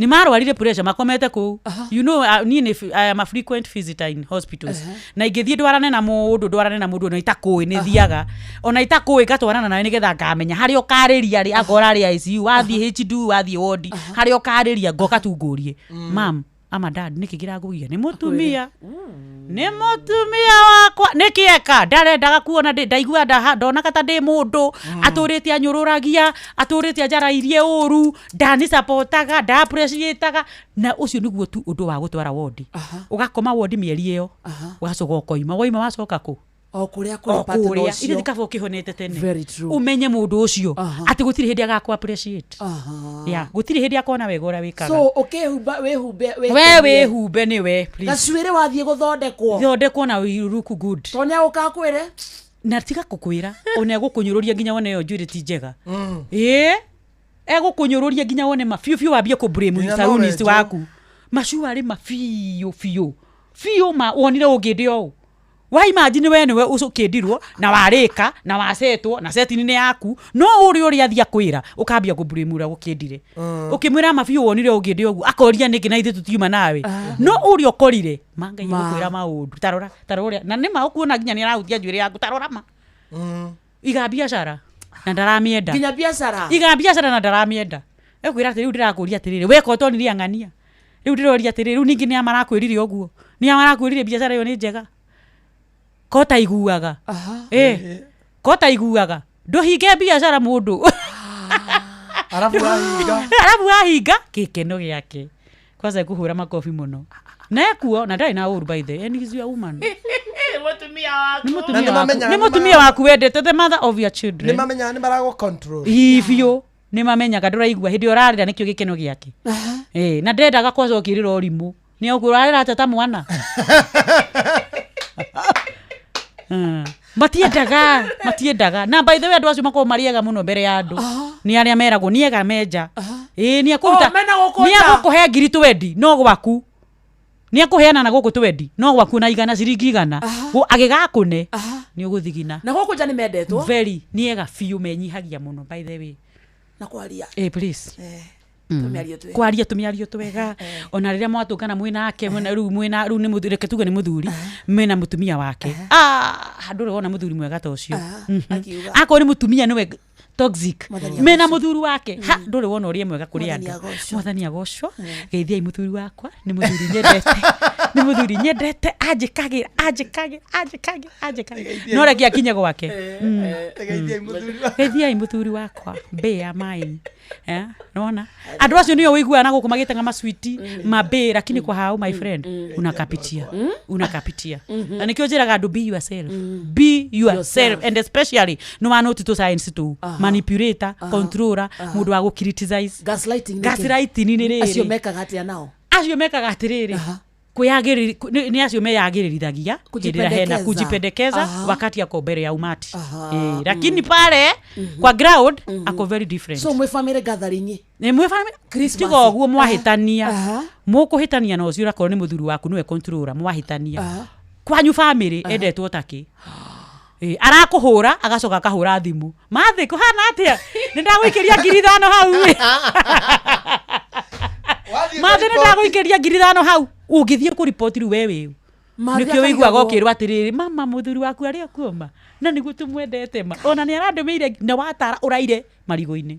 nĩ marwarire pressure makomete kũu. You know, niĩ nĩ I am a frequent visitor in hospitals na ingĩthiĩ ndwarane na mũndũ ndwarane na mũndũ ona itakũĩ nĩ thiaga ona itakũĩ ngatwarana nawe nĩgetha ngamenya harĩa ũkarĩria rĩ akorwo arĩ ICU wathiĩ HD wathiĩ wodi harĩa ũkarĩria ngoka tu ngũrie mam Ama dad nĩkĩ kĩrakũgia? Nĩ mũtumia, nĩ mũtumia wakwa. Nĩkĩ eka? Ndarendaga kuona ndaigua ndonaga ta ndĩ mũndũ atũrĩte anyũrũragia, atũrĩte anjarairie ũru, ndanicapotaga, ndaappreciataga. Na ũcio nĩguo tu ũndũ wa gũtwara wondi. Ũgakoma wondi mĩeri ĩyo, ũgacoka ũkoima. Woima wacoka kũ? O kũrĩa O kũrĩ partner kũrĩa. ũcio. Ithe kaba ũkĩhonete tene. Very true. Ũmenye mũndũ ũcio atĩ gũtirĩ hĩndĩ agakũ appreciate. Yeah, gũtirĩ hĩndĩ akona wega ũrĩa wĩkaga. So ũkĩhumba wĩhumbe We wĩhumbe nĩwe, please. Gacuĩrĩ wathiĩ gũthondekwo. Thondekwo na you look good. Tondũ nĩagũka akwĩre. Na tiga kũkwĩra, ona egũkũnyũrũria nginya wone ĩyo njuĩrĩ ti njega. Ĩĩ, egũkũnyũrũria nginya wone ma biũ biũ, wambie kũ blame Nginya no salonist wenjwo. waku. Macuarĩ ma biũ biũ biũ, ma wonire ũngĩndĩ ũũ. Wa imagine we nĩwe ũkĩndirwo na warĩka na wasetwo na setini nĩ yaku, no ũrĩa ũrĩa athiĩ akwĩra ũkambia kũ blame ũrĩa gũkĩndire. Ũkĩmwĩra ma biũ wonire ũngĩndĩ ũguo, akoria nĩkĩ na ithuĩ tũtiuma nawe. No ũrĩa ũkorire ma Ngai Ma. egũkwĩra maũndũ. Tarora, tarora, na nĩma ũkuona nginya nĩ arahutia njuĩrĩ yaku. Tarora ma iga biacara na ndaramĩenda. Nginya biacara. Iga biacara na ndaramĩenda. Ekwĩra atĩrĩ, rĩu ndĩrakũria atĩrĩrĩ, weka ũtonire ang'ania. Rĩu ndĩroria atĩrĩrĩ, rĩu ningĩ nĩa marakwĩrire ũguo? Nĩa marakwĩrire biacara ĩyo nĩ njega? Ko ta iguaga. Ĩ, ko ta iguaga. Ndũhinge biacara mũndũ. Arabu wahinga. Arabu wahinga gĩkeno gĩake. Kwanza ekũhũra makobi mũno. Na ekuo na ndarĩ na ũru by the way. And he's your woman. Mũtumia waku. Nĩ Na mũtumia nĩ waku. mamenyaga Nĩ nĩ mũtumia waku wendete, the mother of your Nĩ children. mamenyaga nĩ maragũ control. Ii biũ nĩ mamenyaga ndũraigua hĩndĩ ĩyo ũrarĩra nĩkĩo gĩkeno gĩake. Ĩ, na ndendaga kwaca ũkĩrĩra ũrimũ. Nĩ ũrarĩra atĩa ta mwana? Matiendaga, matiendaga. Na by the way andũ acio makoragwo marĩ ega mũno mbere ya andũ. Nĩ arĩa meragwo nĩ ega menja. Ĩ, nĩ ekũruta. Oh, mena gũkũ Nĩ nja. egũkũhe ngiri twendi no gwaku. Nĩ ekũheana na gũkũ twendi no gwaku na igana ciringi igana. Agĩgakũne nĩ ũgũthigina. Na gũkũ nja nĩ mendetwo. Very, nĩ ega biũ, menyihagia mũno by the way. Na kwaria. Eh, please. Tũmĩario twega. Kwaria tũmĩario twega. Ona rĩrĩa mwatũngana mwĩna ake, mwĩna rĩu mwĩna rĩu nĩ mũthuri, reke tuge nĩ mũthuri, mwĩna mũtumia wake. Ah, ndũrĩ wona mũthuri mwega ta ũcio. Akiuga. Akorwo nĩ mũtumia nĩwe toxic, Mwathani mena agocwo. mũthuri wake, ha ndũrĩ wona ũrĩa mwega kũrĩ Mwathani andũ. agocwo. Mwathani agocwo. Geithiai mũthuri wakwa, nĩ mũthuri nyendete, nĩ mũthuri nyendete, anjĩkagĩra, anjĩkagĩra, anjĩkagĩra, anjĩkagĩra. No reke akinye gwake. Geithiai mũthuri wakwa, mbĩa mine. Eh, nona andũ acio nĩo ũiguaga na gũkũ magĩtanga maswiti mambĩ, lakini kwa hao my friend unakapitia, unakapitia. Na nĩkĩo njĩraga andũ, be yourself, be yourself, and especially nĩ wanoti tũ science tũu, manipulator, controller, mũndũ wa gũ criticize. Gaslighting nĩ kĩ? Gaslighting nĩ rĩrĩ. Acio mekaga atĩa nao? Acio mekaga atĩrĩrĩ, kwĩyagĩrĩri nĩ acio meyagĩrĩrithagia hĩndĩ ĩrĩa hena Kujipendekeza. kujipendekeza wakati ako mbere ya umati. Lakini pale kwa ground ako very different. So mwĩ family gathering. Nĩ mwĩ family Christmas. tiga ũguo mwahĩtania, mũkũhĩtania na ũcio ũrakorwo nĩ mũthuri waku nĩwe controller, mwahĩtania kwanyu family endetwo takĩ. Ĩ, arakũhũra agacoka akahũra thimũ, mathĩ kũhana atĩa, nĩ ndagũikĩria 5,000 hau ĩ. Mathĩ nĩ ndagũikĩria 5,000 hau, ũngĩthiĩ kũripoti rĩu we wĩu. Mathĩ Nĩkĩo wĩiguaga akarigagwo. ũkĩrwo atĩrĩrĩ, mama mũthuri waku arĩ okuo ma, na nĩguo tũmwendete ma, ona nĩ arandũmĩire na watara ũraire marigũ-inĩ.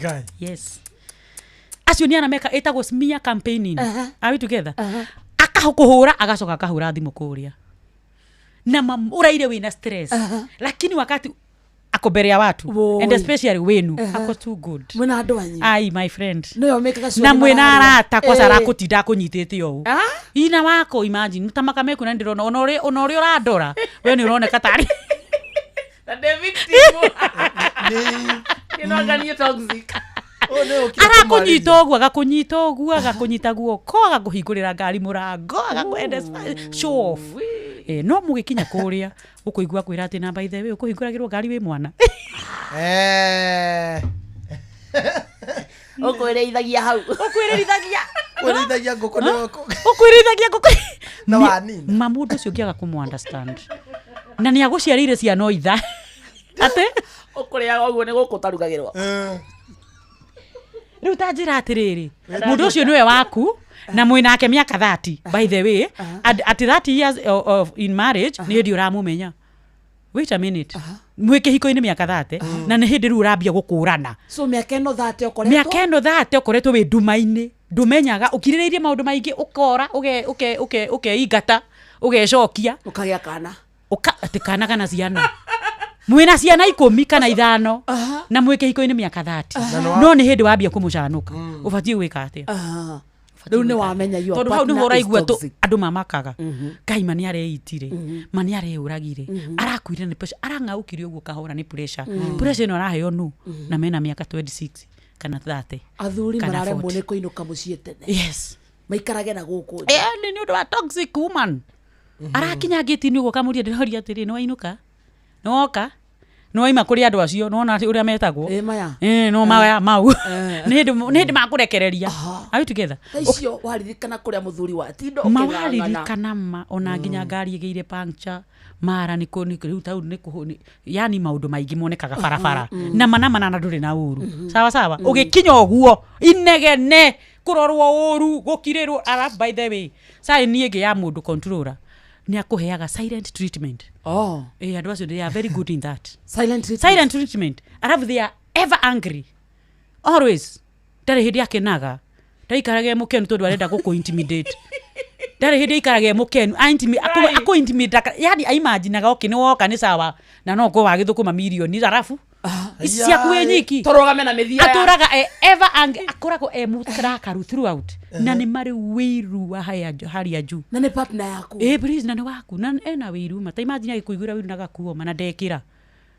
Ngai. Yes, acio nĩ ana meka ĩtagwo smear campaigning. Are we together? Akakũhũra agacoka akahũra thimũ kũrĩa na ũraire wĩna stress, lakini wakati ako mbere ya watu Woi. and especially wenu ako too good. Mwĩna andũ anyu. Ai my friend, Nĩo mekaga sure na nĩ mwĩna mararĩa. arata kwaca Ĩ. arakũtinda akũnyitĩte ũũ ina wako, imagine tamaka meku na ndĩrona ona ũrĩa, ona ũrĩa ũrandora we nĩ ũroneka tarĩ Na ndĩ victim. Ĩno anga niĩ toxic. Arakũnyita ũguo, agakũnyita ũguo, agakũnyita guoko, agakũhingũrĩra ngari mũrango, agakũenda show off. Eh, no mũgĩkinya kũrĩa ũkũigua kwĩra atĩ na by the way ũkũhingũragĩrwo ngari wĩ mwana. Ũkwĩrĩithagia hau. Ũkwĩrĩithagia. Kwĩrĩithagia ngũkũ nĩ Ũkwĩrĩithagia ngũkũ. Na wanina. Ma mũndũ ũcio ũngĩaga kũmũ understand na nĩ agũciarĩire ciana o itha atĩ Ũkũrĩaga ũguo nĩ gũkũ ũtarugagĩrwo. Rĩu ta njĩra atĩrĩrĩ, mũndũ ũcio nĩwe waku na mwĩnake mĩaka 30, by the way, at 30 years of in marriage nĩ hĩndĩ ũramũmenya. Wait a minute, mwĩ kĩhiko-inĩ mĩaka 30 na nĩ hĩndĩ rĩu ũrambia gũkũrana. So mĩaka ĩno 30 ũkoretwo. Mĩaka ĩno 30 ũkoretwo wĩ nduma-inĩ. Ndumenyaga ukirĩrĩirie maũndũ maingĩ ũkora ũke ũke ũke ũkeingata ũgecokia ũkagĩa kana ũka atĩ kana kana ciana mwĩna ciana 10 kana 5 na mwĩ kĩhiko-inĩ mĩaka 30 no nĩ hĩndĩ wambia kũmũcanũka ũbatiĩ gwĩka atĩa? Rĩu nĩ wamenya your tondũ hau nĩho partner is ũraigua toxic. andũ mamakaga ngai ma nĩ areitire ma nĩ areũragire arakuire nĩ pressure arang'aũkire ũguo kahora nĩ pressure pressure ĩno araheo nũ na mena mĩaka 26 kana 30 athuri kana mararemwo 40. nĩ kũinũka mũciĩ tene. Yes. Maikarage na gũkũ nja. Nĩ ũndũ wa toxic woman arakinya ngĩti-inĩ ũguo kamũria ndĩroria atĩrĩ nĩ wainũka nĩ woka nĩ waima kũrĩ andũ acio nĩ wona ũrĩa metagwo maya no maya mau nĩ hĩndĩ makũrekereria. Are you together? Thaa icio waririkana kũrĩa mũthuri watinda ũkĩng'ang'ana. Mawaririkana ma ona nginya ngari ĩgĩire puncture mara nĩ kũ rĩu tau nĩ kũ yani maũndũ maingĩ monekaga barabara na mana na ndũrĩ na ũru sawa sawa ũgĩkinya ũguo inegene kũrorwo ũru gũkirĩrwo. Alafu by the way sign ĩngĩ ya mũndũ controller nĩ akũheaga silent treatment. Oh. Andũ acio they are very good in that. Silent treatment. Silent treatment. Alafu they are ever angry always. Ndarĩ hĩndĩ akenaga ndaikarage mũkenu tondũ arenda gũkũ intimidate. Ndarĩ hĩndĩ aikarage mũkenu akũ intimidate yani aimaginaga okay nĩ woka nĩ sawa na no ko wagĩthũkũma mirioni arabu ici ciaku wĩ nyiki tũrũgame na mĩthia atũraga ever angry akoragwo e mũrakaru throughout na nĩ marĩ wĩiru wa hali ya juu na nĩ partner yaku please na nĩ waku na ena wĩiru ma ta imagine agĩkũiguĩra wĩiru na gakuoma na ndekĩra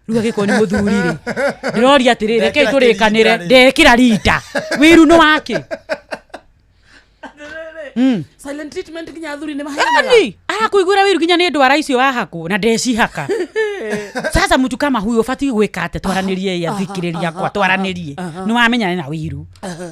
rĩu agĩkorwo nĩ mũthuri rĩ ndĩroria atĩrĩrĩ rekei tũrĩkanĩre ndekĩra rita wĩiru nĩ wake. Silent treatment nginya athuri nĩ maheanaga. Yani arakuiguĩra wĩiru nginya nĩ ndwara icio wahakwo na ndecihaka. Sasa mtu kama huyo ũbatiĩ gwĩka atĩa? Twaranĩrie athikĩrĩria akwa twaranĩrie nĩ wamenya nĩ na wĩiru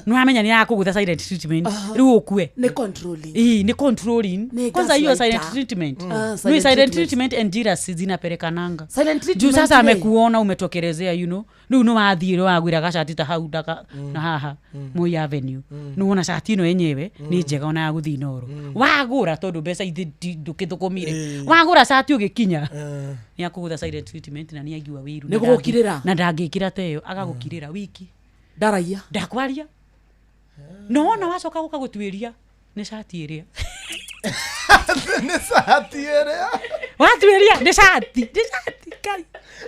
nĩ wamenya nĩ arakũgũtha silent treatment rĩu ũkue nĩ controlling. Nĩ controlling. Ni kwanza hiyo gaslighter. silent treatment Silent silent treatment and jealousy zinapelekananga. Silent treatment juu sasa rĩ. amekuona umetokerezea you know rĩu nĩ wathiĩ wagwĩra gacati ta hau ndaka na haha Moi Avenue nĩ wona cati ĩno yenyewe nĩ njega ona ya gũthiĩ Inooro wagũra tondũ mbeca ithi ndũkĩthũkũmire wagũra cati ũgĩkinya nĩ akũgũtha silent treatment na nĩ aigua wĩiru Nĩ gũgũkirĩra. na ndangĩkĩra ta ĩyo agagũkirĩra wiki ndaraia ndakwaria no wona wacoka gũka gũtuĩria nĩ cati ĩrĩa nĩ cati ĩrĩa watuĩria nĩ cati ngai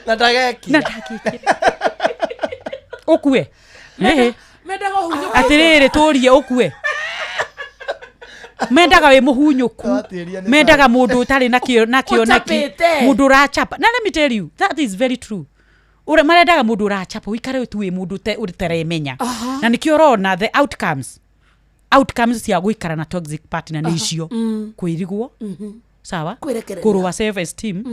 na ndagekira na ndagekira ũkue mendaga ũhunyũku atĩrĩrĩ tũrie ũkue mendaga wĩ mũhunyũku mendaga mũndũ ũtarĩ na kĩoneki mũndũ ũrachapa na let me tell you that is very true. Ure marendaga mũndũ ũrachapa ũikare tu wĩ mũndũ ũtaremenya na nĩkĩo ũrona the outcomes cia gũikara na toxic partner nĩ icio kwĩrigwo sawa kũrũa self esteem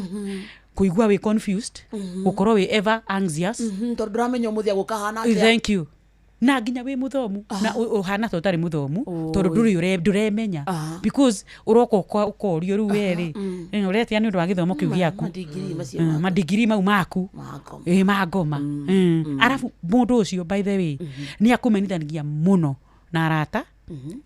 kũigua wĩ confused gũkorwo wĩ ever anxious tondũ ndũramenya ũmũthĩ agũkahana atĩa. Thank you. Na nginya wĩ mũthomu na ũhana ta ũtarĩ mũthomu tondũ ndũrĩ ndũremenya because ũroka ũkorio rĩu we rĩ ũretia nĩ ũndũ wa gĩthomo kĩu gĩaku madigiri mau maku ma ngoma arabu mũndũ ũcio by the way nĩ akũmenithanagia mũno na arata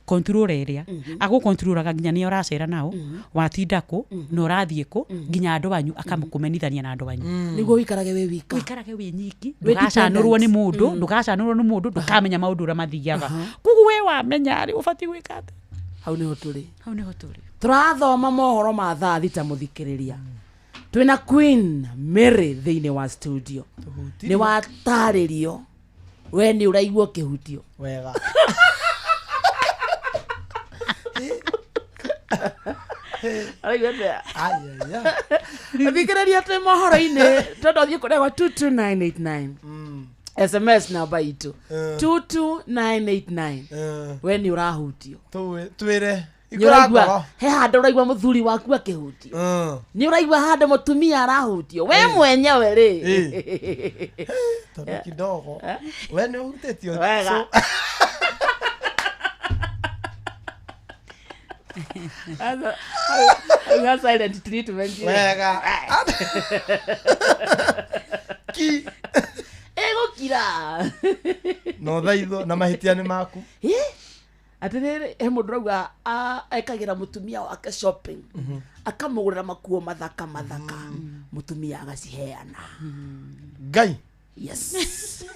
control ĩrĩa agũkontrolaga nginya nĩ ũracera nao watinda kũ na ũrathiĩ kũ nginya andũ anyu akamũkũmenithania na andũ anyu nĩguo ũikarage wĩ wika ũikarage wĩ nyiki ndũgacanũrwo nĩ mũndũ ndũgacanũrwo nĩ mũndũ ndũkamenya maũndũ ũrĩa mathiaga koguo we wamenya rĩ ũbatiĩ gwĩka atĩa? Hau nĩho tũrĩ hau nĩho tũrĩ tũrathoma mohoro ma thaa 6 mũthikĩrĩria twĩna Queen Mary thĩinĩ wa studio nĩ watarĩrio we nĩ ũraigua ũkĩhutio wega. Thikĩrĩria twĩ mohoro-inĩ tondũ thiĩ kũrĩa 22989 SMS namba itũ 22989 we nĩ ũrahutio twĩre nĩ he handũ ũraigua mũthuri waku akĩhutio nĩ ũraigua handũ mũtumia arahutio we mwenyewe rĩ tondũ kidogo we nĩ ũhutĩtio wega. Auga silent treatment wega ki egũkira no thaitho na mahĩtia nĩ maku atĩrĩrĩ he mũndũ ũrauga ekagĩra mũtumia wake shopping akamũgũrĩra makuo mathaka mathaka mũtumia agaciheana ngai Yes.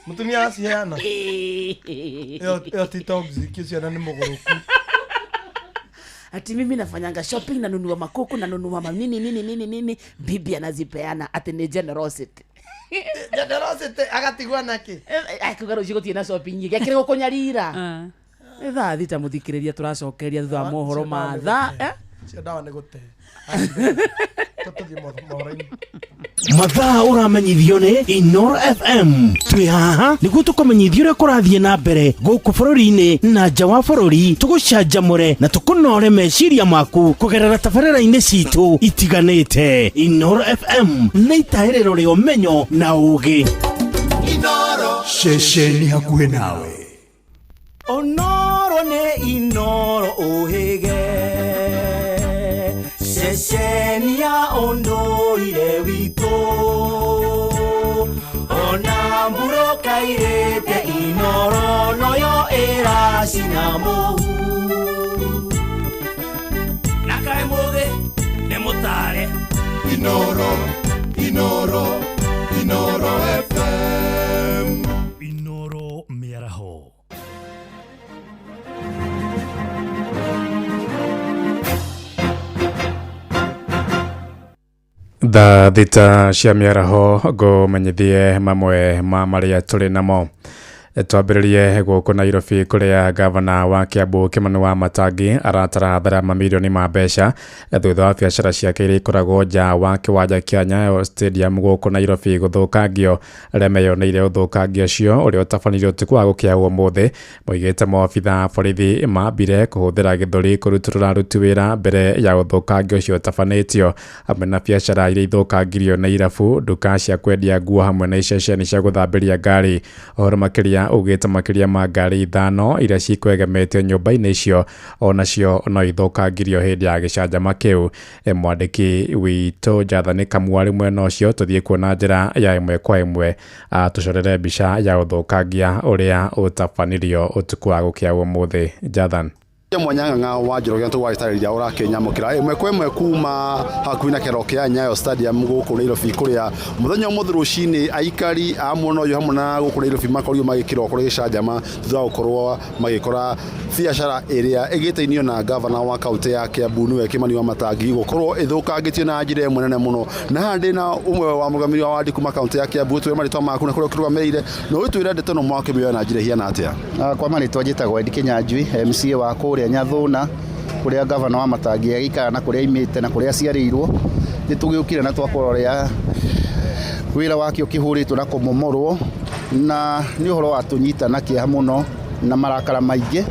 Mutumia aciheana. Ĩyo ti toxic, ũcio na nĩ mũgũrũku. Ati mimi nafanyanga shopping, nanunua makuku, nanunua manini nini nini nini, bibi anazipeana ati ni generosity. Generosity agatigwa naki? Akiuga rũciũ gũtirĩ na shopping nyingĩ, akĩrĩ gũkũnyarira. Nĩ thaa 6 mũthikĩrĩria, tũracokeria thutha wa mohoro ma thaa Cio ndawa nĩ gũte. Tũthiĩ mohoro-inĩ. Mathaa ũramenyithio nĩ Inoro FM. Twĩ haha nĩguo tũkũmenyithie ũrĩa kũrathiĩ na mbere gũkũ bũrũri-inĩ na nja wa bũrũri, tũgũcanjamũre na tũkũnore meciria maku kũgerera tabarĩra-inĩ citũ itiganĩte. Inoro FM nĩ itahĩrĩro rĩa ũmenyo na ũgĩ. Inoro. Ceceni hakuhĩ nawe. Onoro nĩ Inoro ũhĩge, ceceni ya ũndũire witũ, ona mbura kairĩte Inoro noyo ĩracina mũhu. Na kaĩ mũthĩ nĩ mũtare. Inoro, Inoro, Inoro FM. Inoro mĩaraho. Thaa 6 cia mĩaraho ngũmenyithie mamwe ma marĩa tũrĩ namo. Twambĩrĩrie gũkũ Nairobi kũrĩa gavana wa Kiambu Kimani wa Matangi aratara thara mamirioni ma mbeca thutha wa biacara ciake iria ikoragwo nja wa kĩwanja kĩa Nyayo Stadium gũkũ Nairobi gũthũkangio. Arĩa meyoneire ũthũkangia ũcio ũrĩa ũtabanirio ũtukũ wa gũkĩa ũmũthĩ moigĩte maobitha a borithi mambire kũhũthĩra gĩthũri kũrutũrũra aruti wĩra mbere ya ũthũkangia ũcio ũtabanĩtio, hamwe na biacara iria ithũkangirio nĩ irabu, nduka cia kwendia nguo hamwe na iceceni cia gũthambĩria ngari. Ũhoro makĩria ugĩte makĩria ma ngari 5 iria cikwegemetio nyũmba-inĩ icio onacio no ithũkangirio hĩndĩ ya gĩcanjama kĩu. Mwandĩki witũ Jathani Kamwarĩ mwena ũcio tũthiĩ kuona njĩra ya ĩmwe kwa ĩmwe atũcorere mbica ya ũthũkangia ũrĩa ũtabanirio ũtukũ wa gũkĩa ũmũthĩ. Jathan. Mwanyang'ang'a wa Njoroge tũgwagĩtarĩria ũrakĩnyamũkĩra ĩmwe kwa ĩmwe kuma hakuhĩ na kĩharo kĩa Nyayo Stadium gũkũ Nairobi kũrĩa mũthenya ũmũthĩ rũcinĩ aikari a mwena ũyũ hamwe na gũkũ Nairobi makorirwo magĩkĩrwo kũrĩ gĩcanjama thutha wa gũkorwo magĩkora biacara ĩrĩa ĩgĩtainio na gavana wa kaũntĩ ya Kiambu nĩwe Kimani wa Matangi gũkorwo ĩthũkangĩtio na njĩra ĩmwe nene mũno. Na haha ndĩna ũmwe wa mũrũgamĩrĩri wa wandi kuma kaũntĩ ya Kiambu, twĩre marĩtwa maku na kũrĩa ũkĩrũgamĩrĩire na ũgĩtwĩre ndeto ĩno mwakĩmĩoya na njĩra ĩhiana atĩa. Kwa marĩtwa njĩtagwo Ed Kinyanjui, MCA wa kũrĩa Nyathuna, kũrĩa gavana wa Matangi agĩikara na kũrĩa aimĩte na kũrĩa aciarĩirwo. Nĩ tũgĩũkire na twakora ũrĩa wĩra wake ũkĩhũrĩtwo na kũmomorwo, na nĩ ũhoro watũnyita na kĩeha mũno na marakara maingĩ,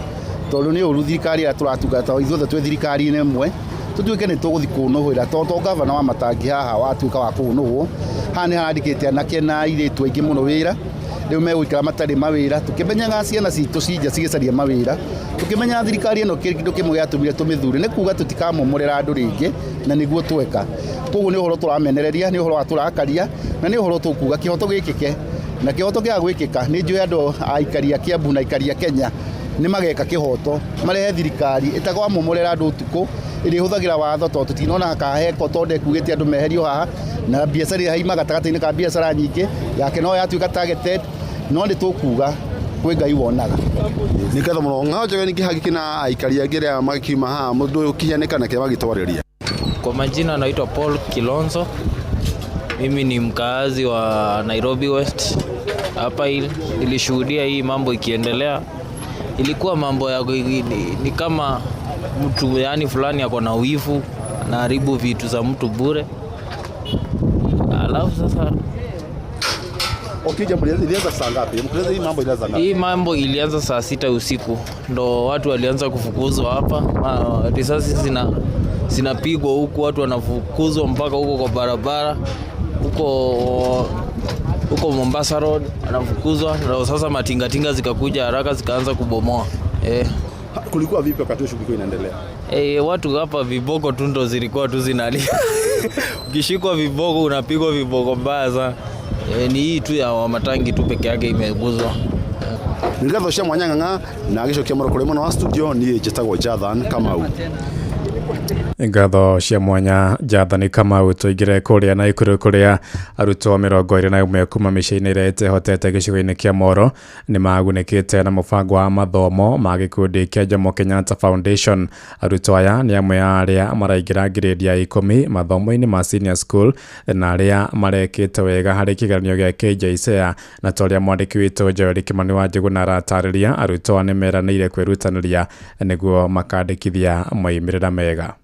tondũ nĩ ũru thirikari ĩrĩa tũratungata ithuothe twĩ thirikari-inĩ ĩmwe tũtuĩke nĩ tũgũthiĩ kũnũhĩra, tondũ to gavana wa Matangi haha watuĩka wa kũnũhwo. Haha nĩ harandĩkĩte anake na airĩtu aingĩ mũno wĩra, rĩu megũikara matarĩ mawĩra, tũkĩmenyaga ciana citũ cinja cigĩcaria mawĩra, tũkĩmenyaga thirikari ĩno kĩndũ kĩmwe gĩatũmire tũmĩthure nĩ kuga tũtikamomorera andũ rĩngĩ, na nĩguo tweka. Koguo nĩ ũhoro tũramenereria, nĩ ũhoro watũrakaria, na nĩ ũhoro tũkuga kĩhoto gĩkĩke, na kĩhoto kĩaga gwĩkĩka nĩ njũĩ andũ a aikari a Kiambu na aikari a Kenya nĩ mageka kĩhoto, marehe thirikari ĩtagwamomorera andũ ũtukũ, ĩrĩa ĩhũthagĩra watho, tondũ tũtinona kaheko tondũ ĩkugĩte andũ meherio haha na biacara ĩrĩa haima gatagatĩ-inĩ ka biacara nyingĩ yake no yatuĩka targeted, no nĩ tũkuga kwĩ Ngai wonaga. Nĩ ngatho mũno. Ng'ao Njoroge ningĩ hagĩkĩ aikari angĩ arĩa makiuma haha mũndũ ũyũ ũkĩhianĩka na kĩrĩa magĩtwarĩria. Kwa majina naitwa Paul Kilonzo. Mimi ni mkaazi wa Nairobi West. Hapa nilishuhudia hii mambo ikiendelea. Ilikuwa mambo ya ni kama mtu yani fulani ako na wivu, anaharibu vitu za mtu bure. Alafu sasa Ukija ilianza saa ngapi? Mkueleza hii mambo ilianza ngapi? Hii mambo ilianza saa 6 usiku. Ndo watu walianza kufukuzwa hapa. Risasi zinapigwa huku, watu wanafukuzwa mpaka huko kwa barabara. Huko Mombasa Road wanafukuzwa. Ndo sasa matingatinga zikakuja haraka zikaanza kubomoa. Kulikuwa vipi wakati shughuli inaendelea? Watu hapa viboko tu ndo zilikuwa tu zinalia. Ukishikwa viboko unapigwa viboko mbaya sana. Ni hii tu ya Wamatangi tu peke yake imeguzwa. Nĩ ngatho cia Mwanyang'ang'a na gĩcokia mũro kũrĩ mwena wa studio niĩ njĩtagwo Jathan Kamau. Ngatho cia mwanya Jathani Kamau. Tũingĩre kũrĩa Naikuru kũrĩa arutwo 21 kuma mĩciĩ-inĩ ĩrĩa ĩtehotete gĩcigo-inĩ kĩa Moro nĩ magunĩkĩte na mũbango wa mathomo ma gĩkundi kĩa Jomo Kenyatta Foundation. Arutwo aya nĩ amwe a arĩa maraingĩra grade ya 10 mathomo-inĩ ma senior school na arĩa marekĩte wega harĩ kĩgeranio gĩa KJSEA, na ta ũrĩa mwandĩki witũ Joel Kimani wa Njũgũna aratarĩria, arutwo aya nĩ meranĩire kwĩrutanĩria nĩguo makandĩkithia moimĩrĩra mega.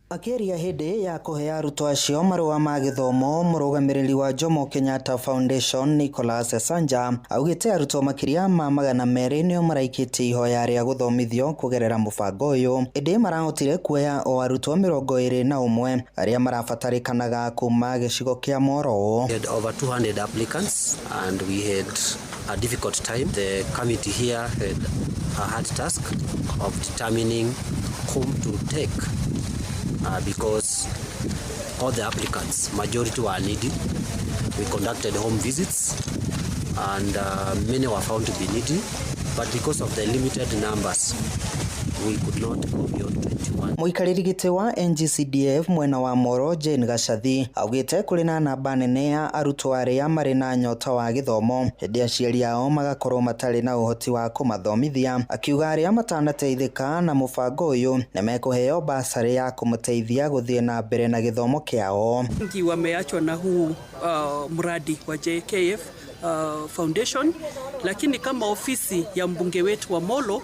Akĩaria hĩndĩ ya kũhe arutwo acio marũa ma gĩthomo, mũrũgamĩrĩri wa Jomo Kenyatta Foundation Nicholas Sanja augĩte arutwo makĩria ma 200 nĩo maraikĩtie ihoya rĩa gũthomithio kũgerera mũbango ũyũ, ĩndĩ marahotire kuoya o arutwo 21 arĩa marabatarĩkanaga kuma gĩcigo kĩa Moro. We had over 200 applicants and we had a difficult time. The committee here had a hard task of determining whom to take. Because all the applicants, majority were needy. We conducted home visits and many were found to be needy, but because of the limited numbers, we could not go beyond 21. Mũikarĩri gĩtĩ wa NGCDF mwena wa Moro Jane Gacathi augĩte kũrĩ na namba nene ya arutwo arĩa marĩ na nyota wa gĩthomo hĩndĩ aciari ao magakorwo matarĩ na ũhoti wa kũmathomithia, akiuga arĩa matanateithĩka na mũbango ũyũ nĩ mekũheo basarĩ ya kũmateithia gũthiĩ na mbere na gĩthomo kĩao. Wengi wameachwa na huu mradi wa JKF Foundation, lakini kama ofisi ya mbunge wetu wa Molo,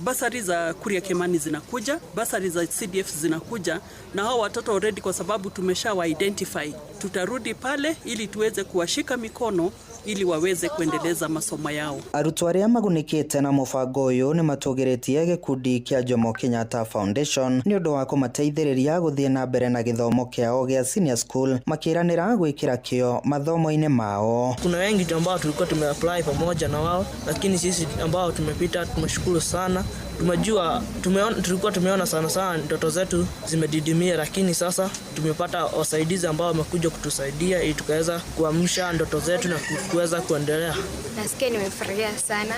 basari za Kuria Kimani zinakuja, basari za CDF zinakuja, na hao watoto already kwa sababu tumesha identify, tutarudi pale ili tuweze kuwashika mikono ili waweze kuendeleza masomo yao. Arutwo arĩa magunĩkĩte na mũbango ũyũ nĩ matũgĩrĩtie gĩkundi kĩa Jomo Kenyatta Foundation nĩ ũndũ wa kũmateithĩrĩria gũthiĩ na mbere na gĩthomo kĩao gĩa senior school, makĩranĩra gwĩkĩra kĩo mathomo-inĩ mao. Kuna wengi ambao tulikuwa tumeapply pamoja na wao, lakini sisi ambao tumepita tumeshukuru sana. Tumejua tulikuwa tumeona sana sana ndoto zetu zimedidimia, lakini sasa tumepata wasaidizi ambao wamekuja kutusaidia ili tukaweza kuamsha ndoto zetu na kuweza kuendelea. Nasikia nimefurahia sana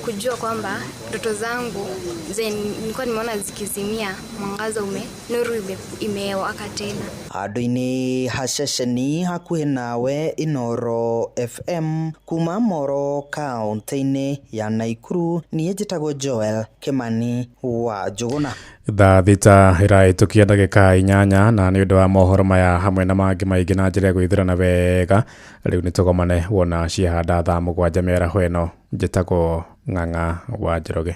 kujua kwamba ndoto zangu nilikuwa nimeona zikizimia, mwangaza nuru imewaka tena. Handũ-inĩ ha ceceni hakuhĩ nawe Inoro FM kuma Moro kaunti-inĩ ya Naikuru, niĩ njĩtagwo Joel Kimani wa Njũgũna. Thaa 6 ĩrahĩtũkia ndagĩka 8, na nĩ ũndũ wa mohoro maya hamwe na mangĩ maingĩ na njĩra ya gwĩthurana wega, rĩu nĩ tũgomane wona ciahanda thaa 7 mĩaraho ĩno. Njĩtagwo Ng'ang'a wa Njoroge.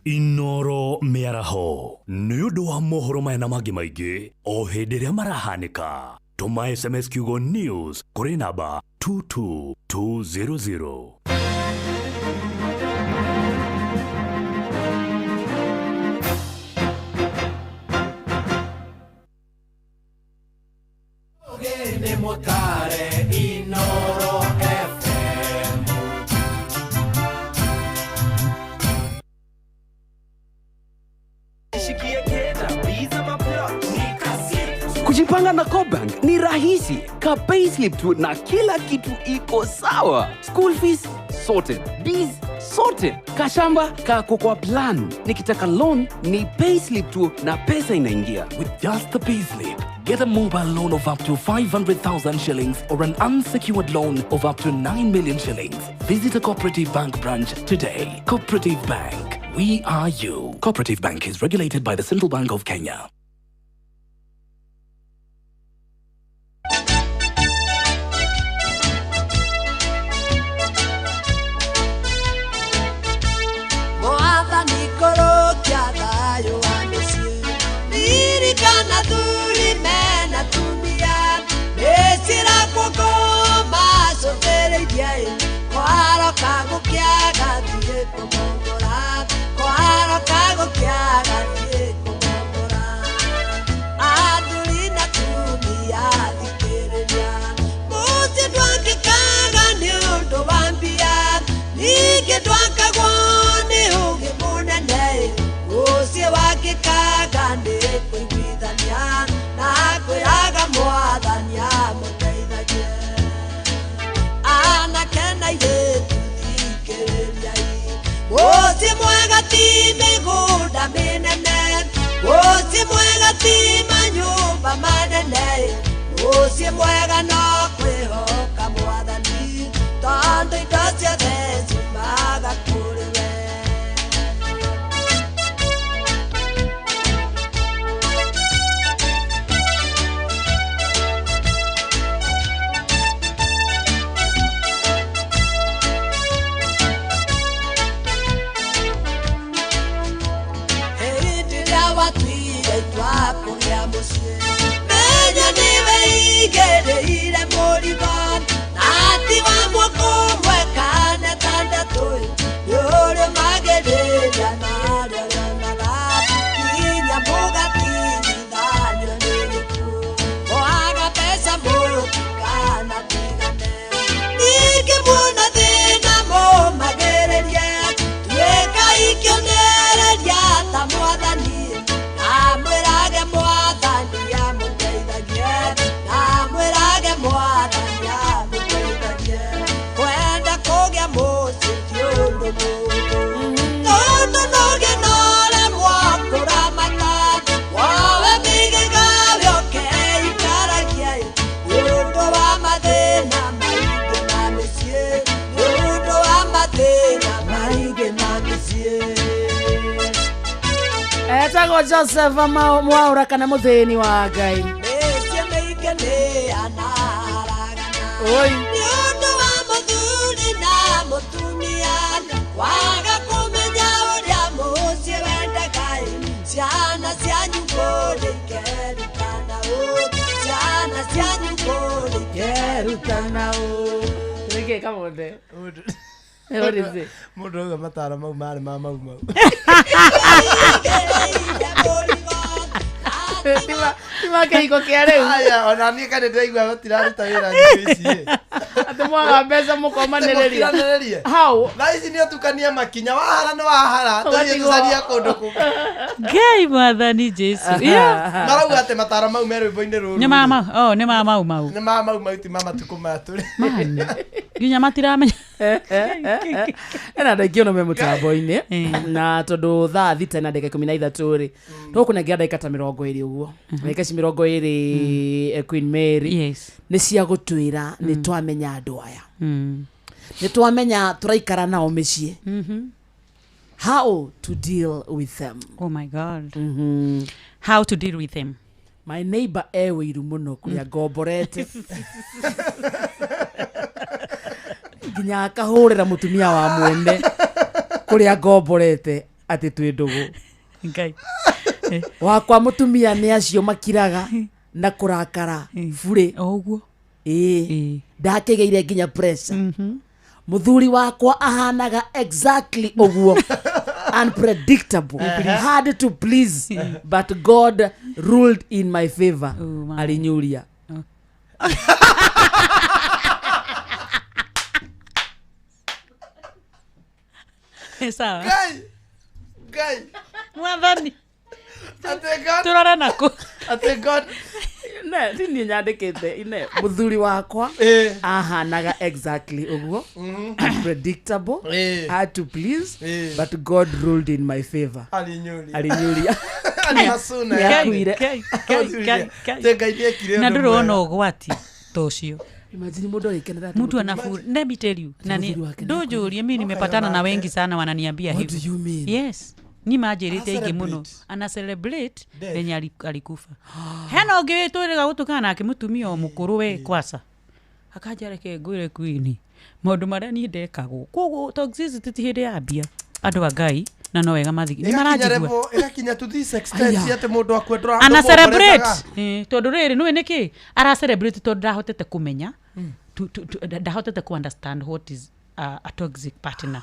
Inoro mĩaraho nĩ ũndũ wa mohoro maya na mangĩ maingĩ o hĩndĩ ĩrĩa marahanĩka. Tũma SMS kiugo news kũrĩ namba 22200. Mutare Inoro FM. Kujipanga na CoBank ni rahisi. Ka payslip tu na kila kitu iko sawa. School fees sorted, bills sorted, kashamba kako kwa plan. Nikitaka loan ni payslip tu na pesa inaingia. With just the payslip, get a mobile loan of up to 500,000 shillings or an unsecured loan of up to 9 million shillings. Visit a Cooperative Bank branch today. Cooperative Bank, we are you. Cooperative Bank is regulated by the Central Bank of Kenya. Migunda minene. ti manyũmba manene mũciĩ mwega no kwĩhoka mwathani tondũ indo ciothe ciumaga kũrĩ we. Hĩndĩ ĩrĩa watuire itua kũgĩa mũciĩ menya nĩwe igĩrĩire mũrigo na ti wa mwaka ũmwe kana ĩtandatũ nĩ ũrĩmagĩrĩria na arĩa ũrĩonaga nginya mũgatigithanio nĩ gĩkuũ mwaga mbeca mũtikanatigane ningĩ muona thĩna mũmagĩrĩrie tuĩkai kĩonereria ta mwathani na mwĩrage mwathani amũteithagie na mwĩrage mwathani amũteithagie kwenda kũgĩa mũciĩ ti ũndũ mũhũthũ tondũ no ũremwo kũramata wowe mĩgĩga yũke ikaragie nĩ ũndũ wa mathĩna maingĩ ma mĩciĩ nĩ ũndũ wa mathĩna maingĩ ma mĩciĩ. Etagwo Joseph Mwaura kana mũthĩni wa Ngai. Mĩciĩ mĩingĩ nĩ yanaharagana Oi. nĩ ũndũ wa mũthuri na mũtumia waga kũmenya ũrĩa mũciĩ wendaga ciana cianyu kũrĩ ikerutana ũ ciana cianyu kũrĩ ikerutana ũ. Nĩkĩ Kamonde? What is it? Mũndũ auga mataro mau marĩ ma mau mau. Ti ma kĩhiko kĩa rĩu. Aya, ona niĩ kana ndĩraigua matiraruta wĩra thikũ ici ĩ. Atĩ mwaga mbeca mũkomanĩrĩria. Mũkiranĩrĩrie. How? Thaa ici nĩ ũtukania makinya wahara nĩ wahara tũthiĩ Ũgatigwo. tũcarie kũndũ kũngĩ. Ngai mwathani Jesu. Yeah. Marauga atĩ mataro mau me rwĩmbo-inĩ rũrũ. Nĩ ma mau, oh, nĩ ma mau mau. Nĩ ma mau mau ti ma matukũ maya tũrĩ. Mani. Nginya matiramenya. Ena andũ aingĩ ono me mũtambo-inĩ na tondũ thaa 6 na ndagĩka 13 rĩ tũkũnengera ndagĩka ta 20 ũguo ndagĩka ici 20 Queen Mary Yes. nĩ cia gũtwĩra nĩ twamenya andũ aya nĩ twamenya tũraikara nao mĩciĩ how to deal with them. Oh my God. How to deal with them. My neighbor e wĩiru mũno kũrĩa ngomborete nginya akahũrĩra mũtumia wa mwene kũrĩa ngomborete atĩ twĩ ndũgũ. Ngai. Wakwa mũtumia nĩ acio makiraga na kũrakara burĩ ũguo ĩĩ ndakĩgĩire nginya pressure mũthuri wakwa ahanaga exactly ũguo unpredictable, hard to please, but God ruled in my favor. Alinyuria. Sawa. Ngai. Ngai. Mwathani. Atĩ God. Tũrore nakũ. Atĩ God. Ne ti niĩ nyandĩkĩte ine mũthuri wakwa ahanaga exactly ũguo unpredictable, hard to please, but God ruled in my favor. Alinyuria. Alinyuria. Alimasuna. Nĩakuire. Atĩ Ngai nĩekire Na ũndũ ndũrĩ wona mwega. ũgwati ta ũcio. Imagine mũndũ agĩkenera atĩ Mtu mũtumia- anafura. Let me tell you. Na ni Mũthuri wake ndũnjũrie mimi nimepatana na wengi sana wananiambia What hivyo. do you mean? Yes. Ni manjĩrĩte aingĩ mũno. Celebrate. Ana celebrate Death. venye alikufa. Hena ũngĩ wĩtwĩrĩga gũtukana nake mũtumia o mũkũrũ we kwasa. Akanja reke ngwĩre queen. Maũndũ marĩa niĩ ndekagwo. Koguo toxicity ti hĩndĩ yambia. Andũ a Ngai na no wega mathi. Nĩ Ĩgakinya maranjigua. level- ĩgakinya to this extent atĩ mũndũ akue Ana celebrate. ndũmũmborecaga. Tondũ rĩrĩ nĩũĩ nĩkĩ ara celebrate tondũ ndahotete kũmenya ndahotete ku understand what is a toxic partner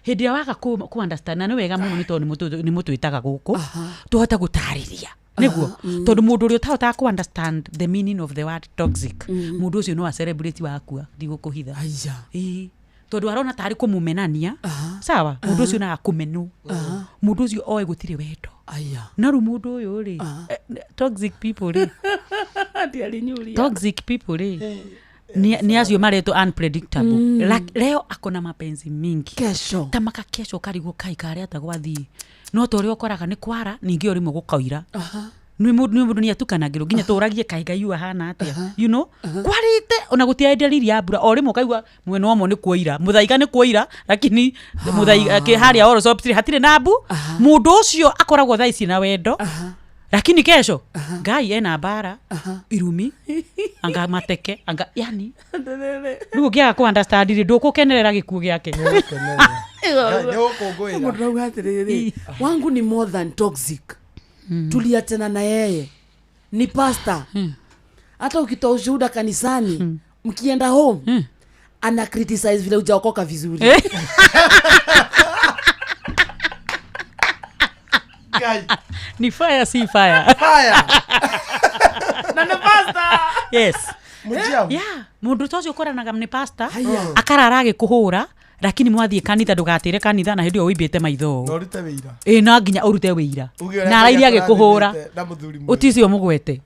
hĩndĩ ĩrĩa waga ku understand na nĩ wega mũno nĩ tondũ nĩ mũtwĩtaga gũkũ tũhote gũtarĩria nĩguo tondũ mũndũ ũrĩa ũtahotaga ku understand the meaning of the word toxic mũndũ ũcio no a celebrate wakua ndigũkũhitha. Ĩĩ. Tondũ arona tarĩ kũmũmenania sawa mũndũ ũcio no akũmenwo mũndũ ũcio oĩ gũtirĩ wendo na rĩu mũndũ ũyũ rĩ toxic people rĩ Ati alinyuria. Toxic people rĩ ni acio maretwo unpredictable. Leo akona mapenzi mingi kesho tamaka kesho karigwo kai karĩa ta gwathiĩ no ta ũrĩa ũkoraga nĩ kwara ningĩ o rĩmwe gũkoira. Nĩ mũndũ nĩ atukanagĩrwo nginya tũragie kaĩ Ngai ũyũ ahana atĩa, you know, kwarĩte ona gũtiarĩ dalili ya mbura, o rĩmwe ũkaigua mwena ũmwe nĩ kuoira, mũthaiga nĩ kuoira, lakini mũthaiga harĩa Allsops hatirĩ na mbu. Mũndũ ũcio akoragwo thaa ici na wendo, lakini kesho Ngai ena mbara, irumi, anga mateke, anga yani rĩu ũngĩaga kũ understand rĩ, ndũkũkenerera gĩkuũ gĩake. Mũndũ auga atĩrĩrĩ, wangu ni more than toxic, tuliachana na yeye, ni pastor, hata ukitoa ushuhuda kanisani, mkienda home ana criticize vile hujaokoka vizuri. Ni fire, si fire? Fire. Na nĩ pastor. Yes. Mũjiamu. Yeah, mũndũ ta ũcio ũkoranaga nĩ pastor, akarara agĩkũhũra, lakini mwathiĩ kanitha ndũgatĩre kanitha na hĩndĩ ĩyo ũimbĩte maitho Na ũũ. ũrute wĩira. Ĩ, no nginya ũrute wĩira Uge ũrĩa na arairie Ngai agĩkũhũra. atũrathimĩte na mũthuri mwega. Ũticio mũgwete.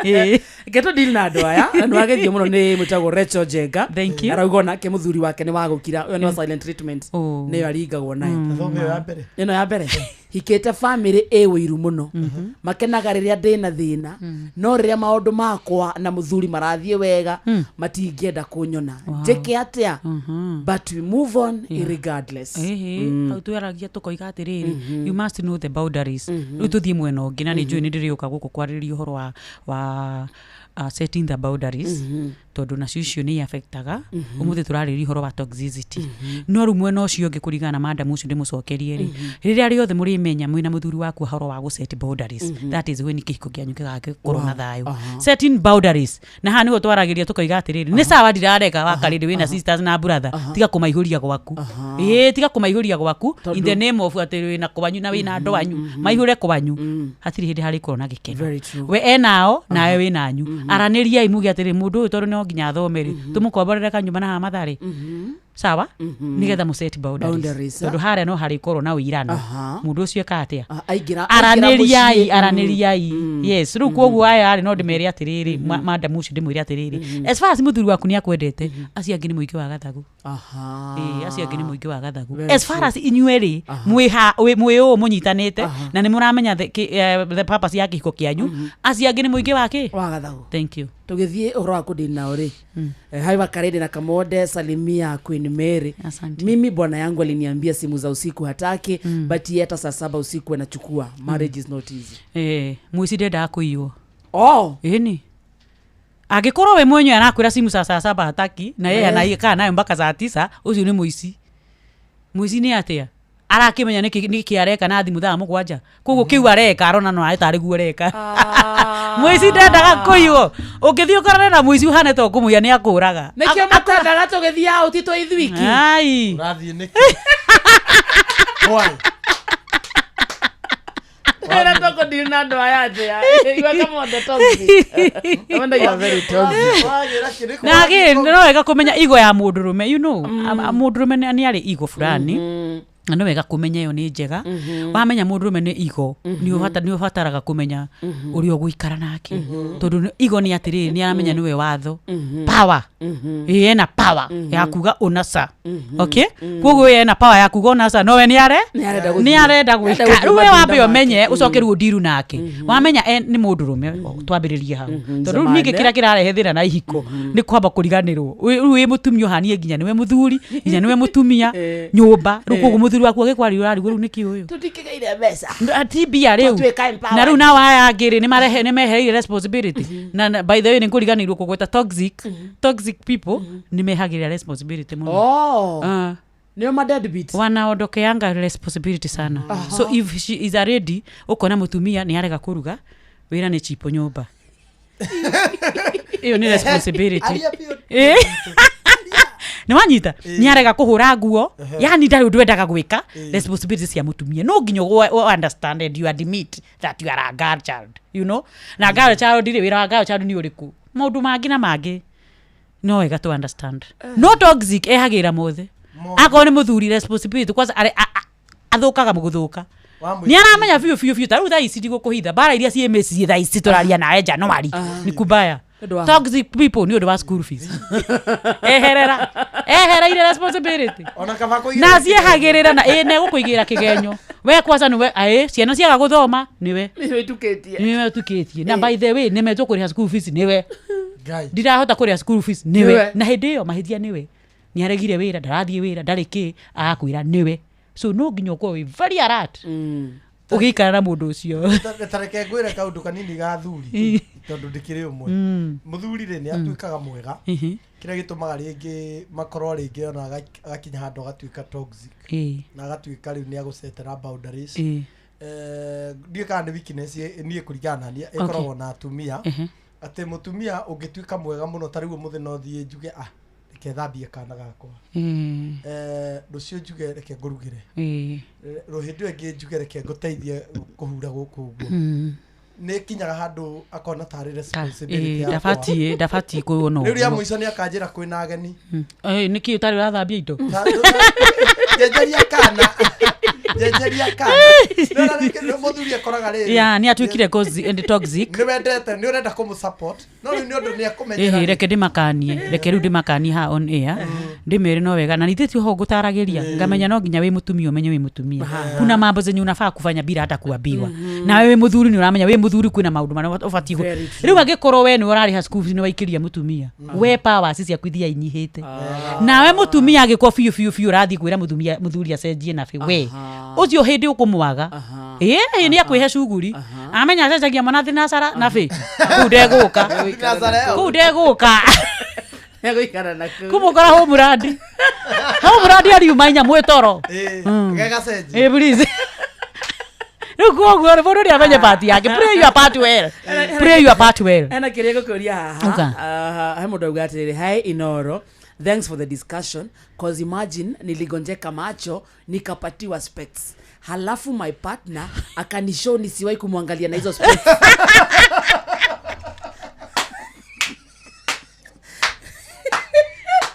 Ĩ. Reke deal na andũ aya na nĩ wagethio mũno nĩ mwĩtagwo Rachel Jenga. Thank you. Arauga onake mũthuri wake nĩ wagũkira, ũyũ nĩ wa silent treatment, nĩyo aringagwo nayo. Thome ĩyo ya mbere. Ĩno ya mbere, hikĩte famĩlĩ ĩ wĩiru mũno, makenaga rĩrĩa ndĩna thĩna, no rĩrĩa maũndũ makwa na mũthuri marathiĩ wega matingĩenda kũnyona. Njĩke atĩa? But we move on regardless. Ĩhĩ, hau twaragia tũkoiga atĩrĩrĩ, you must know the boundaries. Rĩu tũthiĩ mwena ũngĩ na nĩ njũĩ nĩ ndĩrĩũka gũkũ kwarĩrĩria ũhoro wa setting the boundaries, tondũ nacio icio nĩ affectaga. Ũmũthĩ tũrarĩrĩria ũhoro wa toxicity, no rĩu mwena ũcio ũngĩ, kũringana na madam ũcio ndĩmũcokerie rĩ, rĩrĩa rĩothe mũrĩmenya mwĩna mũthuri waku ũhoro wa gũ set boundaries, that is when kĩhiko kĩanyu gĩgagĩkorwo na thayũ. Setting boundaries, na haha nĩho twaragĩria tũkoiga atĩrĩrĩ, nĩ sawa, ndirarega wakarĩrĩ wĩna sisters na brother, tiga kũmaihũria gwaku. Ĩĩ, tiga kũmaihũria gwaku in the name of atĩ wĩna kwanyu na wĩna andũ anyu. Maihũre kwanyu, hatirĩ hĩndĩ harĩkorwo na gĩkeno. Very true. We enao nawe wĩ nanyu, aranĩriai muge atĩrĩ, mũndũ ũyũ tondũ no nginya athome rĩ, tũmũkomborere kanyũmba na haha Matharĩ, sawa, nĩgetha mũ set boundaries, Boundaries, tondũ harĩa no harĩkorwo na ũirano. Mũndũ ũcio eka atĩa? Aingĩra Aranĩriai. Mũciĩ. Aranĩriai, yes. Rĩu koguo aya rĩ, no ndĩmere atĩrĩrĩ, madam ũcio ndĩmwĩre atĩrĩrĩ, as far as mũthuri waku nĩ akwendete, acio angĩ nĩ mũingĩ wa gathagu. Ĩĩ, acio angĩ nĩ mũingĩ wa gathagu. Very As far true. as inyuerĩ mwĩ ũũ mũnyitanĩte na nĩ mũramenya the purpose ya kĩhiko kĩanyu, acio angĩ nĩ mũingĩ wa kĩ? Wa gathagu. Thank you. Tũgĩthiĩ ũhoro wa kũndini nao rĩ, hai wakarede na Kamode, salimia Queen Mary. Asante. Mimi bwana yangu aliniambia simu za usiku hataki, but yeye hata saa 7 usiku anachukua. Marriage is not easy. Eh, mũici ndendaga kũiywo. Oh. Ĩni angĩkorwo we mwenyewe arakwĩra simu saa 7 hataki, na yeye anaikaa nayo mpaka saa 9, ũcio nĩ mũici. Mũici nĩ atĩa arakĩmenya nĩkĩ areka na thimũ thaa 7? Koguo kĩu areka arona no arĩ tarĩ guo areka. Mũici ndendaga kũiywo. Ũngĩthiĩ ũkorane na mũici ũhane ta ũkũmũiya, nĩ akũraga. Nĩkĩo matendaga tũgĩthiĩ out twĩ ithuiki. Ai. Ũrathiĩ nĩkĩ? Why? Ĩra tũkũdeal na andũ aya atĩa? Igua Kamode toxic. Kamode, you are very toxic. Wagĩra kĩrĩkũ? Na again, no wega kũmenya igo ya mũndũrũme, you know, mũndũrũme nĩ arĩ igo fulani, na nĩ wega kũmenya ĩyo nĩ njega. Wamenya mũndũrũme nĩ igo, nĩ ũbataraga kũmenya ũrĩa ũgũikara nake, tondũ igo nĩ atĩrĩrĩ, nĩ aramenya nĩwe watho, power. Ĩ, ena power ya kuga ũnaca, okay? Koguo ena power ya kuga ũnaca, no we nĩ are Nĩ arenda gũthiĩ. Nĩ arenda Arenda gwĩka. gũthiĩ Rĩu we matunda wambe make. ũmenye, ũcoke rĩu ũndiru nake. Wamenya nĩ mũndũrũme, twambĩrĩrie hau, tondũ rĩu Zamani. ningĩ kĩrĩa kĩrarehe thĩna na ihiko nĩ kwamba kũriganĩrwo. Rĩu wĩ mũtumia ũhanie nginya nĩwe mũthuri, nginya nĩwe mũtumia nyũmba. Rĩu koguo mũthuri waku agĩkwarĩria ũrarigwo rĩu nĩkĩ ũyũ. Tũtikĩgĩire mbeca. Ti mbia rĩu. Twatuĩka empowered. Na rĩu nao aya angĩ rĩ, nĩ mehereire responsibility. Na by the way, nĩ ngũriganĩirwo kũgweta toxic people nĩ mehagĩrĩra responsibility mũno. Oh. Ah. Nĩo ma deadbeat. Wanaondokeanga responsibility sana. So if she is a lady, ũkona mũtumia nĩ arega kũruga, wĩra nĩ chipo nyũmba, ĩyo nĩ responsibility. Aria biũ. Ĩ. Nĩ wanyita, nĩ arega kũhũra nguo, yani ndarĩ ũndũ endaga gwĩka. Responsibility cia mũtumia no nginya ũ understand and you admit that you are a girl child, you know. Na girl child rĩ, wĩra wa girl child nĩ ũrĩkũ? Maũndũ mangĩ na mangĩ no wega to understand. No toxic ehagĩra mothe. Akorwo nĩ mũthuri, responsibility kwanza athũkaga mũgũthũka. Nĩ aramenya biũ biũ biũ. Ta rĩu thaa ici ndigũkũhitha, mbara iria ciĩ mĩciĩ thaa ici tũraria nawe Januari nĩ kubaya. Nĩ ũndũ wa- Toxic people nĩ ũndũ wa school fees. Eherera, ehereire responsibility. Ona kaba kũigĩrĩra Na ciehagĩrĩra na ĩ negũkũigĩra kĩgenyo. We kwanza nĩwe aĩ ciana ciaga gũthoma nĩwe. Nĩwe ũtukĩtie. Nĩwe ũtukĩtie. Na by the way nĩmetwo kũrĩha school fees nĩwe. Ngai. Ndirahota kũrĩha school fees Nĩwe. nĩwe. Na hĩndĩ ĩyo mahĩtia nĩwe. Nĩaregire wĩra, ndarathiĩ wĩra, ndarĩ kĩ, agakwĩra nĩwe. So no nginya ũkorwo wĩ very alert. Ũgĩikara na mũndũ ũcio. Tareke ngwĩre kaũndũ kanini ga thuri Ĩ. tondũ ndĩkĩrĩ ũmwe. Mũthuri rĩ nĩ atuĩkaga mwega. Kĩrĩa gĩtũmaga rĩngĩ makorwo rĩngĩ ona agakinya handũ agatuĩka toxic. Na agatuĩka rĩu nĩ agũcetera boundaries. Ndiũĩ kana nĩ weakness niĩ kũringana na niĩ ĩkoragwo na atumia. Atĩ mũtumia ũngĩtuĩka mwega mũno ta rĩu ũmũthĩ no thiĩ njuge ah reke thambie kana gakwa. Rũciũ njuge reke ngũrugĩre. Rũhĩndĩ ĩyo ĩngĩ njuge reke ngũteithie kũhura gũkũ ũguo. Nĩ kinyaga handũ akona tarĩ responsibility yakwa. Ndabatiĩ ndabatiĩ kuona Rĩu rĩa ũguo. mũico nĩ akanjĩra kwĩna ageni. Nĩkĩ ũtarĩ ũrathambia indo? Njenjeria kana. Njenjeria kana. Nĩwona rĩngĩ mũthuri akoraga rĩrĩ. Ya, nĩ atuĩkire and toxic. Nĩ wendete, nĩ ũrenda kũmũ support. No rĩu nĩ ũndũ nĩ akũmenyera. Ĩhĩ, reke ndĩmakanie, reke rĩu ndĩmakanie haha on air. Ndĩmere no wega na nithe ti ho ngũtaragĩria ngamenya no nginya wĩ mũtumia ũmenye wĩ mũtumia. Kuna mambo zenye unafaa kufanya bila hata kuambiwa. Nawe wĩ mũthuri nĩ ũramenya wĩ mũthuri kwĩna maũndũ marĩa ũbatiĩ Very true. rĩu angĩkorwo we nĩ ũrarĩha school fees nĩ waikĩria mũtumia we powers ciaku ithiaga inyihĩte. Nawe mũtumia angĩkorwo biũ biũ biũ ũrathiĩ kwĩra mũtumia mũthuri acenjie na bĩ we ũcio hĩndĩ ũkũmwaga ĩĩ nĩ akwĩhe cuguri amenya acenjagia mwana thinacara na bĩ kũu ndegũka kũu ndegũka Egũikara na kũu. kũmũkora hũmũrandi hũmũrandi ariuma inya mwĩtoro. Gagacenjia. Ĩ please. Rĩu koguo rĩ mũndũ nĩ amenye part yake. Play your part well. Play your part well. Ena kĩrĩa ngũkũria haha. Uga. He mũndũ auga atĩrĩrĩ, hi Inoro, thanks for the discussion cause imagine niligonjeka macho nikapatiwa specs halafu my partner akanishow nisiwahi kumwangalia na hizo specs.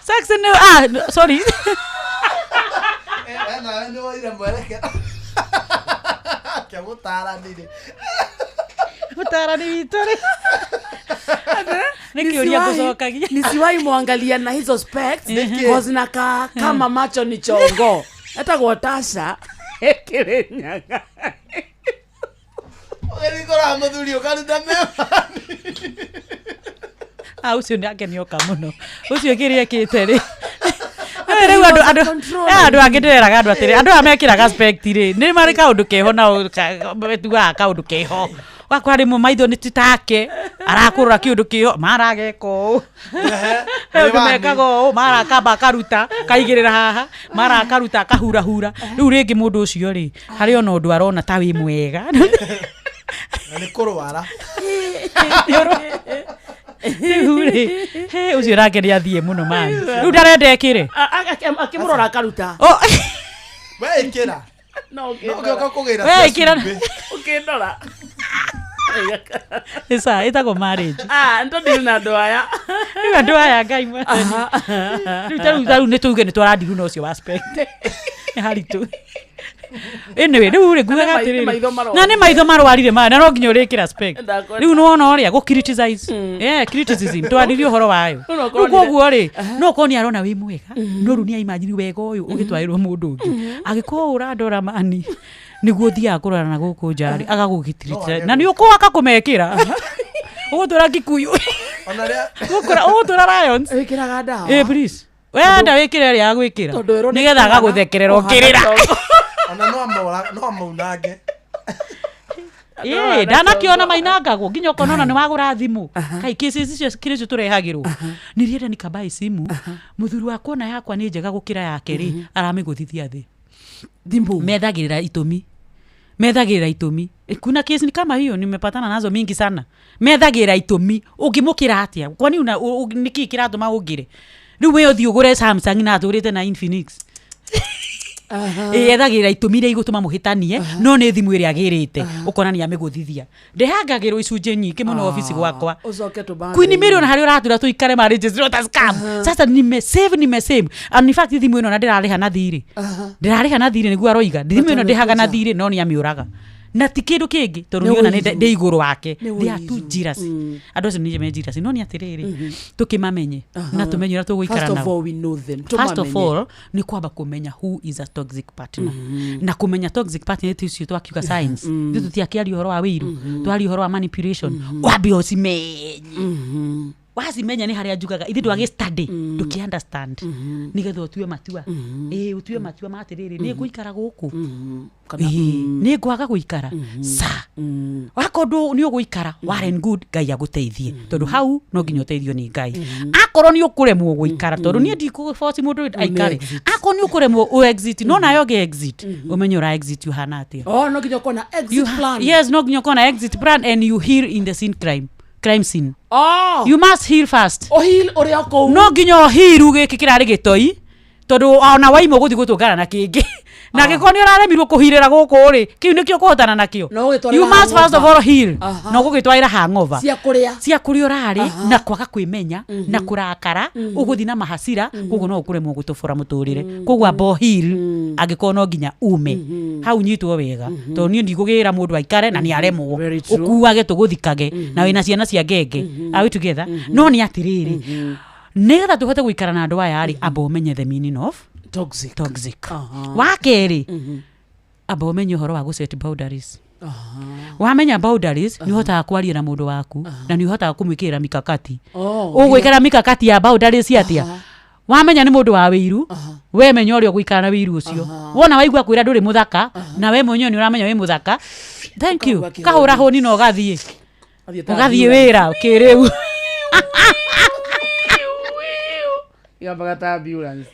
Sex no ah no, sorry. Nawe nĩ woire mwerekera. Kĩa mũtaranire. Mũtarani witũ rĩ. Nĩ kĩũria ngũcokagia. Nisiwahi mwangalia na hizo specs Nĩkĩ? cause nakaa kama macho ni chongo. Etagwo Tasha Kirinyaga. Ũgĩthiĩ kũrora mũthuri ũkaruta mĩwani. Ah ũcio nĩ akenioka mũno. Ũcio kĩrĩa ekĩte rĩ. Rĩu andũ andũ andũ angĩ ndĩreraga andũ atĩrĩ andũ aya mekĩraga spect rĩ nĩ marĩ kaũndũ keho nao tugaga kaũndũ keho wakora rĩmwe maitho nĩ ti take arakũrora kĩũndũ kĩho marageka ũũ ũndũ mekaga ũũ marakamba akaruta kaigĩrĩra haha marakaruta akahurahura rĩu rĩngĩ mũndũ ũcio rĩ harĩ ona ũndũ arona ta wĩ mwega. Na nĩ kũrwara. Rĩu rĩ he ũcio nake nĩ athiĩ mũno mani rĩu ndarenda ĩkĩre Akĩmũrora akaruta. We ĩkĩra. No ũgĩũka kũgĩra We ĩkĩra. Ũkĩndora. Ĩca ĩtagwo marriage. Ah, nĩ na andũ aya. Rĩu andũ aya Ngai mwathani. Rĩu tarĩu tarĩu nĩ tuge nĩ twarandiru na ũcio wa spect. Nĩ haritũ. Anyway, rĩu rĩ ngugaga Na nĩ atĩrĩrĩ. maitho marwarire. Na nĩ maitho marwarire maya na no nginya ũrĩkĩra spect. Ndakwenda. Rĩu nĩwona ũrĩa gũ criticize. Yeah, criticism twaririe ũhoro wayo. Rĩu no Rĩu ũkorwo koguo rĩ no ũkorwo nĩ arona wĩ mwega no rĩu nĩ aimagine wega ũyũ ũgĩtwarĩrwo mũndũ ũngĩ. Angĩkorwo ũrandora mani nĩguo thiaga kũrora na gũkũ nja rĩ agagũgĩtirita na nĩ ũkũa akakũmekĩra. Ũgũtũra Kikuyu. Ona rĩa Ũgũtũra Lions. Wĩkĩraga ndawa. Ĩ please. Wenda wĩkĩre ĩrĩa agwĩkĩra Tondũ ĩrwo nĩ nĩgetha kũhana- agagũthekerera kũhana ũkĩrĩra. chongo. Ona no amora no amaunange. Ĩ ndanakĩona mainangagwo nginya ũkona ona nĩ wagũra thimũ kai cases icio kĩrĩa icio tũrehagĩrwo nĩrienda nikabai simu mũthuri wakwa ona yakwa nĩ njega gũkĩra yake rĩ aramĩgũthithia thĩ thimũ methagĩrĩra itũmi methagĩrĩra itũmi kuna kesi ni kama hiyo nimepatana nazo mingi sana methagĩrĩra itũmi ũngĩmũkĩra atĩa kwani una nĩkĩ kĩratũma ũngĩre rĩu we ũthiĩ ũgũre Samsung na atũrĩte na Infinix. Ĩ ethagĩrĩra itũmi iria igũtũma mũhĩtanie no nĩ thimũ ĩrĩa agĩrĩte ũkona nĩ amĩgũthithia ndehangagĩrwo icunjĩ nyingĩ mũno obici gwakwa. Ũcoke tũbande. Queen Mary ona harĩa ũratwĩra tũikare marriages not a scam. Sasa nimesave nimesave and in fact thimũ ĩno na ndĩrarĩha na thirĩ ndĩrarĩha na thirĩ nĩguo aroiga thimũ ĩno ndĩhaga na thirĩ no nĩ amĩũraga Na ti kindu kingi tondu Nĩ niona ũiru. ndĩ igũrũ wake. Nĩ They are too ũiru. jealous. Andũ acio nĩ me jealous, no nĩ atĩrĩrĩ, tũkĩmamenye na tũmenye ũrĩa tũgũikara First of nao. all, we know them. First of Tũmamenye. all nĩ kwamba kũmenya who is a toxic partner, na kũmenya toxic partner ti ũcio twakiuga signs. Ithuĩ tũtiakĩaria ũhoro wa wĩiru, twaria ũhoro wa manipulation. Wambe ũcimenye. Wacimenya nĩ harĩa njugaga ithuĩ ndwagĩ study, ndũkĩ understand, nĩgetha ũtue matua, ĩĩ, ũtue matua ma atĩrĩrĩ, nĩ ngũikara gũkũ, ĩĩ, nĩ ngwaga gũikara sa wakorwo nĩ ũgũikara, well and good, Ngai agũteithie, tondũ hau no nginya ũteithio nĩ Ngai. Akorwo nĩ ũkũremwo gũikara, tondũ niĩ ndikũboci mũndũ aikare, akorwo nĩ ũkũremwo ũ exit, no nayo ũngĩ exit, ũmenye ũra exit ũhana atĩa. Oh, no nginya ũkorwo na exit plan. Yes, no nginya ũkorwo na exit plan and you heal in the scene, crime scene. Oh. You must heal first. Ũheal ũrĩa kũu. No nginya ũhiru gĩkĩ kĩrarĩ gĩtoi, tondũ ona waima ũgũthiĩ gũtũngana na kĩngĩ, na angĩkorwo nĩ ũraremirwo kũhirĩra gũkũ rĩ, kĩu nĩkĩo ũkũhotana nakĩo. No ũgĩtwarĩra You must first of hangover. all heal na ũgũgĩtwarĩra hangover Cia kũrĩa. cia kũrĩa ũrarĩ na kwaga kwĩmenya na kũrakara, ũgũthiĩ na mahacira, koguo no ũkũremwo gũtũbũra mũtũrĩre. Koguo amba ũheal, angĩkorwo no nginya ume hau, nyitwo wega, tondũ niĩ ndigũgĩra mũndũ aikare na nĩ aremwo. Very true. Ũkuage tũgũthikage na wĩna ciana cia ngenge. Are we together? No nĩ atĩrĩrĩ, nĩgetha tũhote gũikara na andũ aya rĩ, amba ũmenye the meaning of toxic. Toxic. Wa kerĩ, amba ũmenye ũhoro wa gũ set boundaries. Wamenya boundaries, nĩ ũhotaga kwaria na mũndũ waku na nĩ ũhotaga kũmwĩkĩrĩra mikakati. Oh, Ũgwĩkĩra mikakati ya boundaries atĩa? Wamenya nĩ mũndũ wa wĩiru, we menya ũrĩa ũgũikara na wĩiru ũcio. Wona waigua kwĩra ndũrĩ mũthaka, na we mwenyewe nĩ ũramenya wĩ mũthaka, thank you, Ũkagua kĩhũni. kahũra hũni na ũgathiĩ. Athiĩ ta Ũgathiĩ ambulance. wĩra kĩrĩu. Yambaga ta ambulance.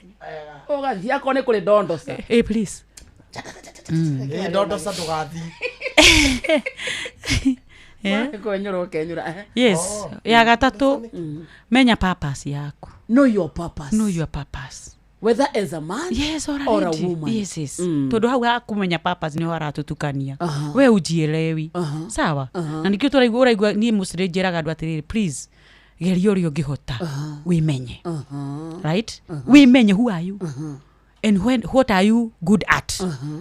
Ũgathiĩ akorwo nĩ kũrĩ ndondoca. Eh, please. Ĩ, ndondoca ndũgathiĩ. Eh? Kwenyũra ũkenyũra. Yes. Ya gatatũ, menya purpose yaku. Know your purpose. Know your purpose. Whether as a man Yes, or a or a lady. woman. Yes. Tondu hau hakumenya purpose niho haratutukania, we ujielewi, sawa? Na nikio tũraigua ũraigua niĩ mũcĩrĩ njĩraga andũ atĩrĩrĩ, please geria ũrĩa ũngĩhota wĩmenye, right? Wĩmenye who are you and when, what are you good at.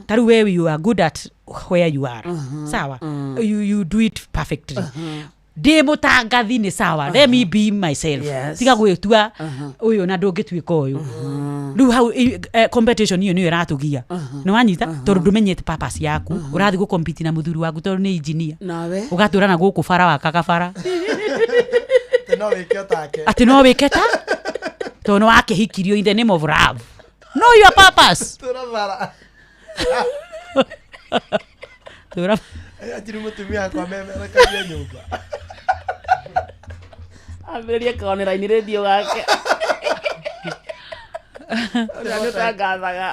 Ta rĩu we, you are good at where you are, sawa? You do it perfectly. Ndĩ mũtangathi nĩ sawa, let me be myself. Tiga gwĩtua ũyũ na ndũngĩtuĩka ũyũ. Rĩu hau competition iyo nĩyo ĩratũgia, nĩ wanyita? Tondũ ndũmenyete purpose yaku, ũrathiĩ gũkompiti na mũthuri waku tondũ nĩ engineer. Nawe. Ũgatũra na gũkũ bara wakaga bara. Atĩ no wĩke o take. Atĩ no wĩke ta tondũ nĩ wakĩhikirio in the name of love. Know your purpose. Tũra bara. Tũra. Anjiri mũtumia wakwa memerekagia nyũmba. Ambĩrĩrie kaonera-inĩ radio gake. Ũrĩa nĩ ũtangathaga.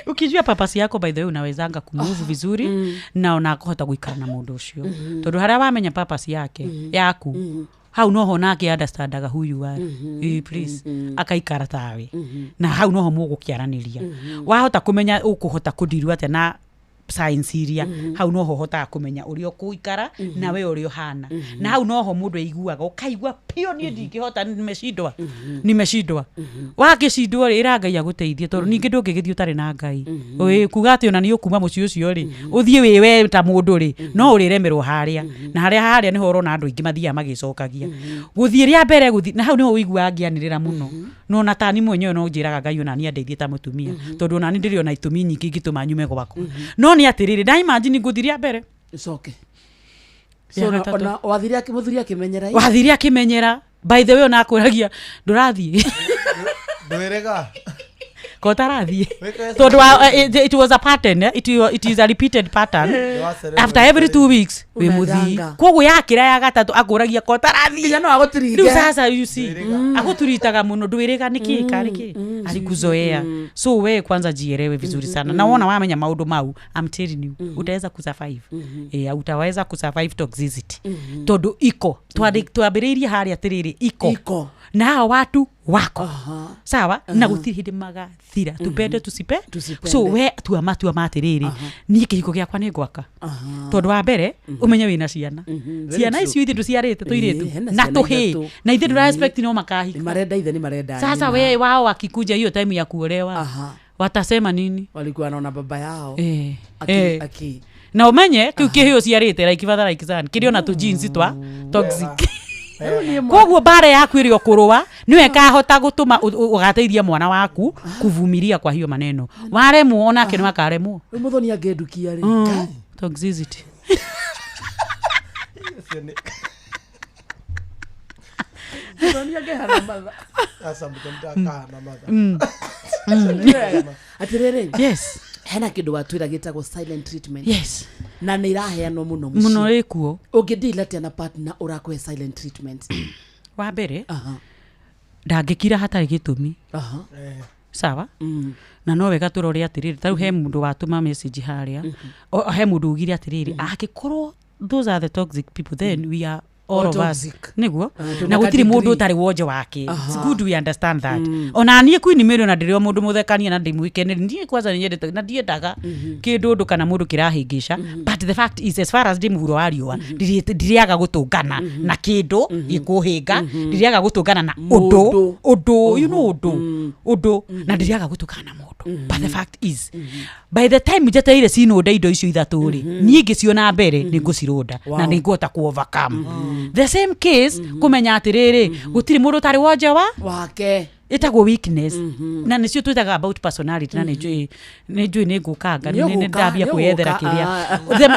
Ukijua purpose yako, by the way, unawezanga kumove vizuri na unakuhota guikara na mundu ucio, tondu haria wamenya purpose yake yaku, hau noho nake understandaga who you are. Eh, please, akaikara tawe na hau noho mũgũkĩaranĩria. Wahota kũmenya ũkũhota kũndirwo atĩa na science iria, hau noho hotaga kũmenya ũrĩa ũkũikara na we ũrĩa ũhana, na hau noho mũndũ aiguaga ũkaigua pio niĩ ndingĩhota, nimeshindwa, nimeshindwa. Wakĩcindwo rĩ, ĩra Ngai agũteithie, tondũ ningĩ ndũngĩgĩthiĩ ũtarĩ na Ngai. Ĩ, kuga atĩ ona nĩ ũkuma mũciĩ ũcio rĩ, ũthiĩ wĩ we ta mũndũ rĩ, no ũrĩremerwo harĩa na harĩa. Harĩa nĩho ũrona andũ aingĩ mathiaga magĩcokagia gũthiĩ rĩa mbere gũthiĩ na hau nĩho ũiguaga ngĩanĩrĩra mũno. No ona tani mwenyewe no njĩraga Ngai ona niĩ andeithie ta mũtumia, tondũ ona niĩ ndĩrĩ ona itũmi nyingĩ ingĩtũma nyume gwakwa, no nĩ atĩrĩrĩ, nda imagine ngũthiĩ rĩa mbere. Ũcoke. Rĩa So, ona- gatatũ. ona wathire mũthuri akĩmenyera ĩ? Wathire akĩmenyera. By the way, ona akwĩragia ndũrathiĩ. Ndwĩrĩga. Ko tarathiĩ. Wĩke. Tondũ it was a pattern, eh? It is a repeated pattern. After every 2 weeks wĩ mũthii. Ũnendanga. Koguo yakĩra ya gatatũ akũragia ko tarathiĩ. Nginya no agũtiringe. Rĩu sasa you see, agũturitaga mũno, ndwĩrĩga nĩkĩ karĩ kĩ alikuzoea. So we kwanza jielewe vizuri sana, na wona wamenya maũndũ mau, I'm telling you, utaweza kusurvive. Eh, utaweza kusurvive toxicity, tondũ iko twambĩrĩirie harĩa atĩrĩrĩ, iko Iko. na hawa watu wako, sawa? Na gũtirĩ hĩndĩ magathira, tupende tusipe. Tusipende. So we tua matua ma atĩrĩrĩ, niĩ kĩhiko gĩakwa nĩ ngwaka, tondũ wa mbere ũmenye wĩna ciana. Very Ciana true. icio ithuĩ tũciarĩte tũirĩtu Ĩĩ, hena na ciana tũhĩ ithatũ. na ithuĩ ndũra expect no makahika. Nĩ marenda ithe, nĩ marenda Sasa nyina. we wao wakikuja hiyo time ya kuolewa, Watasema nini? Walikuwa wanaona baba yao Eh, aki, eh. aki. Na umenye kiu kihio ciarite like father like son kiri ona tu jeans twa toxic. Koguo mbara yaku ĩrĩa ũkũrũa nĩwe ĩkahota gũtũma ũgateithia mwana waku kuvumilia kwa hiyo maneno. Waremwo onake nĩ wakaremwo. Rĩu Muthoni angĩndukia rĩ. Toxicity. Muthoni angĩhana matha. Aca Muthoni ndakahana matha. Atĩrĩrĩ. Yes. Hena kĩndũ watwĩra gĩtagwo silent treatment. Yes. Na nĩ iraheanwo mũno mũciĩ. Mũno ĩkuo. Ũngĩdeal atĩa na partner ũrakũhe silent treatment? Wa mbere ndangĩkira hatarĩ gĩtũmi. Sawa. Na no wega tũrore atĩrĩrĩ, tarĩu he mũndũ watũma message harĩa, he mũndũ ugire atĩrĩrĩ, angĩkorwo those are the toxic people, then we are all All of us. toxic. Nĩguo. Tũna Na gũtirĩ mũndũ degree. ũtarĩ wonje wake. It's good we understand that. Ona niĩ Queen Mary ona ndĩrĩ o mũndũ mũthekania na ndĩmwĩkeneri, niĩ kwanza nĩnyendete na ndiendaga kĩndũ ũndũ kana mũndũ kĩrahĩngĩca, but the fact is as far as ndĩ mũhuro wa riũa, ndirĩaga gũtũngana na kĩndũ gĩkũhĩnga, ndirĩaga gũtũngana na ũndũ ũndũ, you know, ũndũ ũndũ, na ndirĩaga gũtũngana na mũndũ. But the fact is by the time njetereire cinũnda indo icio ithatũ rĩ, niĩ ngĩciona mbere nĩ ngũcirũnda na nĩ ngũhota ku overcome. The same case kũmenya atĩrĩrĩ, gũtirĩ mũndũ ũtarĩ wonje wa wake ĩtagwo weakness, na nĩcio twĩtaga about personality, na nĩnjũĩ nĩnjũĩ nĩ ngũkanga Nĩ ũgũka, nĩ ndambia nĩ kwĩyethera ũgũka, kĩrĩa.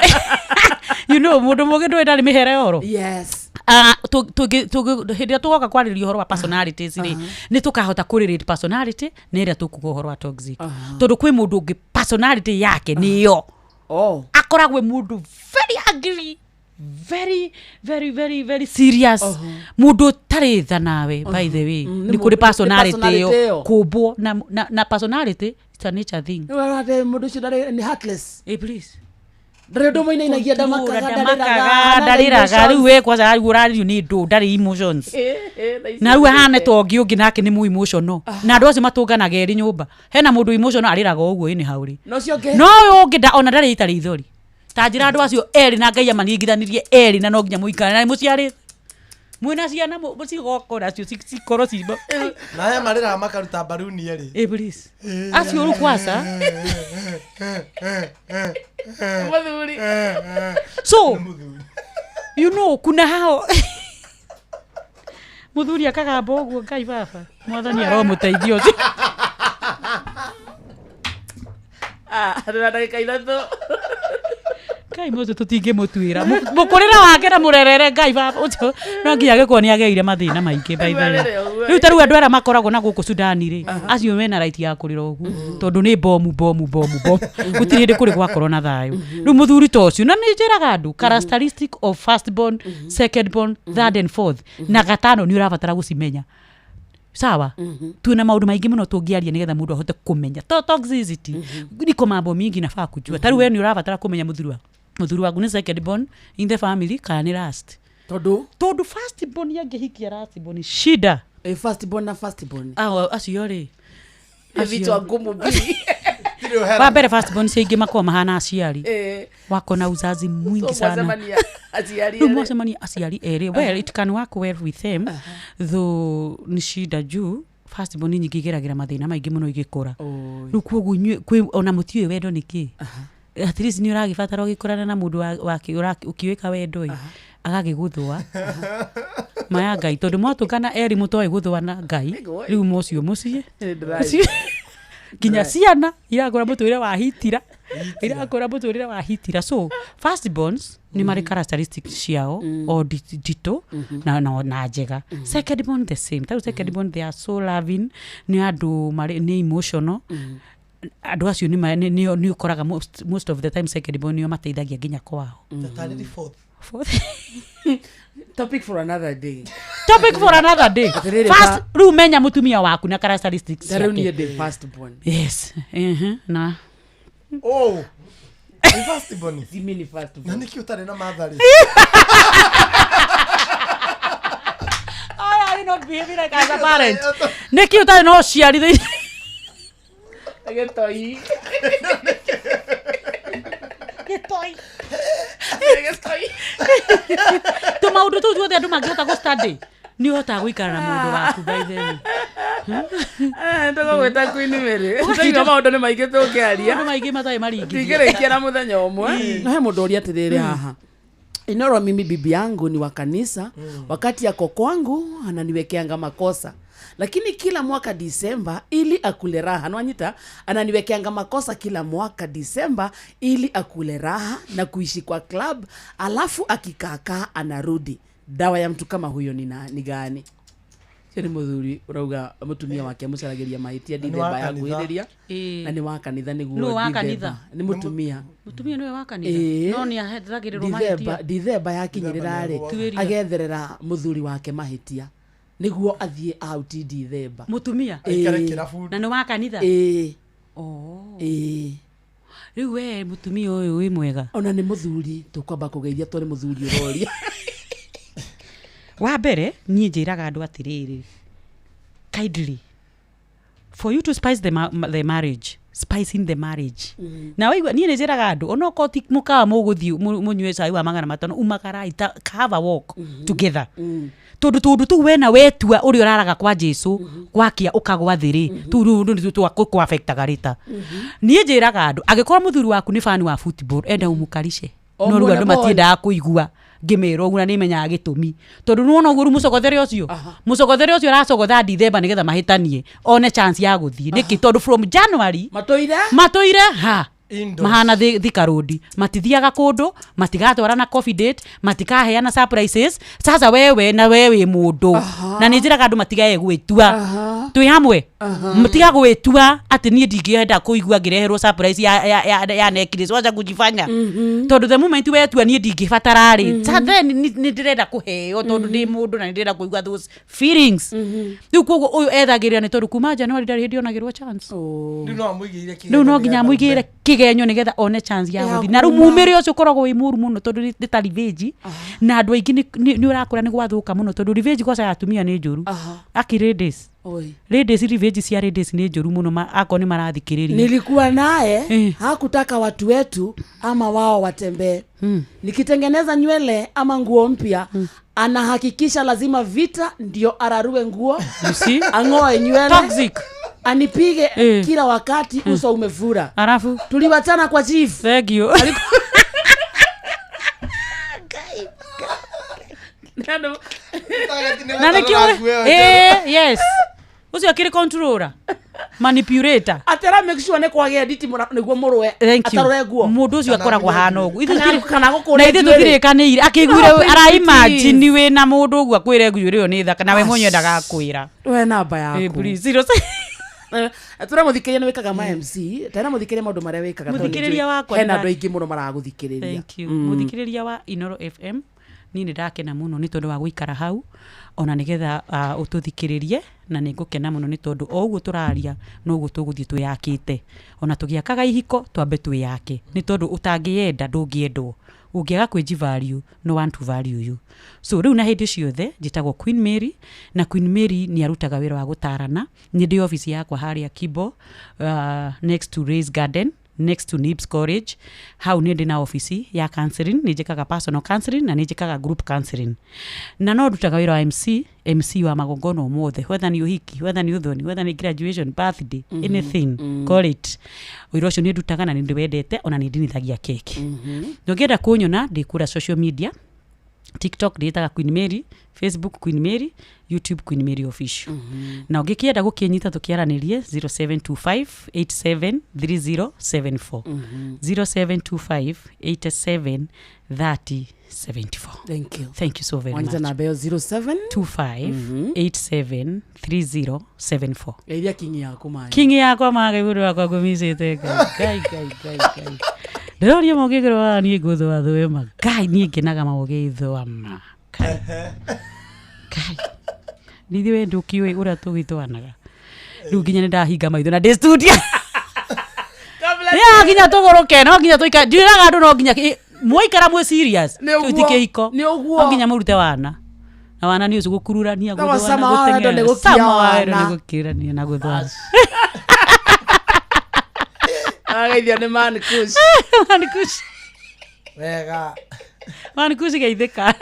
You know, mũndũ mũgĩ ndũĩ ndarĩ mĩhere yoro. Yes. Hĩndĩ ĩrĩa tũgoka kwarĩrĩria ũhoro wa personalities rĩ, nĩ tũkahota kũrelate personality na ĩrĩa tũkuga ũhoro wa toxic, tondũ kwĩ mũndũ ũngĩ personality yake nĩyo akoragwo mũndũ very angry, very very very very serious, mũndũ ũtarĩ tha nawe. By the way, nĩ kũrĩ personality ĩyo kũmbwo na personality, it's a nature thing. Mũndũ ũcio ndarĩ, nĩ heartless. Eh, please. Ndarĩ ũndũ mũinainagia, ndamakaga, ndamakaga, ndarĩraga. Rĩu we kwanza rĩu ũraririo nĩ ndũ, ndarĩ emotions, na rĩu ahane ta ũngĩ ũngĩ nake nĩ mũ emotional, na andũ acio matũnganaga erĩ nyũmba. Hena mũndũ emotional arĩraga ũguo ĩnĩ hau rĩ, No ũcio ũngĩ no ũyũ ũngĩ ona ndarĩ ita rĩithori. Ta njĩra andũ acio erĩ na Ngai amaringithanirie erĩ, na no nginya mũikare na mũciarĩ mwĩna ciana mũcigoka nacio cikorwo ci Na he marĩraga makaruta mbaruni erĩ. Eh, please. Acio rĩu kwanza. Mũthuri. So you know, kuna hao mũthuri akagamba ũguo, Ngai baba mwathani aromũteithia ũcio. Ndĩna ndagĩka ithatũ. Ngai mũcio tũtingĩmũtuĩra mũkũrĩra wake na mũrerere. Ngai baba ũcio no nginya agĩkorwo nĩ ageire mathĩna maingĩ by the way. Rĩu ta rĩu andũ arĩa makoragwo na gũkũ Sudani rĩ, acio mena right ya kũrĩra ũguo, tondũ nĩ bomu bomu bomu bomu, gũtirĩ hĩndĩ kũrĩ gwakorwo na thayũ. Rĩu mũthuri ta ũcio, na nĩ njĩraga andũ characteristic of first born, second born, third and fourth na gatano nĩ ũrabatara gũcimenya. Sawa, tuina maundu maingi muno tũngĩaria nĩgetha mũndũ ahote kũmenya to toxicity niko mambo mingi nafaa kujua. Ta rĩu we nĩ ũrabatara kũmenya mũthuri waku nĩ second born in the family kana nĩ last, tondũ first born angĩhikia last born shida. First born na first born. Acio rĩ, Nĩ vichwa ngumu mbili. Wa mbere first born cia ingĩ makoragwo mahana aciari wako na uzazi mwingi sana. Mwacemania aciari Rĩu erĩ. mwacemania aciari erĩ, well, it can work well with them, though nĩ shida juu first born nyingĩ igeragĩra mathĩna maingĩ mũno igĩkũra. Rĩu koguo inyuĩ ona mũtiũĩ wendo nĩ kĩ, at least nĩ ũragĩbatara ũgĩkũrana na mũndũ ũkĩwĩka wendo ĩ agagĩgũthũa maya Ngai, tondũ mwatũngana erĩ mũtoĩ gũthũana Ngai, rĩu mũcio mũciĩ nginya ciana irakũra mũtũrĩre wa hitira, irakũra mũtũrĩre wa hitira. So first borns nĩ marĩ characteristics ciao o nditũ na njega. Second born the same. Tarĩu second born they are so loving, nĩ andũ marĩ nĩ emotional. Andũ acio nĩ ũkoraga most of the time second born nĩo mateithagia nginya kwao. Tatarĩri fourth. Topic for another day. Topic for another day. Atĩrĩrĩ, First, rĩu menya mũtumia waku na characteristics Ta rĩu ciake. niĩ ndĩ first born. Yes. Na Oh. Ni first born. Si mimi ni first born. Na nĩkĩ ũtarĩ na matharĩ? I are not behaving like as a parent. Nĩkĩ ũtarĩ na ũciari thĩinĩ? Gĩtoi. Gĩtoi. Gĩtoi. Tũmaũndũ tũu tuothe andũ mangĩhota gũ study, nĩ ũhotaga gũikara na mũndũ waku by the way. Tũgũgwĩta Queen Mary. Tũigua maũndũ nĩ maingĩ tũngĩaria. Maũndũ maingĩ matarĩ maringithie. Tũtingĩrĩkia na mũthenya ũmwe. No he mũndũ ũria atĩrĩrĩ haha. Inoro, mimi bibi yangu ni wa kanisa. Wakati ako kwangu ananiwekeanga makosa, lakini kila mwaka Disemba ili akule raha. Nwanyita ananiwekeanga makosa kila mwaka Disemba ili akule raha na kuishi kwa club, alafu akikaakaa anarudi. Dawa ya mtu kama huyo ni, ni gani? Ũcio nĩ mũthuri ũrauga mũtumia wake amũcaragĩria mahĩtia Na nĩ wa Dithemba ya kanitha. kwĩrĩria Ĩĩ. na nĩ wa kanitha nĩguo Nũ wa Dithemba. kanitha? Nĩ mũtumia. Mũtumia nĩwe wa kanitha? Ĩĩ. No nĩ ahethagĩrĩrwo Dithemba mahĩtia. Dithemba yakinyĩrĩra rĩ, Tuĩria. agetherera mũthuri wake mahĩtia nĩguo athiĩ out Dithemba. Mũtumia? Ĩĩ. Na nĩ wa kanitha? Ĩĩ. Oh. Ĩĩ. Rĩu we mũtumia ũyũ wĩ mwega. Ona nĩ mũthuri tũkwamba kũgeithia tondũ nĩ mũthuri ũroria. Wa mbere niĩ njĩraga andũ atĩrĩrĩ, kindly, for you to spice the marriage, spice in the marriage. Na waigua niĩ nĩ njĩraga andũ onokorwo ti mũkawa mũgũthiĩ mũnyue cai wa 500, umagarai ta have a walk together, tondũ tũndũ tũu wena wetua ũrĩa ũraraga kwa Jesu gwakia ũkagwa thĩ rĩ, tũu rĩu nĩ twa kũaffectaga rĩta. Niĩ njĩraga andũ angĩkorwo mũthuri waku nĩ fan wa football, enda ũmũkarishe. O No rĩu muone andũ ball. matiendaga kũigua ngĩmĩra ũguo na nĩmenyaga gĩtũmi, tondũ nĩwona ũguo rĩu mũcogothere ũcio, mũcogothere ũcio aracogotha Dithemba nĩgetha mahĩtanie one chance ya gũthiĩ. Nĩkĩ? Tondũ from January matũire matũire ha Indoors. mahana Thika Road, matithiaga kũndũ, matigatwarana coffee date, matikaheana surprises. Sasa wewe na we wĩ mũndũ, na nĩ njĩraga andũ matigae gwĩtua twĩ hamwe, tiga gwĩtua atĩ niĩ ndingĩenda kũigua ngĩreherwo surprise ya necklace, wacha kujifanya, tondũ the moment wetua niĩ ndingĩbatara rĩ, sa then nĩ ndĩrenda kũheo tondũ ndĩ mũndũ na nĩ ndĩrenda kũigua those feelings. Rĩu koguo ũyũ ethagĩrĩra nĩ tondũ kuma January ndarĩ hĩndĩ onagĩrwo chance. Rĩu no amũigĩire kĩgenyo. Rĩu no nginya nĩgetha amũigĩre kĩgenyo nĩgetha one chance ya Ya gũthiĩ. Na rĩu kuma. mumĩre ũcio ũkoragwo wĩ mũru mũno tondũ nĩ ta revenge, na andũ aingĩ nĩ ũrakora nĩ gwathũka mũno tondũ revenge kwaca ya atumia nĩ njũru. Aki ladies, Oi. ladies, revenge cia ladies nĩ njũru mũno, akorwo nĩ marathikĩrĩria. Nilikuwa naye, hakutaka watu wetu ama wao watembee. Nikitengeneza nywele ama nguo mpya, anahakikisha lazima vita ndio ararue nguo, You see? ang'oe nywele. Toxic. Anipige Eh. kila wakati, uso umefura. Alafu tuliwachana kwa chief. Thank you. Na nĩkĩo yes, ũcio akĩrĩ controller, manipulator. Atera make sure nĩ kwagĩa nditi nĩguo mũrũe. Thank you. Atarore nguo. Mũndũ ũcio akoragwo hana ũguo. Ithuĩ Kana gũkũra na ithuĩ njuĩrĩ. tũtirĩkanĩire akĩiguire No, araimagine wĩna mũndũ ũguo akwĩre njuĩrĩ ĩyo nĩ thaka na we mwenyewe ndagakwĩra. We namba Eh, yaku. please, zero Tũra mũthikĩrĩria nĩ wĩkaga ma MC tena mũthikĩrĩria maũndũ marĩa wĩkaga tondũ Mũthikĩrĩria nĩnjũĩ wakwa hena nĩ andũ aingĩ mũno maragũthikĩrĩria. Thank you. Mũthikĩrĩria wa Inoro FM, niĩ nĩ ndakena mũno nĩ tondũ wa gũikara hau ona nĩgetha ũtũthikĩrĩrie, na nĩ ngũkena mũno nĩ tondũ o ũguo tũraria noguo tũgũthiĩ twĩyakĩte. Ona tũgĩakaga ihiko twambe twĩyake, nĩ tondũ ũtangĩyenda ndũngĩendwo, ũngĩaga kwĩji value, no one to value you. So rĩu na hĩndĩ ciothe njĩtagwo Queen Mary, na Queen Mary nĩ arutaga wĩra wa gũtarana. Nĩ ndĩ obici yakwa harĩa Kibo, next to Rays Garden, next to Nibs College. Hau nĩ ndĩ na obici ya counseling, nĩ njĩkaga personal counseling na nĩ njĩkaga group counseling, na no ndutaga wĩra wa MC, MC wa magongona o mothe, whether nĩ ũhiki, whether nĩ ũthoni, whether nĩ graduation, birthday, anything, call it. Wĩra ũcio nĩ ndutaga na nĩ ndĩwendete, ona nĩ ndinithagia keki. Na ũngĩenda kũnyona ndĩ kũrĩa social media, TikTok ndĩtaga Queen Mary, Facebook Queen Mary, YouTube Queen Mary Official. Na ũngĩkĩenda gũkĩnyita tũkĩaranĩrie, 0725 873074, 0725 87 30 74. Thank you. Thank you so very Wanyita much. namba ĩyo 07 25 87 3074. Geithia kingi yaku maĩ. Kingi yakwa maga igũrũ wakwa ngũmicĩte. Ngai Ngai Ngai Ngai, ndĩroria maũgĩgĩrwo wa niĩ ngũthũa thũe ma Ngai, niĩ ngenaga maũgĩthũa ma Ngai Ngai, nithiĩ we ndũkĩũĩ ũrĩa tũgĩthũanaga rĩu nginya nĩ ndahinga maitho na ndĩ studio ya nginya tũgũrũke, no nginya tũikare, njĩraga andũ no nginya mwaikara mwĩ serious. Nĩ ũguo. Kĩu ti kĩhiko. Nĩ ũguo. No nginya mũrute wana na wana nĩ ũcio gũkururania, Na gũthũana, cama wa wendo nĩ gũteng'era. gũkia Cama wa wendo wana. nĩ gũkĩrania na gũthũana. Ageithio nĩ Man Kush. Man Kush. Wega. Wanikuci geithĩka.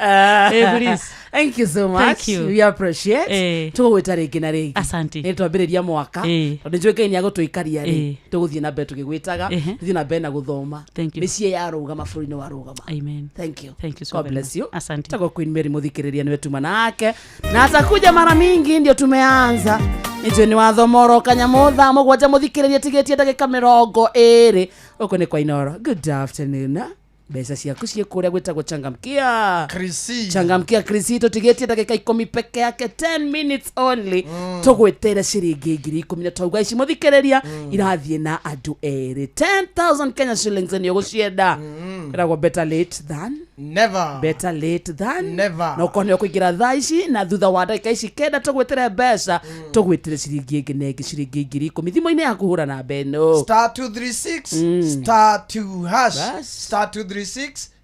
Eh, please. Thank you so much. Thank you. We appreciate. Eh. Tũgũgwĩta rĩngĩ na rĩngĩ. Asante. Nĩ twambĩrĩria mwaka. Eh. Tondũ njũĩ Ngai nĩ agũtũikaria rĩ. Eh. Tũgũthiĩ na mbere tũgĩgwĩtaga. Ehe. Tũthiĩ na mbere na gũthoma. Thank you. Mĩciĩ yarũgama bũrũri nĩ warũgama. Amen. Thank you. Thank you so God very bless much. you. Asante. Tako Queen Mary muthikiriria niwe tuma nake na atakuja mara mingi ndio tumeanza nijue ni wathomoro kanyamũ thaa mũgwanja mũthikĩrĩria tigĩtie ndagĩka 20 gũkũ nĩ kwa Inoro. Good afternoon. Mbeca ciaku ciĩ kũrĩa gwĩtagwo changamkia Krisi. Changamkia Krisi tũtigĩtie ndagĩka 10 peke yake 10 minutes only tũgwĩtĩre ciringi 10,000 na twauga ici mũthikĩrĩria irathiĩ na andũ erĩ 10,000 Kenya shillings nĩ ũgũcienda ĩragwo better late than never better late than never na ũkorwo nĩ ũkũingĩra thaa ici na thutha wa ndagĩka ici 9 tũgwĩtĩre mbeca tũgwĩtĩre ciringi ĩngĩ na ĩngĩ ciringi 10,000 thimũ-inĩ yaku hũra namba ĩno Star 236 star 2 hash star 236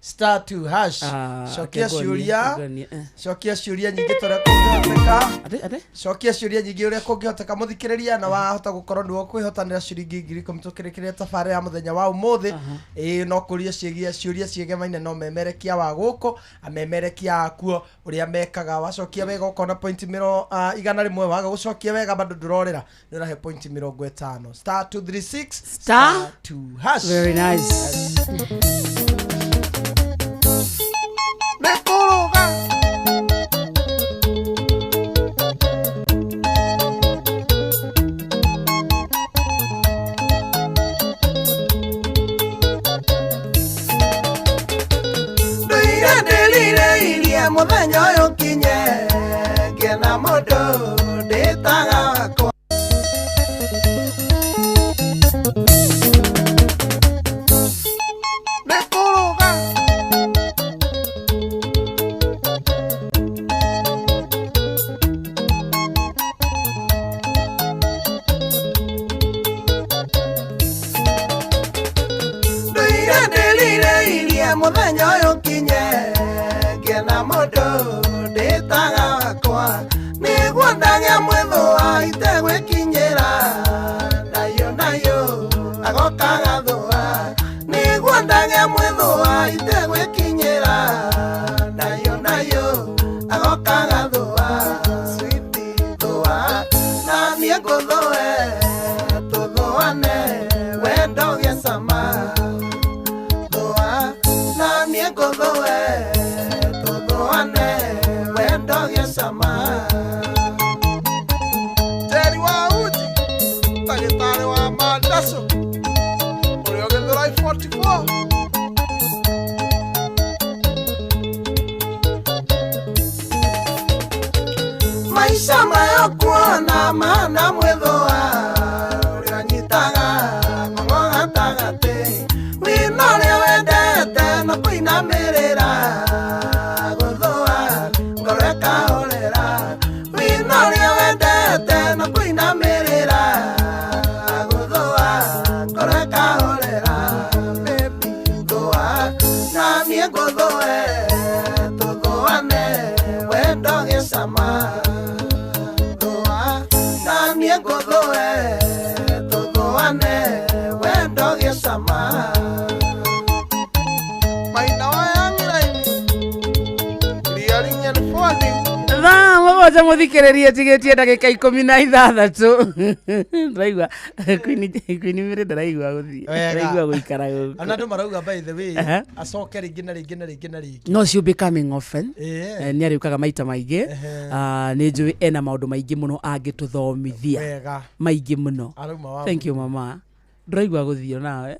star 2 hash. Ah, Cokia kĩgonie, ciũria kĩgonie, eh. Cokia ciũria nyingĩ ta ũrĩa kũngĩhoteka. Cokia ciũria nyingĩ ũrĩa kũngĩhoteka mũthikĩrĩria na wahota gũkorwo nĩwe ũkwĩhotanĩra ciringi 10,000 tũkĩrĩkĩrĩria tabarĩra ya mũthenya wa ũmũthĩ. Ĩĩ no kũria ciĩgia ciũria ciĩgemaine no memerekia wa gũkũ amemerekia akuo ũrĩa mekaga. Wacokia wega ũkona point 100, waga gũcokia wega bado ndũrorĩra nĩ ũrahe point 50. Star 236 Star 2 hash. Very nice. Nĩkũrũga. Ndũire ndĩrirĩirie mũthenya ũyũ ũkinye ngĩe na mũndũ ndĩtaga wakwa. Nĩkũrũga. Ndũire ndĩrirĩirie mũthenya ũyũ ũkinye ngĩe na mũndũ ndĩtaga wakwa nĩguo ndagĩa mwĩthũa itegwĩkinyĩra nayo nayo agoka gathũa nĩguo ndagĩa mwĩthũa itegwĩkinyĩra nayo nayo agoka gathũa switi thũa na niĩ ngũthũe tũthũane wendo gĩa cama thũa na niĩ ngũthũe tũthũane wendo gĩa cama. Jerry wa uji ndagĩtarĩ wa mandaco ũrĩa ũgĩthũrai 44. Maisha mayo kuona mana mwĩthũa ũrĩa ũnyitaga ng'ong'o gatagatĩ wĩna ũrĩa wendete na kũinamĩrĩra gũthũa ngoro ĩkahorera wĩna ũrĩa wendete na kũinamĩrĩra gũthũa ngoro ĩkahorera baby thũa na niĩ ngũthũe tũthũane wendo gĩcama thũa na niĩ ngũthũe tũthũane wendo gĩcama. Maina wa yang'iraini clearing and forwarding. Thaa mũgwanja mũthikĩrĩria tigĩtie ndagĩka 16 ndĩraigua Queen Mary ndĩraigua gũthiĩ Wega. ndĩraigua gũikara gũkũ. Ona andũ marauga by the way Aha. acoke rĩngĩ na rĩngĩ na rĩngĩ na rĩngĩ. No she'll be coming often. Ĩĩ. Nĩ arĩũkaga maita maingĩ. Nĩ njũĩ ena maũndũ maingĩ mũno angĩtũthomithia Wega. maingĩ mũno. Arauma wa Thank you mama ndĩraigua gũthiĩ nawe.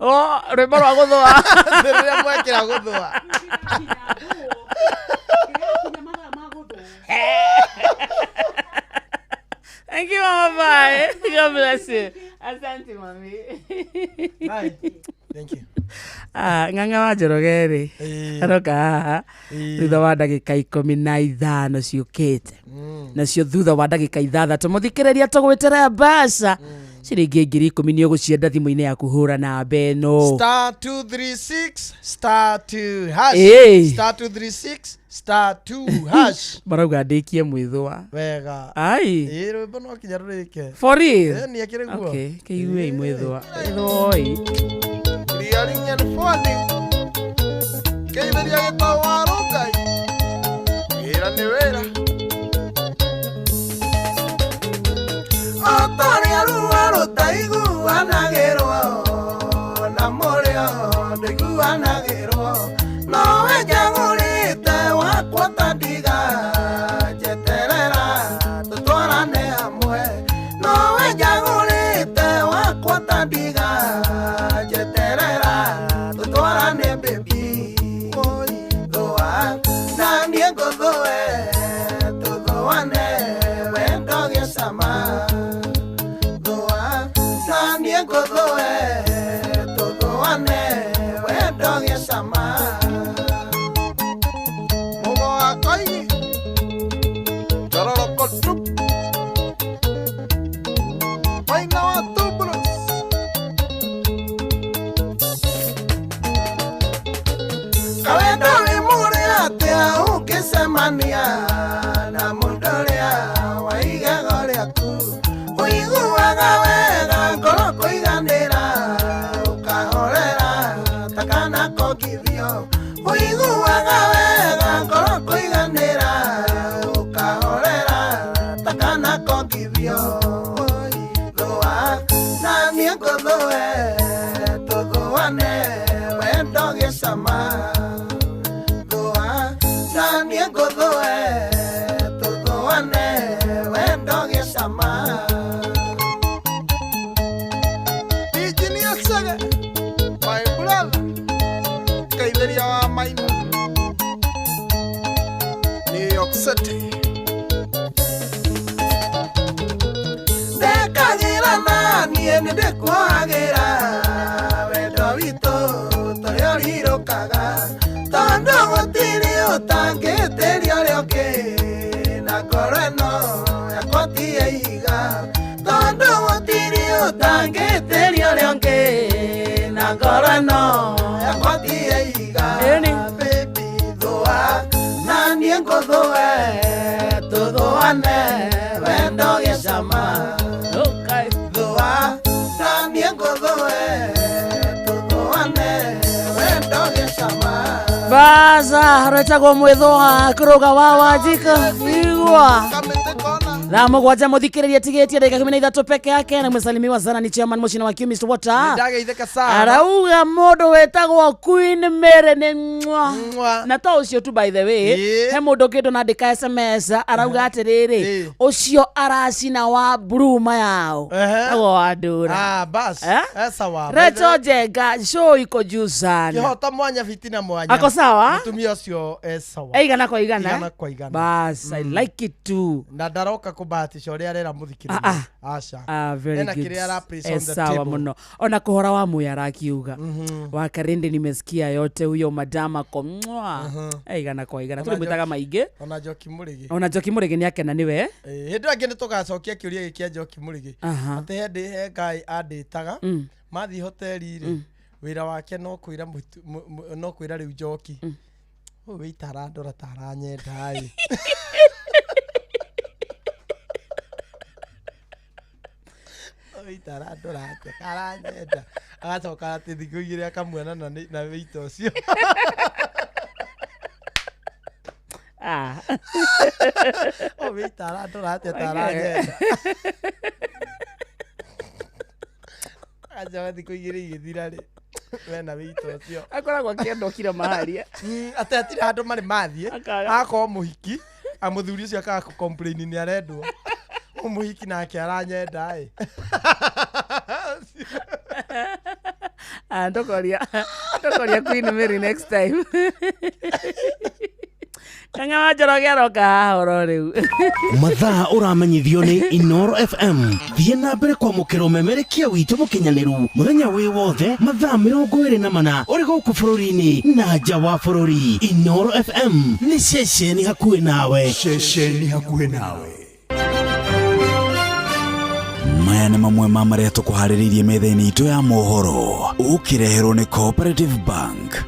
Oh, rwĩmbo rwa gũthũa. Rĩrĩa mwekĩra gũthũa. Thank you, mama. Bye. God bless you. Asante, mami. Bye. Thank you. Ah, ng'ang'a wa Njoroge rĩ aroka haha thutha wa ndagĩka 15 ciũkĩte nacio thutha wa ndagĩka 6 mũthikĩrĩria tũgwĩtĩre mbeca ciringi 10,000 nĩ ũgũcienda thimũ-inĩ yaku hũra namba ĩno Star 236 star 2 hash. Ĩĩ. Star 236 star 2 hash. Marauga ndĩkie mwĩthũa. Wega. Ai. Ĩĩ rwĩmbo no kinya rũrĩke. For real? Ĩĩ nĩ akĩrĩ guo. Okay, kĩiguei mwĩthũa mwĩthũa. Clearing and forwarding. Ngeithĩria gĩtaũ wa Rũngai. Wĩra nĩ wĩra. O ta ũrĩa ruo rũtaiguanagĩrwo na mũrĩo ndũiguanagĩrwo, nowe njagũrĩte wakwa ta ndiga, njeterera tũtwarane hamwe. Nowe njagũrĩte wakwa ta ndiga, njeterera tũtwarane baby. Oi, thũa na niĩ ngũthũe, tũthũane wendo gĩcama. Thũa na niĩ ngũthũe, tũthũane wendo gĩcama. Mũgo wa Koigi, Njororoko Troop, Maina wa Tubulus. Kawendo wĩ mũrĩ atĩa ũngĩcemania na mũndũ ũrĩa wa igego rĩaku, ũiguaga wega ngoro kũiganĩra, ũkahorera ta kana kongithio. Ũiguaga wega ngoro kũiganĩra, ũkahorera ta kana kongithio. Oi, thũa na niĩ ngũthũe, tũthũane wendo gĩcama. Thũa na niĩ ngũthũe, tũthũane wendo gĩcama. Engineer Chege, my brother, Ngeithĩria wa Maina, New York City. Ndekagĩra na niĩ nĩndĩkuohagĩra, wendo witũ tũrĩa ũrirũkaga, tondũ gũtirĩ ũtangĩtĩria ũrĩa ũngĩ, na ngoro ĩno yakwa ti ya ihiga. Tondũ gũtirĩ ũtangĩtĩria ũrĩa ũngĩ, na ngoro ĩno yakwa ti ya ihiga. Baby, thũa na niĩ ngũthũe, tũthũane wendo gĩcama. Thũa na niĩ ngũthũe, tũthũane wendo gĩcama. Baza rwetagwo mwithoa kuruga wa Wanjika igwa thaa 7 muthikiriria tigetie ndagika 13 peke yake, na mwesalimiwa sana ni chairman mucina wa Mr. Water. Ndageithĩka sana. Arauga mundu wetagwo Queen Mary ni mwa na to ucio tu, by the way, he mundu kindu nandika SMS arauga atiriri, ucio aracina wa Bruma yao agwo wandura. Ah, bas. Sawa. Recho Njenga show iko juu sana. Kĩhoto mwanya fitina mwanya. Ako sawa? Mũtumia ũcio e sawa. Igana kwa igana. Igana kwa igana. Bas, I like it too. Na ndaroka kũbahatisha ũrĩa arera mũthikĩrĩria. Aca. Ah, very Ena good. kĩrĩa ara place on the sawa table. muno. Ona kuhora wa muya arakiuga. Wa Karinde nimesikia yote huyo madama ko mwa. Igana kwa igana. Tuli mwitaga maingĩ. Ona Njoki Mũrĩgĩ. Ona Njoki Mũrĩgĩ nĩ akena niwe. Hĩndĩ ĩyo ĩngĩ nĩtũgacokia kĩũria gĩkĩ kĩa Njoki Mũrĩgĩ. Atĩ he ndĩ he guy andĩtaga mathiĩ hoteli rĩ, wĩra wake no kwĩra no kwĩra rĩu Njoki, ũyũ wĩita arandora ta aranyenda ĩ. Ũyũ wĩita arandora atĩa karanyenda, agacoka atĩ thikũ igĩrĩ akamuona na wĩita ũcio. Ah. Ũyũ wĩita arandora atĩa ta aranyenda. Agacoka thikũ igĩrĩ igĩthira rĩ, wena wĩita ũcio. Akoragwo akĩenda okire mahali. Atĩ hatirĩ handũ marĩ mathiĩ, agakorwo mũhiki, mũthuri ũcio akaga kũ-complain nĩ arendwo. Ũyũ mũhiki nake aranyenda ĩ. Ah, ndokoria Queen Mary next time. Kang'a wa Njoroge aroka haha oro rĩu. Mathaa ũramenyithio nĩ Inoro FM. Thiĩ na mbere kwamũkĩra ũmemerekia witũ mũkinyanĩru mũthenya wĩ wothe mathaa 24 ũrĩ gũkũ bũrũri-inĩ na nja wa bũrũri. Inoro FM nĩ ceceni hakuhĩ nawe. Ceceni hakuhĩ nawe. Maya nĩ mamwe ma marĩa tũkũharĩrĩirie metha-inĩ itũ ya mohoro, ũkĩreherwo nĩ Cooperative Bank.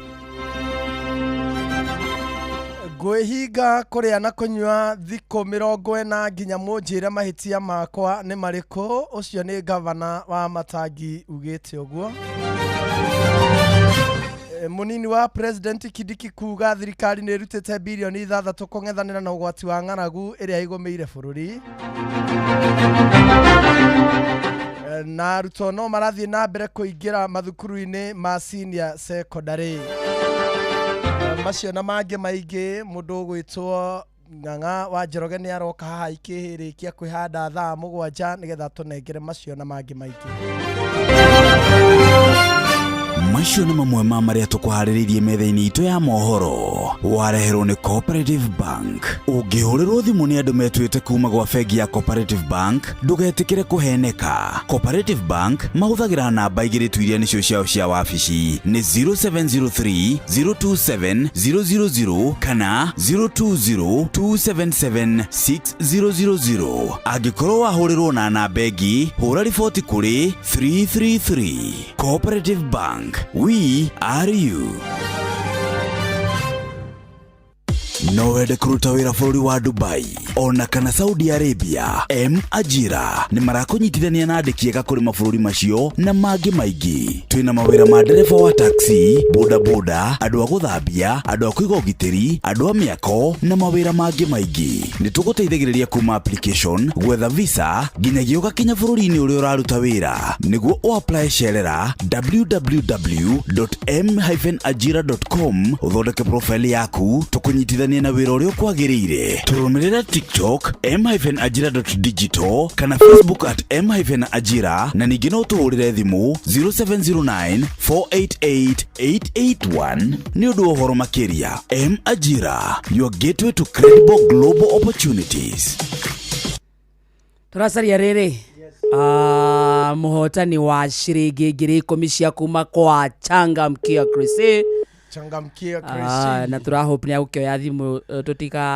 Ngwĩhinga kũrĩa na kũnyua thikũ 40 nginya mũnjĩre mahĩtia makwa nĩ marĩkũ. Ũcio nĩ gavana wa Matangi ugĩte ũguo. Munini wa president Kindiki kuga thirikari nĩ ĩrutĩte birioni 6 kũng'ethanĩra na ũgwati wa ng'aragu ĩrĩa ĩgũmĩire bũrũri. Na arutwo no marathiĩ na mbere kũingĩra mathukuru-inĩ ma senior secondary. Macio na mangĩ maingĩ, mũndũ ũgwĩtwo Ng'ang'a wa Njoroge nĩ aroka haha ikĩrĩkia kwĩhanda thaa 7 nĩgetha tũnengere macio na mangĩ maingĩ. Macio nĩ mamwe ma marĩa tũkũharĩrĩirie metha-inĩ itũ ya mohoro. Wareherwo nĩ Cooperative Bank. Ũngĩhũrĩrwo thimũ nĩ andũ metuĩte kuma gwa bengi ya Cooperative Bank, ndũgetĩkĩre kũheneka. Cooperative Bank mahũthagĩra namba 2 tu iria nĩcio ciao cia wabici, nĩ 0703 027 000 kana 020 277 6000. Angĩkorwo wahũrĩrwo na namba ĩngĩ, hũra riboti kũrĩ 333. Cooperative Bank, we are you. No wende kũruta wĩra bũrũri wa Dubai ona kana Saudi Arabia? M Ajira nĩ marakũnyitithania na andĩki ega kũrĩ mabũrũri macio na mangĩ maingĩ. Twĩna mawĩra ma ndereba wa taxi, boda boda, andũ a gũthambia, andũ a kũiga ũgitĩri, andũ a mĩako na mawĩra mangĩ maingĩ. Nĩ tũgũteithagĩrĩria kuma application, gwetha visa nginyagia ũgakinya bũrũri-inĩ ũrĩa ũraruta wĩra. Nĩguo ũapply cerera www.m-ajira.com ũthondeke profile yaku tũkũnyitithanie na wĩra ũrĩa ũkwagĩrĩire. Tũrũmĩrĩre TikTok m-ajira.digital kana Facebook at m-ajira, na ningĩ no ũtũhũrĩre thimũ 0709 488 881 nĩ ũndũ wa ũhoro makĩria. M Ajira, your gateway to credible global opportunities. Tũracaria rĩrĩ mũhotani wa ciringi 10,000 cia kuma kwa Changamkia Chrissy. Changamkia Chrissy. Na tũrahope nĩ agũkĩoya thimũ, tũtika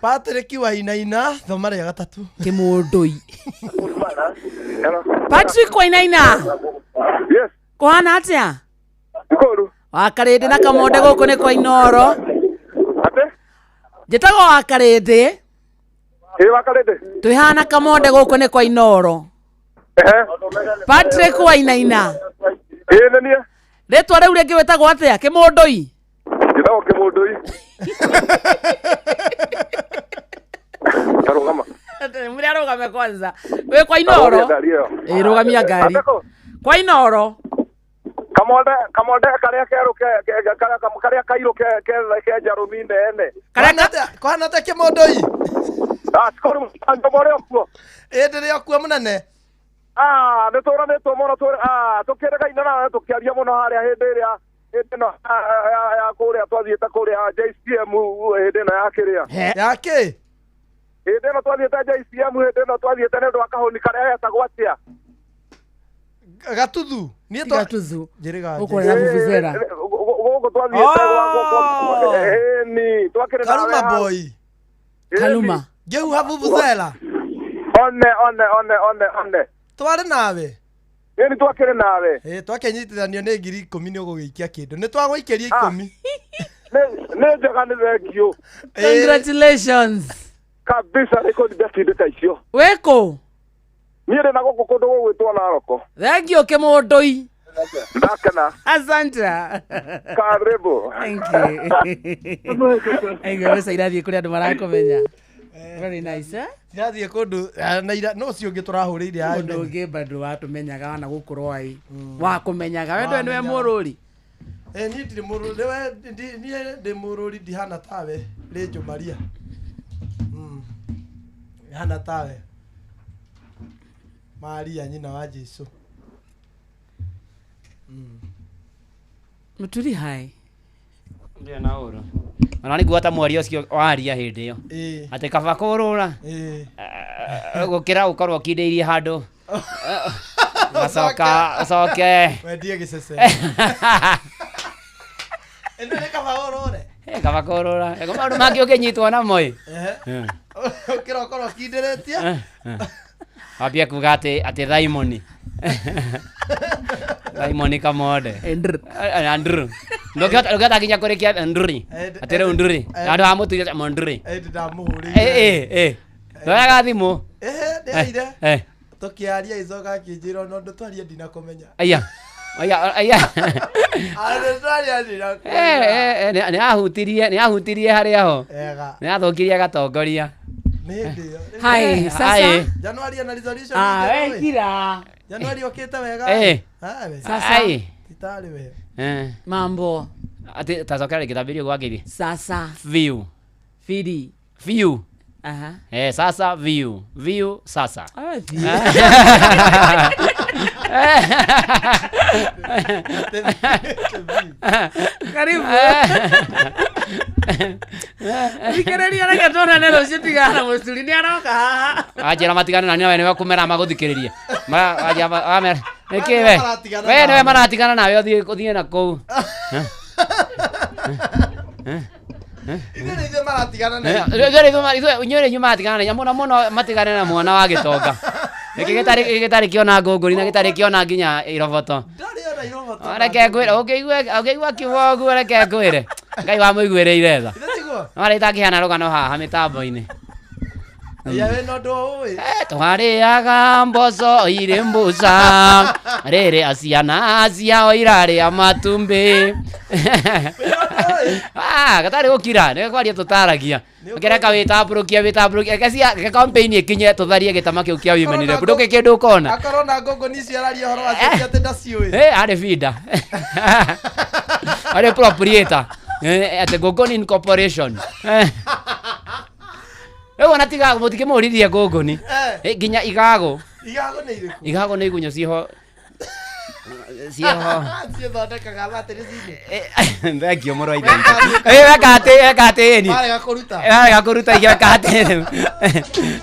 Patrick Wainaina, thoma rĩa gatatũ. Kĩmũndũi. Patrick Wainaina. Yes. Kũhana atĩa? Ngũru. Wakarĩndĩ na Kamonde gũkũ nĩ kwa Inoro. Atĩ? Njĩtagwo Wakarĩndĩ. Ĩ Wakarĩndĩ. Twĩhana Kamonde gũkũ nĩ kwa Inoro. Ehe. Patrick Wainaina. Ĩ nĩ niĩ. Rĩtwa rĩu rĩngĩ wĩtagwo atĩa? Kĩmũndũi. Njĩtagwo Kĩmũndũi. Tarũgama. Mũrĩa arũgame kwanza. Wĩ kwa Inoro. Rũgamia ngari ĩyo. Ĩ rũgamia ngari. Ateko. Kwa Inoro. Kamonde kamonde karia keru ke karia kairũ ke ke ke njarũmi nene. Kũhana atĩa Kĩmũndũi? Ah, cikoru mũcango ũrĩ okuo. Ĩ ndĩrĩ okuo mũnene. Ah, nĩ tũranĩtwo mũno tũkĩrĩgaine nawe tũkĩaria mũno harĩa hĩndĩ ĩrĩa hĩndĩ ĩno ya kũrĩa twathiĩte kũrĩa JCM hĩndĩ ĩno ya kĩrĩa. Ya kĩ? Hĩndĩ ĩno twathiĩte JCM hĩndĩ ĩno twathiĩte nĩ ũndũ wa kahũni karĩa getagwo atĩa? Gatuthu. Niĩ Ti Gatuthu. Njĩrĩga Gũkũ na vuvuzela. Gũkũ twathiĩte ĩni twakĩrĩ nawe Karuma hau. boy. Kaluma. Ngĩhuha vuvuzela. One one one one one. Twarĩ nawe. Ĩni twakĩrĩ nawe. Ĩ twakĩnyitithanio nĩ 10,000 nĩ ũgũgĩikia kĩndũ. Nĩ twagũikĩria 10. Nĩ njega nĩ thengiũ. Congratulations. Kabisa nĩ kũndi ndacindĩka icio. Wĩkũ? Niĩ ndĩ na gũkũ kũndũ gũgwĩtwo Naroko. Thengiũ Kĩmũndũi. Ndakena. Asante. Karibu. Thank you. Aigua mbeca irathiĩ kũrĩ andũ marakũmenya. Very nice, eh? Irathiĩ kũndũ na ira no ũcio ũngĩ tũrahũrĩire haha. Mũndũ ũngĩ bado watũmenyaga wana gũkũ Rwai. Wakũmenyaga. We ndũĩ nĩwe mũrũri. Niĩ ndirĩ mũrũri. Nĩwe niĩ ndĩ mũrũri ndihana tawe Rĩnjũ Maria. Ndihana tawe. Maria nyina wa Jesu. Mũturi hai. Ndirĩ na ũru. Ona nĩ nguga ta mwaria ũcio waria hĩndĩ ĩyo. Atĩ kaba kũrũra. Gũkĩra gũkorwo ũkindĩirie handũ. Ũgacoka ũcoke. Wendie gĩcece. Ĩno nĩ kaba ũrũre. Kaba kũrũra. Ego maũndũ mangĩ ũkĩnyitwo namo ĩ. Ũkĩra ũkorwo ũkindĩrĩtie. Wambia kuga atĩ atĩ Raimoni. Raimoni Kamonde. Andrew. Ndũngĩhota nginya kũrĩkia Nduri. Atĩ rĩu Nduri. Handũ ha mũtuire Monduri. Ĩndĩ ndamũhũrĩire. Ndoyaga thimũ. Ehe, ndĩaire. Eh. Tũkĩaria icoka akĩnjĩra ona ũndũ twaria ndinakũmenya. Aya. Aya aya. Eh eh eh, nĩ ahutirie nĩ ahutirie harĩa ho. Ega. Nĩ athũkirie gatongoria. Nĩ hĩndĩ ĩyo. Hai, sasa. Hai. Januari ana resolution. Ah, njerũ, we ĩ. kira. Januari okĩte wega. Eh. Ah, we. Sasa. Ai. Titarĩ we. Eh. Mambo. Ati tacokera rĩngĩ tambĩrie gwakĩrie. Sasa. View. Fidi. View. Aha. Eh, sasa view. View sasa. Ah, Karibu. Thikĩrĩria reke tuonane rũciũ tigana na mũcuri nĩ aroka haha. Anjĩra matigane na niwe nĩwe kũmera magũthikĩrĩria. Wamera nĩkĩ we? Maratigana We nĩwe nawe. maratigana nawe ũthiĩ ũthiĩ na kũu. Ithuĩ nĩ ithuĩ maratigana na ithuĩ. Inyuĩ inyuĩ maratigana na mũno mũno matigane na mwana wa gĩtonga. Gĩkĩ gĩtarĩ gĩtarĩ kĩona ngũngũri na gĩtarĩ kĩona nginya iroboto. Ndarĩ ona iroboto. Reke ngwĩre ũngĩigua ũngĩigua kiugo ũguo reke ngwĩre. Ngai wamũiguĩrĩire tha. Ithe tiguo? No arĩa itangĩheana rũgano haha mĩtambo-inĩ. Aya wĩ na ũndũ ũĩ. Twarĩaga mboco irĩ mbuca rĩrĩa ciana ciao irarĩa matumbĩ. Ah, gatarĩ gũkira nĩ kwaria tũtaragia. Ũkĩreka wĩtambũrũkie wĩtambũrũkie reke cia reke campaign ĩkinye tũtharie gĩtama kĩu kĩa women rep ndũkĩ kĩndũ ũkona. Akorwo na ngũngũni icio araria ũhoro wacio ti atĩ ndaciũĩ. Eh, arĩ binda. Arĩ proprietor. Eh, atĩ Ngũngũni Incorporation. Eh. Rĩu ona tiga mũtikĩmũririe ngũngũni. Eh, nginya igago. Igago nĩ irĩkũ? Igago nĩ igunyũ ciĩho ciĩho. Ciĩthondekaga matĩrĩci-inĩ. Thank you mũrũ wa ithe witũ. Eh, weka atĩ weka atĩ ĩni. Marega kũruta. Marega kũruta ingĩ weka atĩ.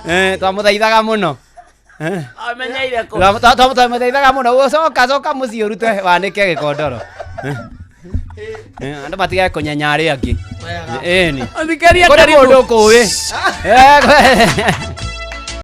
Eh, twamũthaithaga mũno. Eh. Amenyeire kũ. Twamũthaithaga mũno coka coka mũciĩ ũrute wanĩke gĩkondoro. Eh. Eh, andũ matigage kũnyenya arĩa angĩ. Ĩni. Thikĩrĩria Kũrĩ karibu. mũndũ ũkũĩ. Eh,